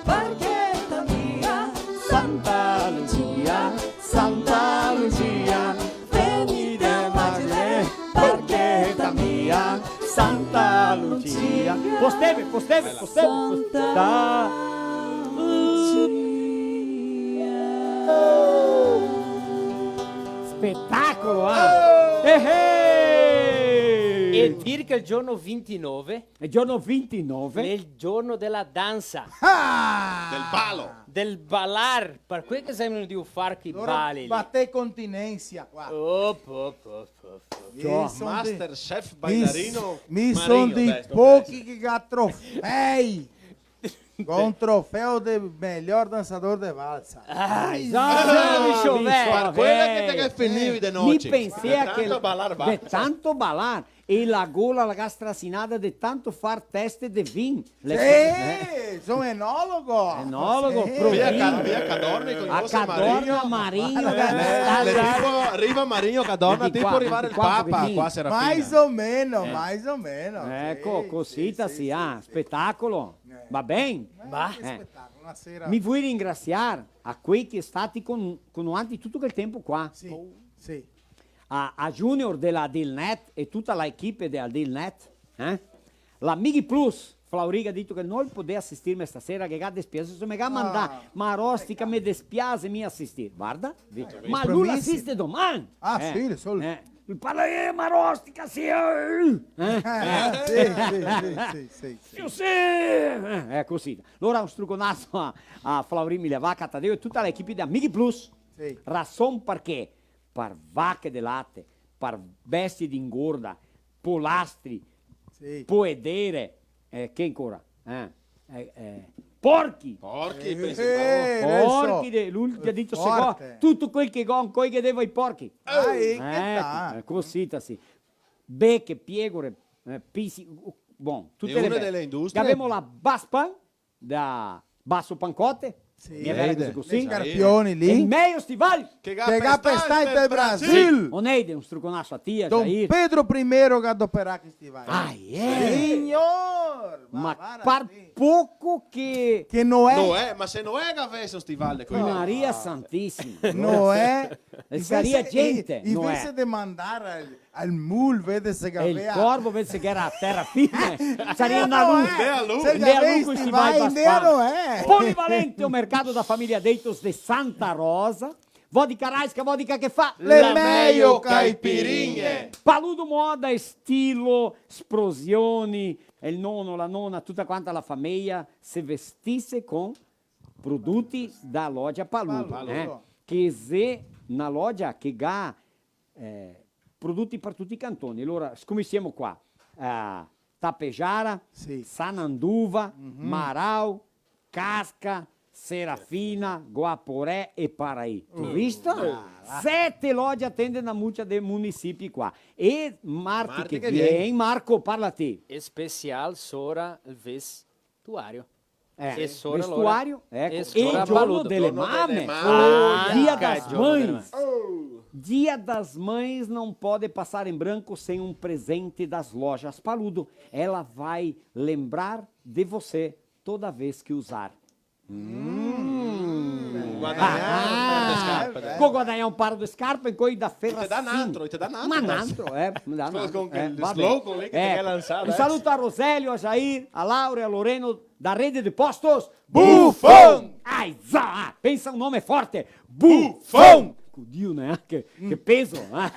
Barcheta mia, Santa Lucia, Santa Lucia, venite a Magile, barcheta mia, Santa Lucia. Posteve, posteve, posteve, posteve. Santa Lucia. Spetacolo, eh? Eh, eh! E dir che el giorno vintinove... El giorno vintinove? L'è el giorno dela dansa. Ah! Del balo. Del balar. Par quel che semo vegnui a far chi bali lì. Alora bate continensia qua. Op, op, op, op, op. Mi son de-, Masterchef mi s-, bailarino. Mi son dei pochi che ga trofei. Con trofeo de melhor dansador de valsa. Ah, esatto, bicho, velho. Par quela che te ghe finivi de noce. Mi pensea che tanto balar, de tanto balar. E la gola la ga strasinada de tanto far teste de vin. Sì, eh, son enologo. Enologo, sì. Via Ca-, via Cadorna, a Cadorna, Marinho, le, le, le, tipo, riva Marinho, Cadorna, tipo rivar el Papa, qua Serafina. Mais o meno, mais o meno. Eco, sì, cosita sì, sì, ah, sì. Spetacolo. Eh. Va ben? Eh, che spetacolo, na sera. Mi vui ringrasiar a quei che xe stati con, con noantri tuto quel tempo qua. Sì, sì. A, a Junior de la Dilnet e tuta la equipe de la Dilnet, eh? La Migplus, Flauri ga dito che no el podea asistirme stasera, che ga despiaso, se me ga mandà, ma Rostica, me despiase mi asistir. Varda, ma lu l'asiste doman. Ah, sì, sol. Eh. Lu parla, eh, ma Rostica, sì, eh. Eh, sì, sì, sì, sì, sì. Io sì, eh, xe cusì. Alora un struconaso a, a Flauri Migliavaca, a Tadeo e tuta la equipe de Amighi Plus. Sì. Rason parché? Par vache de late, par bestie de ingorda, polastri, sì, poedere, eh, che ancora? Eh, eh, eh, porchi! Porchi, eh, pensi, eh, porchi de, lu el ga dito, se go, tuto quel che go ancoi che devo ai porchi. Ah, eh, che ta? Eh, cosita sì. Beche, piegore, eh, pisi, bon, tute le be-, dele industrie. Gavemo la Baspan, da Basso Pancote. Sì. Mi è vero così? I scarpioni lì. El mejo stival che ga pestà inte el Brasil. Oneide, un struconaso a ti, a Jair. Don Pedro primero che ga doperà che stival. Ah, eh. Signor! Ma par poco che... Che Noè. Noè, ma se Noè gavese un stival de quei. Maria Santisima. Noè. E saria gente, Noè. Invese de mandar al al mul, vede se gavea. E el corvo, vede se gera a tera firme. Saria ndà lu. Ndea lu. Ndea lu co i stivai Baspan. Polivalente, o mercado da família Deitos de Santa Rosa. Vodka Raiska, vodka che fa le mejo caipirinhe. Paludo Moda, estilo, sprosioni, el nono, la nona, tuta quanta la fameia se vestise con produti da loja Paludo, eh? Paludo. Che xe na loja che ga eh, produti par tuti i cantoni. Alora, scominsiemo qua. Eh, Tapejara, sì, Sananduva, mhm, Marau, Casca, Serafina, Guaporé e Paraí. Tu visto? Ah, là. Sete loje atende na mucia de munisipi qua. E marti che vien, Marco, parla ti. Especial sora el ves- tuario. Eh, e sora vestuario, eco, e sora el giorno dele mame. Giorno dele mame. Oh, Dia das Mães. Dia das Mães não pode passar em branco sem um presente das lojas Paludo. Ela vai lembrar de você toda vez que usar. Mm. Guadagnar un par de scarpe, dai. Co guadagnar un par de scarpe, coi da Ferracin. E te dà n'antro, e te dà n'antro. Ma n'antro, eh, me dà n'antro. Con quel slogan lì che te ga lansà. Un saluto a Roselio, a Jair, a Laura e a Loreno da Rede de Postos Buffon! Ai, za! Pensa un nome forte! Buffon! Buffon! Dio, neanche, che peso, eh?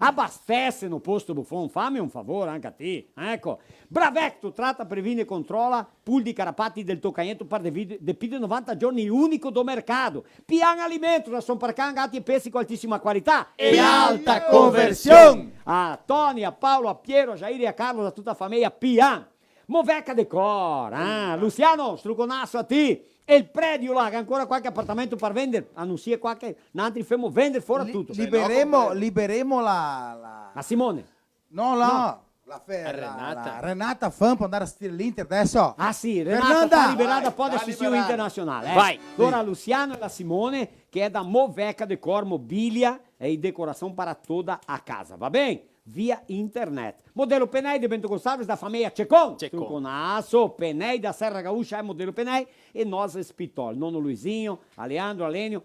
Abastece no posto Buffon, fame un favor anca ti, eco. Bravecto, trata, previne e controla pulzi, carapati del tocagnetto par de vid-, de pi de novanta giorni, unico do mercado. Pian Alimentos, rason par can, gati e pesi co altisima qualità e alta conversion. A Toni, a Paolo, a Piero, a Jair e a Carlos, a tuta a fameia Pian. Moveca Decor, ah, Luciano, struconaso a ti. E el predio là, che ancora qualche apartamento par vender? Anunsia qua che nantri femo vender fora tuto. Liberemo, liberemo la, la... La Simone. No, no, la Fe-, la Renata. La Renata Fan par ndar a stire l'Inter deso. Ah, sì, Renata, Fernanda! Tá liberada, pode assistir o Internacional, eh. Vai. Alora, Luciano e la Simone, che xe da Moveca Decor Mobilia e decoração para toda a casa, va ben? Via internet. Modelo Penei de Bento Gonçalves, da fameia Cecon. Cecon. Struconaso, Penei da Serra Gaúcha, é Modelo Penei e Nozes Pitol. Nono Luizinho, Aleandro, Alenio,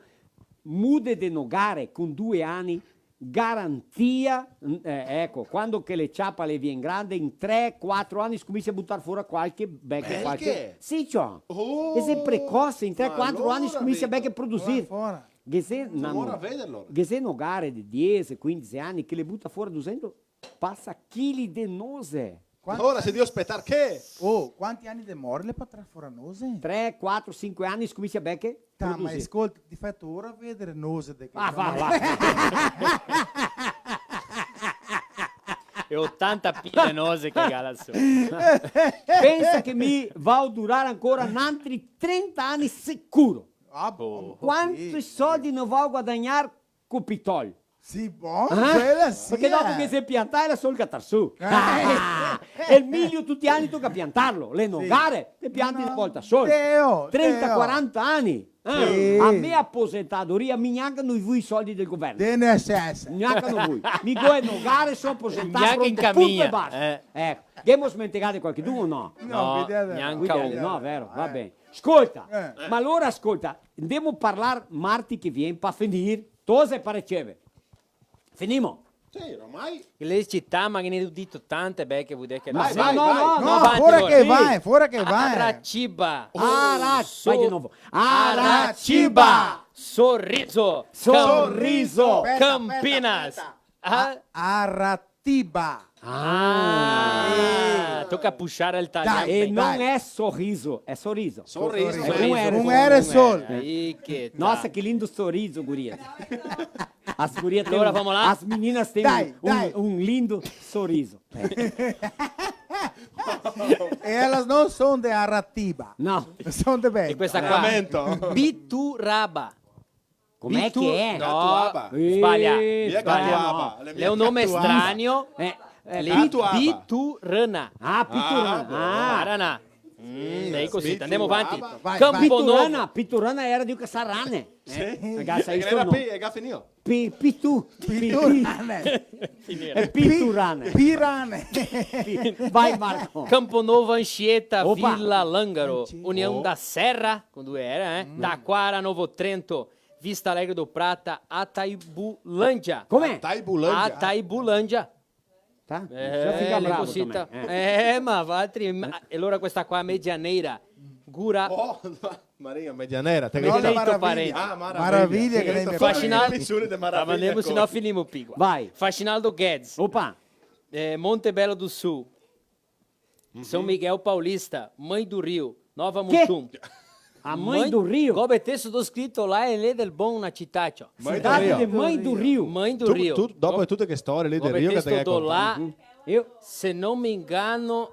mude de nogare con due ani, garantia, eh, eco, quando che le ciapa le vien grande, in tre, quatro ani scominsia a butar fora qualche beche, qualche... Sì, ciò. Oh, e xe precoce, in tre, quatro ani scominsia beche a produzir. Fora, fora. Ghe xe na no-, ghe xe nogare de diese, quindese ani che le buta fora dusento pasa chili de noze. Quanti ani? Ora se deve spetar che? Oh, quanti ani demora le pa trar fora noze? Tre, quatro, sinque ani scominsia beche produzir. Ta, ma scolta, difeto ora vedere noze de che... Ah, va, va. E otanta pile nose che gala su. Pensa che mi vao durar ancora n'antri trenta ani sicuro. Ah, bon. Quanti soldi no vao guadagnar co pitol? Sì, bon, eh? Quela sì, parché dopo che se pianta, el sol catar su. Eh. E el milio tuti i ani toca piantarlo. Le nogare, te pianti na volta sola. Teo, trenta, quaranta ani. Eh? Sì. A me aposentadoria, mi gnanca no vui i soldi del governo. De N S S. Gnanca no vui. Mi go e nogare, so aposentà, gnanca in pronto, punto e basta. Eh. Eco. Ghemo smentegà qualchedun o no? No, gnanca un. No, vero? Va ben. Scolta, ma alora scolta, ndemo parlar marti che vien, pa finir, tose pa receve. Finimo? Sì, ormai. Le cità, ma che ne go dito tante, beh, che vuol dire che... Vai, vai, no, vai. No, no, no, avanti, fora che vai, fora che vai. Araciba. Arac-, vai de novo. Araciba. Sorriso. Sorriso. Campinas. Aspeta, aspeta, aspeta. A-, Aratiba. Ah, toca puxar el talian. Dai, dai. E no xe sorriso, xe sorriso. Sorriso. Sorriso. Un R sol. Aí que tá. Nossa, que lindo sorriso, guria. As gurias têm... Agora vamos lá. As meninas têm um, um lindo sorriso. Elas não são de Aratiba. Não. São de Belém. E questa qua? Lamento. Bituraba. Come che xe? No, Catuaba. Sbaglia. Mia sbaglia. Catuaba, no. L'è un nome strano. Eh, eh, Catuaba. Piturana. Ah, Piturana. Ah, bon. Paraná. Mm, sì, lei così. Andemo avanti. Vai, vai. Campo Novo. Piturana, Piturana era de caçar rane. Sì. Ragazzi, e che era pi-, e che finio? Pi-, Pitu. Piturane. È Piturane. Pi-, Pirane. Pi-, vai, Marco. Campo Novo, Anchieta, opa. Vila Lângaro, Anchieta. União da Serra, quando era, eh? Mm. Taquara, Novo Trento, Vista Alegre do Prata, Ataibulândia. Come? Ataibulândia. Ataibulândia. Tá? Eh, fica bravo cosita. Também. Eh. Eh, ma valtri, ma, e alora questa qua, Medianeira, Gura-, oh, Maria, Medianeira, te... Medianeira, Maravilha. Ah, Maravilha. Maravilha, che lei me fa. Faxinal-, Maravilha, ma andemo, se no finimo, pigua. Vai. Faxinaldo Guedes. Opa. Eh, Monte Belo do Sul. Uhum. São Miguel Paulista, Mãe do Rio, Nova Mutum. A Mãe do Rio? Go betesto do scrito là e lì del bon na cità, ciò. Cidade de Mãe do Rio. Mãe do Rio. Tu, tu, dopo tute che storie lì del Rio che te ga contà. Go betesto là, se non mi inganno,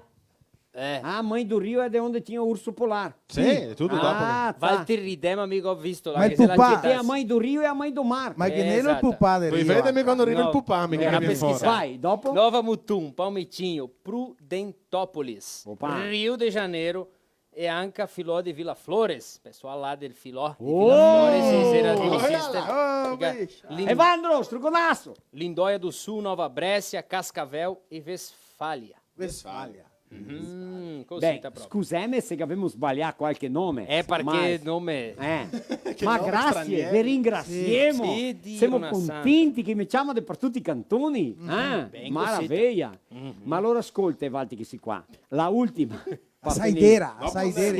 eh. Ah, Mãe do Rio é de onde tinha o urso polar. Sì, tuto dopo che... Ah, tá. Valtri ridè, ma mi go visto là che se la cità. Ma el pupà. Tem a Mãe do Rio e a Mãe do Mar. Ma che n'era el pupà del Rio? Esato. Poi vedeme quando riva el pupà, mi... No, no, era pesquisar. Vai, dopo? Nova Mutum, Palmitinho, Prudentópolis, opa. Rio de Janeiro, e anca Filó de Vila Flores, pessoal lá del Filó de Vila Flores, e Serra de Sister. Oh, bicho. Lin-, Evandro, struconaso! Lindóia do Sul, Nova Bréscia, Cascavel e Westfália. Westfália. Uhum, cosita proprio. Beh, scuseme se gavemo sbalià qualche nome, eh, parché ma, nome, eh, che ma nome grasie, straniero. Ve ringrasiemo. Sì, Dio, semo contenti che me ciama de par tuti i cantoni, eh? Ben cosita. Maraveia. Mhm. Ma alora scolta, valtri che si qua. La ultima. A saidera, a saidera.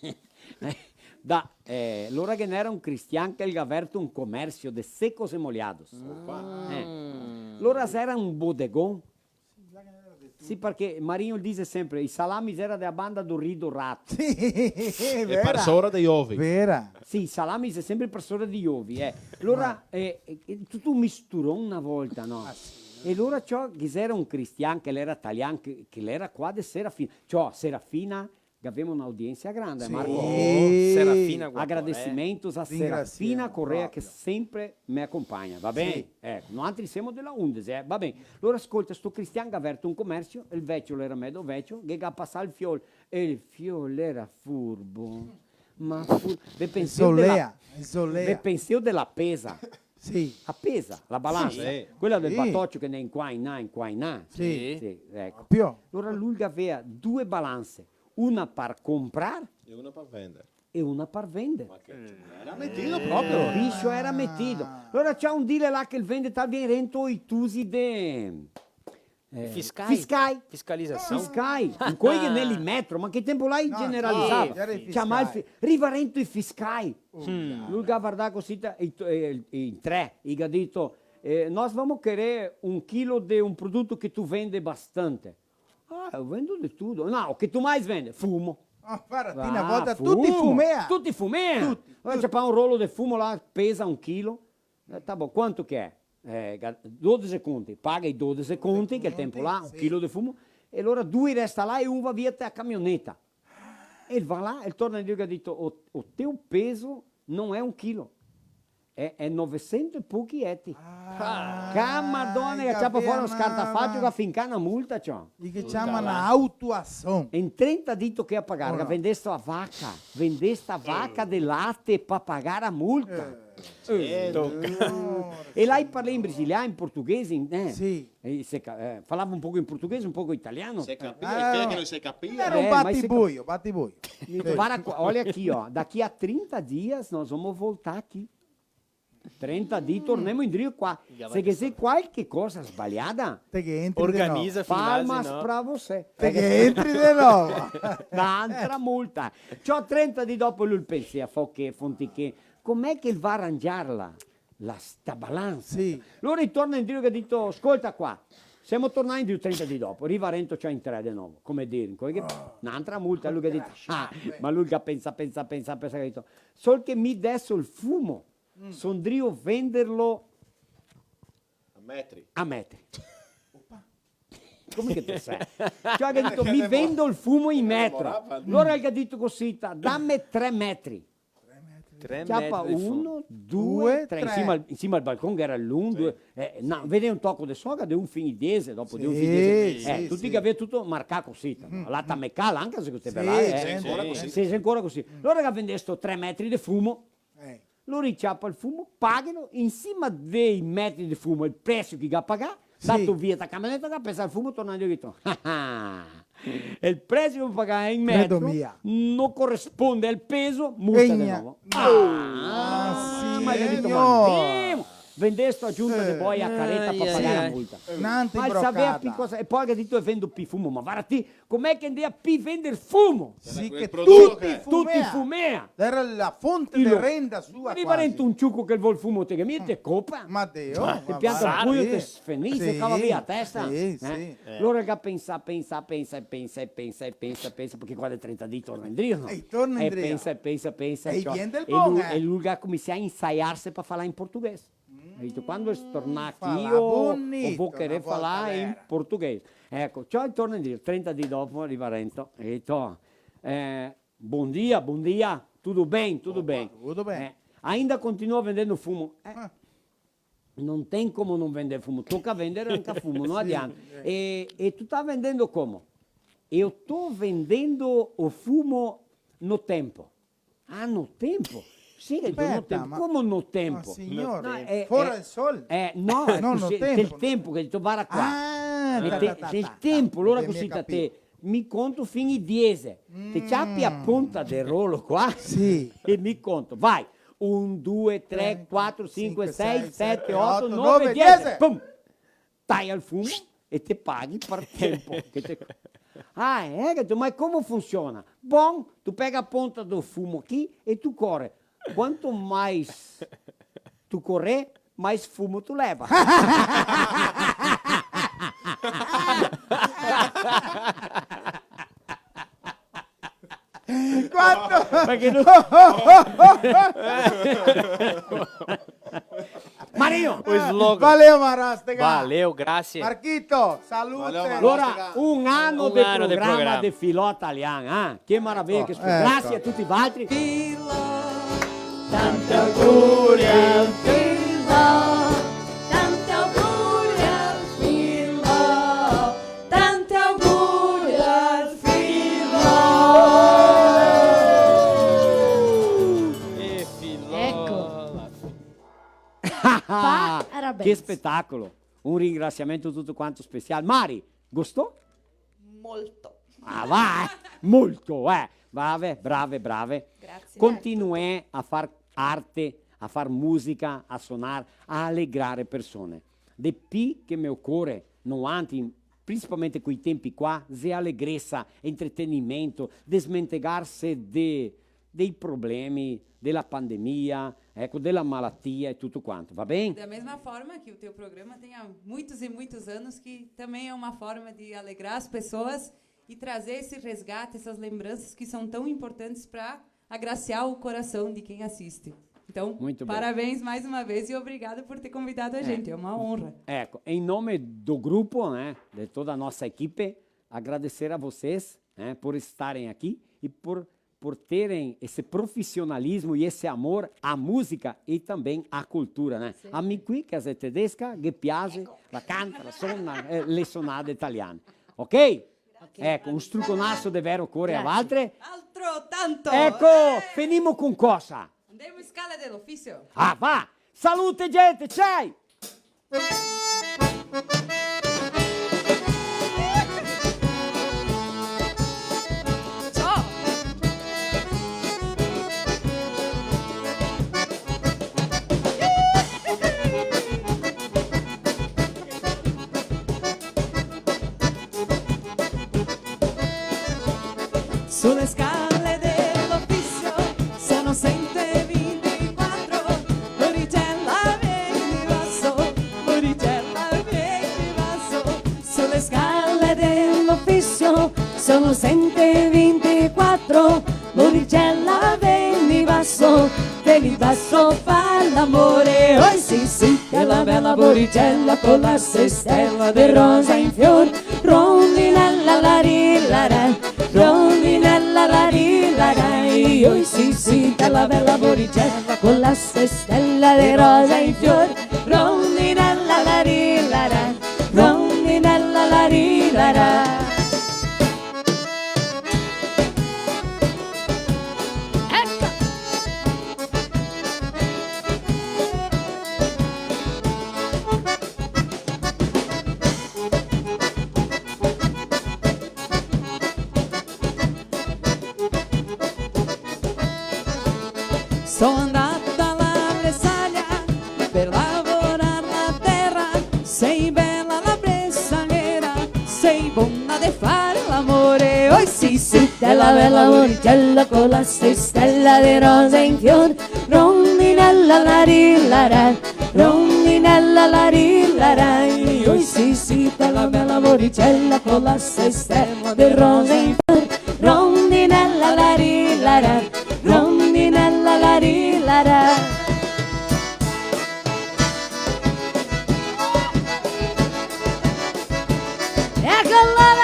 Sì. Da, eh, lora ghe n'era un cristian che el ga verto un comersio de secos e molhados. Opa. Eh. Lora ghe n'era un bodegon. Sì, parché Marinho dixe sempre, i salami era de a banda do Rio do Rato. Sì, e vera. Par sora dei ovi. Vera. Sì, i salami xe sempre par sora dei ovi, eh. Lora, eh, eh, tuto un misturon na volta, no? Ah, sì. E lora ciò, ghe n'era un cristian che l'era talian, che, che l'era qua de Serafina. Ciò, Serafina, che gavemo un'audiensa grande, sì. Marco. Serafina Guaporé. Agradecimentos a Serafina Correa, che sempre me acompagna, va ben? Sì. Eco, noantri semo de la Undes, eh? Va ben. Lora scolta, sto cristian ga verto un comersio, el vecio l'era medo vecio, che ga pasà el fiol, e el fiol l'era furbo. Ma fur-, ve penseu de la, ve penseu de la pesa? Sì. A pesa, la balansa. Sì. Quela del batocio che ne in qua, in là, in qua, in là. Sì. Sì, eco. Proprio. Lora lu el gavea due balanse, una par comprar e una par vender. E una par vender. Ma che, era metido proprio. El bicho era metido. Alora ciò un dì là che el vende, tal, vien rento i tusi de, eh, fiscai. Fiscai. Fiscalização. Fiscai. Incoi che ne li metro, ma che tempo là i generalizava. No, no, era i fiscai. Ciama el fi-, riva rento i fiscai. Lu el ga vardà cosita, i, eh, in tre, i ga dito, eh, "Nós vamos querer um quilo de um produto que tu vende bastante." "Ah, eu vendo de tudo." "Não, o que tu mais vende?" "Fumo." Ah, varda, ti na volta tuti fumea. Tuti fumea. Tuti, tuti. Alora ciapa un rolo de fumo là, pesa un chilo. Eh, tá bom, quanto que é? eh, ga-, dodese conti, paga i dodese conti, che el tempo là, un chilo de fumo, e alora due resta là e un va via te a camioneta. E el va là, e el torna indrio, el ga dito: "O, o teu peso não é um quilo, é, é novesento e pouchi eti." Ah, ca Madona, che ciapa fora un scartafacio, che finca na multa, ciò. I che ciama na autuasion. E in trenta dì toca pagar, che vendesto a vaca, vendesto a vaca de late pa pagar a multa. Eh, toca. E là i parla in brasiliano, in portoghese, in, eh. Sì. E se ca-, eh, falava un poco in portoghese, un poco italiano. Se capia, ah, che no se capia. Era un batibuio, batibuio. Sì. Vara qua, olha aqui, ó, daqui a trinta dias nós vamos voltar aqui. Trenta dì, tornemo indrio qua. Se ghe xe qualche cosa sbaliada, te ghe entri de novo. Organiza, finaliza, palmas pra você. Te ghe entri de novo. N'antra multa. Ciò, trenta dì dopo lu el pensa, fa che, fonti che, com'è che el va arangiarla? La, sta balansa. Sì. Lora i torna indrio, che ga dito: "Scolta qua, semo tornai indrio trenta dì dopo." Riva rento, ciò, in tre de novo, come dir, come che, n'antra multa, lu che ga dito, ah, ma lu che pensa, pensa, pensa, pensa, che ga dito: "Sol che mi deso el fumo, son drio venderlo a metri." A metri. Come che te sa? Ciò, che ga dito: "Mi vendo el fumo in metro." Lora el ga dito cosita: "Dame tre metri." Tre metri de fumo. Ciapa uno, due, tre. In sima al, in sima al balcon ghe gera l'un, due, eh, no, vede un toco de soga, de un fin i diese, dopo de un fin i diese. Sì, sì, sì. Eh, tuti che gavea tuto marcà cosita, no? La tamecala, anca se te ve là, eh. Sì, sì, ancora cosita. Sì, sì, ancora cosita. Lora che vendesto tre metri de fumo, eh. Lora i ciapa el fumo, paghelo, in sima dei metri de fumo, el preso che i ga pagà, sì, dato via ta camioneta, ga pesà el fumo, tornando, i ga dito: "Ah, ah, el preso che pagà in metro no corresponde al peso, multa de novo." Ah, sì, ma i ga dito: "Ma ndemo, vendesto a giunta de boi a careta pa pagar la multa." Ma el savea pi cosa, e po' el ga dito: "E vendo pi fumo." Ma varda ti, come che ndea pi vender fumo? Sì, che tuti fumea. Tuti fumea. Era la fonte de renda sua, quasi. Riva rento un ciuco che vol fumo, te ghe meti, te copa. Ma Dio, te pianta el culo, te sfenise, te cava via la testa. Sì, sì. Eh. Lora el ga pensa, pensa, pensa, e pensa, e pensa, e pensa, e pensa, parché qua de trenta dì torna indrio, no? E torna indrio. E pensa, e pensa, e pensa, e ciò, e lu, eh, e lu el ga cominsià a insaiarse pa falar in portoghese. Mm. Ga dito: "Quando tornar aqui, eu, eu vou querer falar em português." Eco, ciò, el torna indrio, trenta dì dopo, riva rento, ga dito: "Eh, bom dia, bom dia, tudo bem, tudo bem?" Opa, tudo bem. Eh, "Ainda continua vendendo fumo?" Eh, não tem como não vender fumo, toca vender anca fumo, não adianta. Sì, eh. "E, e tu tá vendendo como?" "Eu tô vendendo o fumo no tempo." "Ah, no tempo?" "Sì, che no tempo." "Come no tempo?" Ma signor, no, eh, fora el sol? Eh, no, no, cusì, no tempo. Del tempo che ga dito, varda qua. Ah, ta, ta, ta, ta. Del tempo, alora cusì, te, mi conto fin i diese. Te ciapi a ponta del rolo qua? Sì. E mi conto, vai. Un, due, tre, quatro, sinque, sei, sete, oto, nove, diese. Pum! Taia el fumo e te paghi par tempo che te... Ah, eh, ga dito, ma come funsiona? Bon, tu pega a ponta do fumo aqui e tu corre. Quanto mais tu correr, mais fumo tu leva. Quanto? Parché no... Marino! O slogan. Valeu, Marastega. Valeu, grasie. Marquito, salute. Valeu, Marastega. Alora, un ano de programa de Filò Talian, eh? Che maraveia, che... Eco. Grasie a tuti valtri. Filò, tanti auguri al Filò, tanti auguri al Filò. Tanti auguri al Filò. E Filò. Eco. Parabéns. Che spetacolo. Un ringrasiamento tuto quanto special. Mari, gostou? Molto. Ah, va, eh? Molto, eh. Brave, brave, brave. Grasie. Continuè a far arte, a far musica, a sonar, a alegrare persone. De pi che me ocore, noantri, principalmente coi tempi qua, xe alegresa, entretenimento, desmentegarse de, dei problemi, dela pandemia, eco, dela malatia e tuto quanto, va ben? Da mesma forma que o teu programa tem há muitos e muitos anos, que também é uma forma de alegrar as pessoas e trazer esse resgate, essas lembranças que são tão importantes pra agraciar o coração de quem assiste. Então, muito bem, parabéns mais uma vez e obrigada por ter convidado a gente. É uma honra. Eco, em nome do grupo, né, de toda a nossa equipe, agradecer a vocês, né, por estarem aqui e por, por terem esse profissionalismo e esse amor à música e também à cultura, né? Sì. A mi qui, che xe tedesca, ghe piaxe, la canta, la sona, eh, le sonade italiane. Ok? Ok. Eco, un struconaso de vero core a valtre. Grazie. Altro tanto! Eco, eh! Finimo con cosa? Andemo in Scala de l'Ofisio. Ah, va! Salute, gente, ciao! Ciao! Su le scale de l'Ofisio sono sento e vintiquatro, l'oricela vien in baso, l'oricela vien in baso. Su le scale de l'Ofisio sono sento e vintiquatro, l'oricela vien in baso, te li baso fa l'amore, oi sì sì, che la bela boricela co la se stela de rosa in fior, rondinela la ri la ra, rondinela la ri la ra, oi sì sì, che la bela boricela co la se stela de rosa in fior, rondinela la ri la ra, rondinela la ri la ra. Eco! So andata a la Bresaglia per lavorar la tera, sei bela la bresaghera, sei bona de far l'amore, oi sì sì, te la bela boricela co la se stela de rosa in fior, rondinela la ri la ra, rondinela la ri la ra, oi sì sì, te la bela boricela co la se stela de rosa in fior, rondinela la ri la ra, rondinela la ri la ra. Eco alora!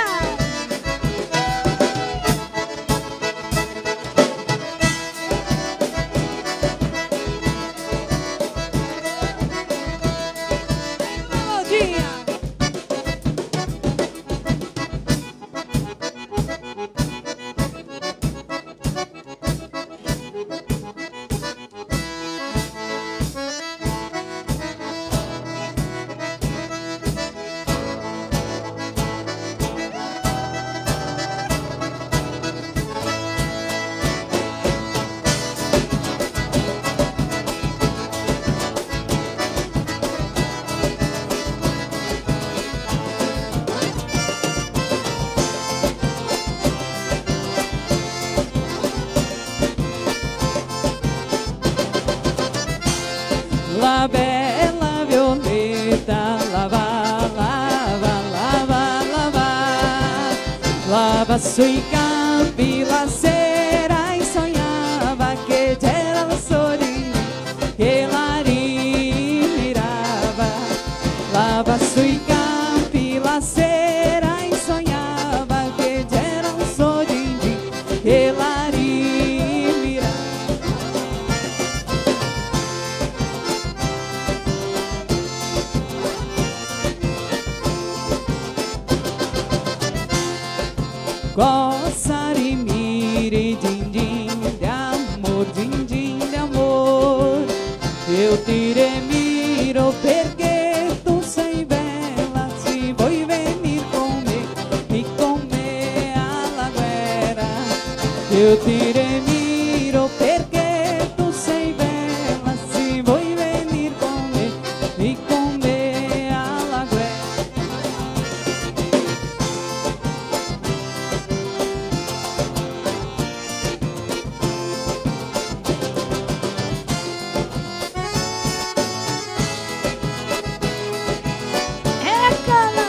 La bela Violeta la va, la va, la va, la va, la va sui campi la sera e sognava che c'era la sorella che la rimirava. La va sui campi la sera e sognava che c'era un so Gingin che la rimirava. Cosa rimiri, Gingin de amor, Gingin de amor? Eu te remiro porque tu sei bela, se voi venir com mi, mi come a la guera. Eu te remiro porque tu sei bela, se voi venir com mi, mi come a la guera. Ecola!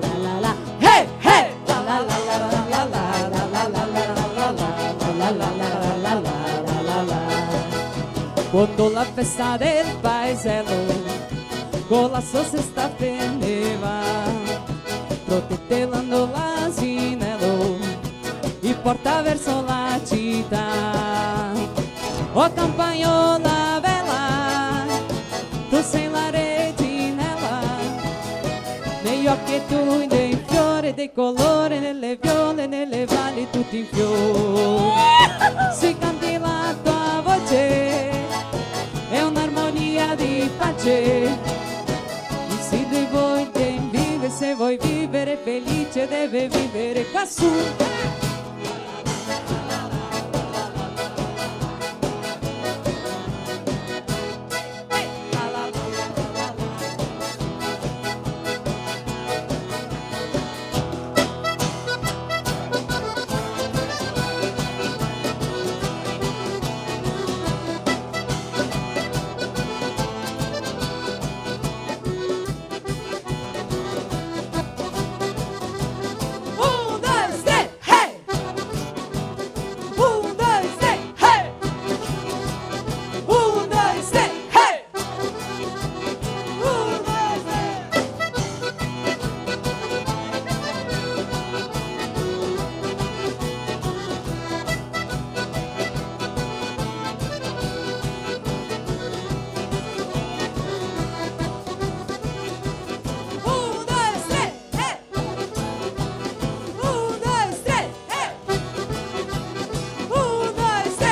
la la la. Hey, hey! La la la la la la. Quando la festa del paesello co la so sesta feneva, trotetelando l'asinelo, i porta verso la cità. O campagnola bela, tu sei la reginela, nei ochi tui dei fiori, dei colori, nelle viole, nelle valli tutti in fiori. Se canti la tua voce, è un'armonia di pace. E se te vuoi ben vivere, se vuoi vivere felice, deve vivere qua su. Un, due, tre, hey! Un, due, tre, hey! Un, due, tre, hey! Un, due, tre. Un, due, tre, hey! Un, due, tre, hey! Un, due, tre, hey! Un, due, tre.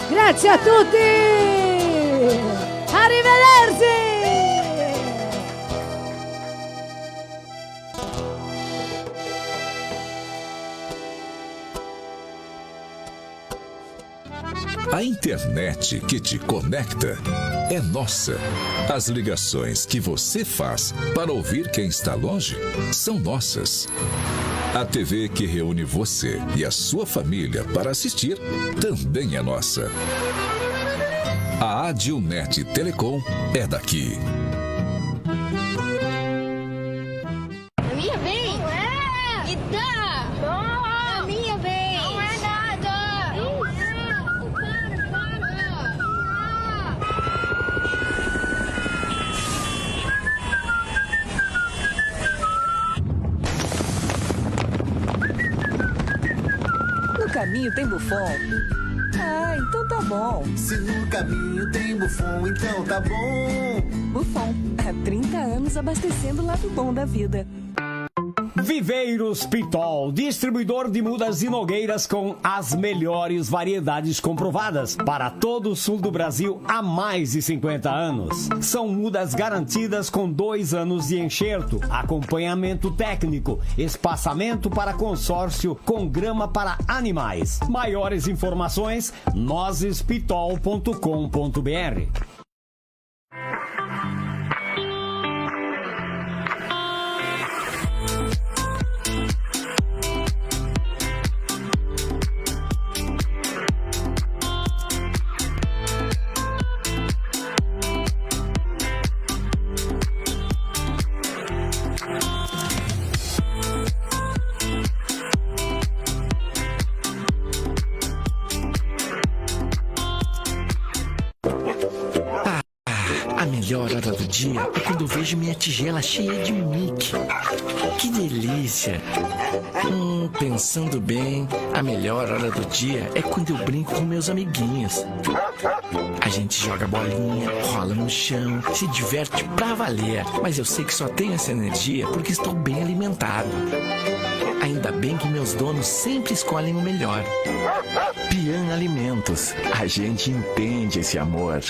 Grazie a tutti! Arrivederci! A internet que te conecta é nossa. As ligações que você faz para ouvir quem está longe são nossas. A T V que reúne você e a sua família para assistir também é nossa. A Adilnet Telecom é daqui. A minha vez? Não é! Me dá! Não! A minha vez! Não é nada! Não é! Para, para! No caminho tem Buffon? Ah, então tá bom. Se no caminho tem Buffon, então tá bom. Buffon, há trinta anos abastecendo o lado bom da vida. Viveiros Pitol, distribuidor de mudas e nogueiras com as melhores variedades comprovadas para todo o sul do Brasil há mais de cinquenta anos. São mudas garantidas com dois anos de enxerto, acompanhamento técnico, espaçamento para consórcio com grama para animais. Maiores informações, nozes pitol ponto com ponto B R. A melhor hora do dia é quando eu vejo minha tigela cheia de Mickey. Que delícia! Hum, pensando bem, a melhor hora do dia é quando eu brinco com meus amiguinhos. A gente joga bolinha, rola no chão, se diverte pra valer. Mas eu sei que só tenho essa energia porque estou bem alimentado. Ainda bem que meus donos sempre escolhem o melhor. Pian Alimentos, a gente entende esse amor.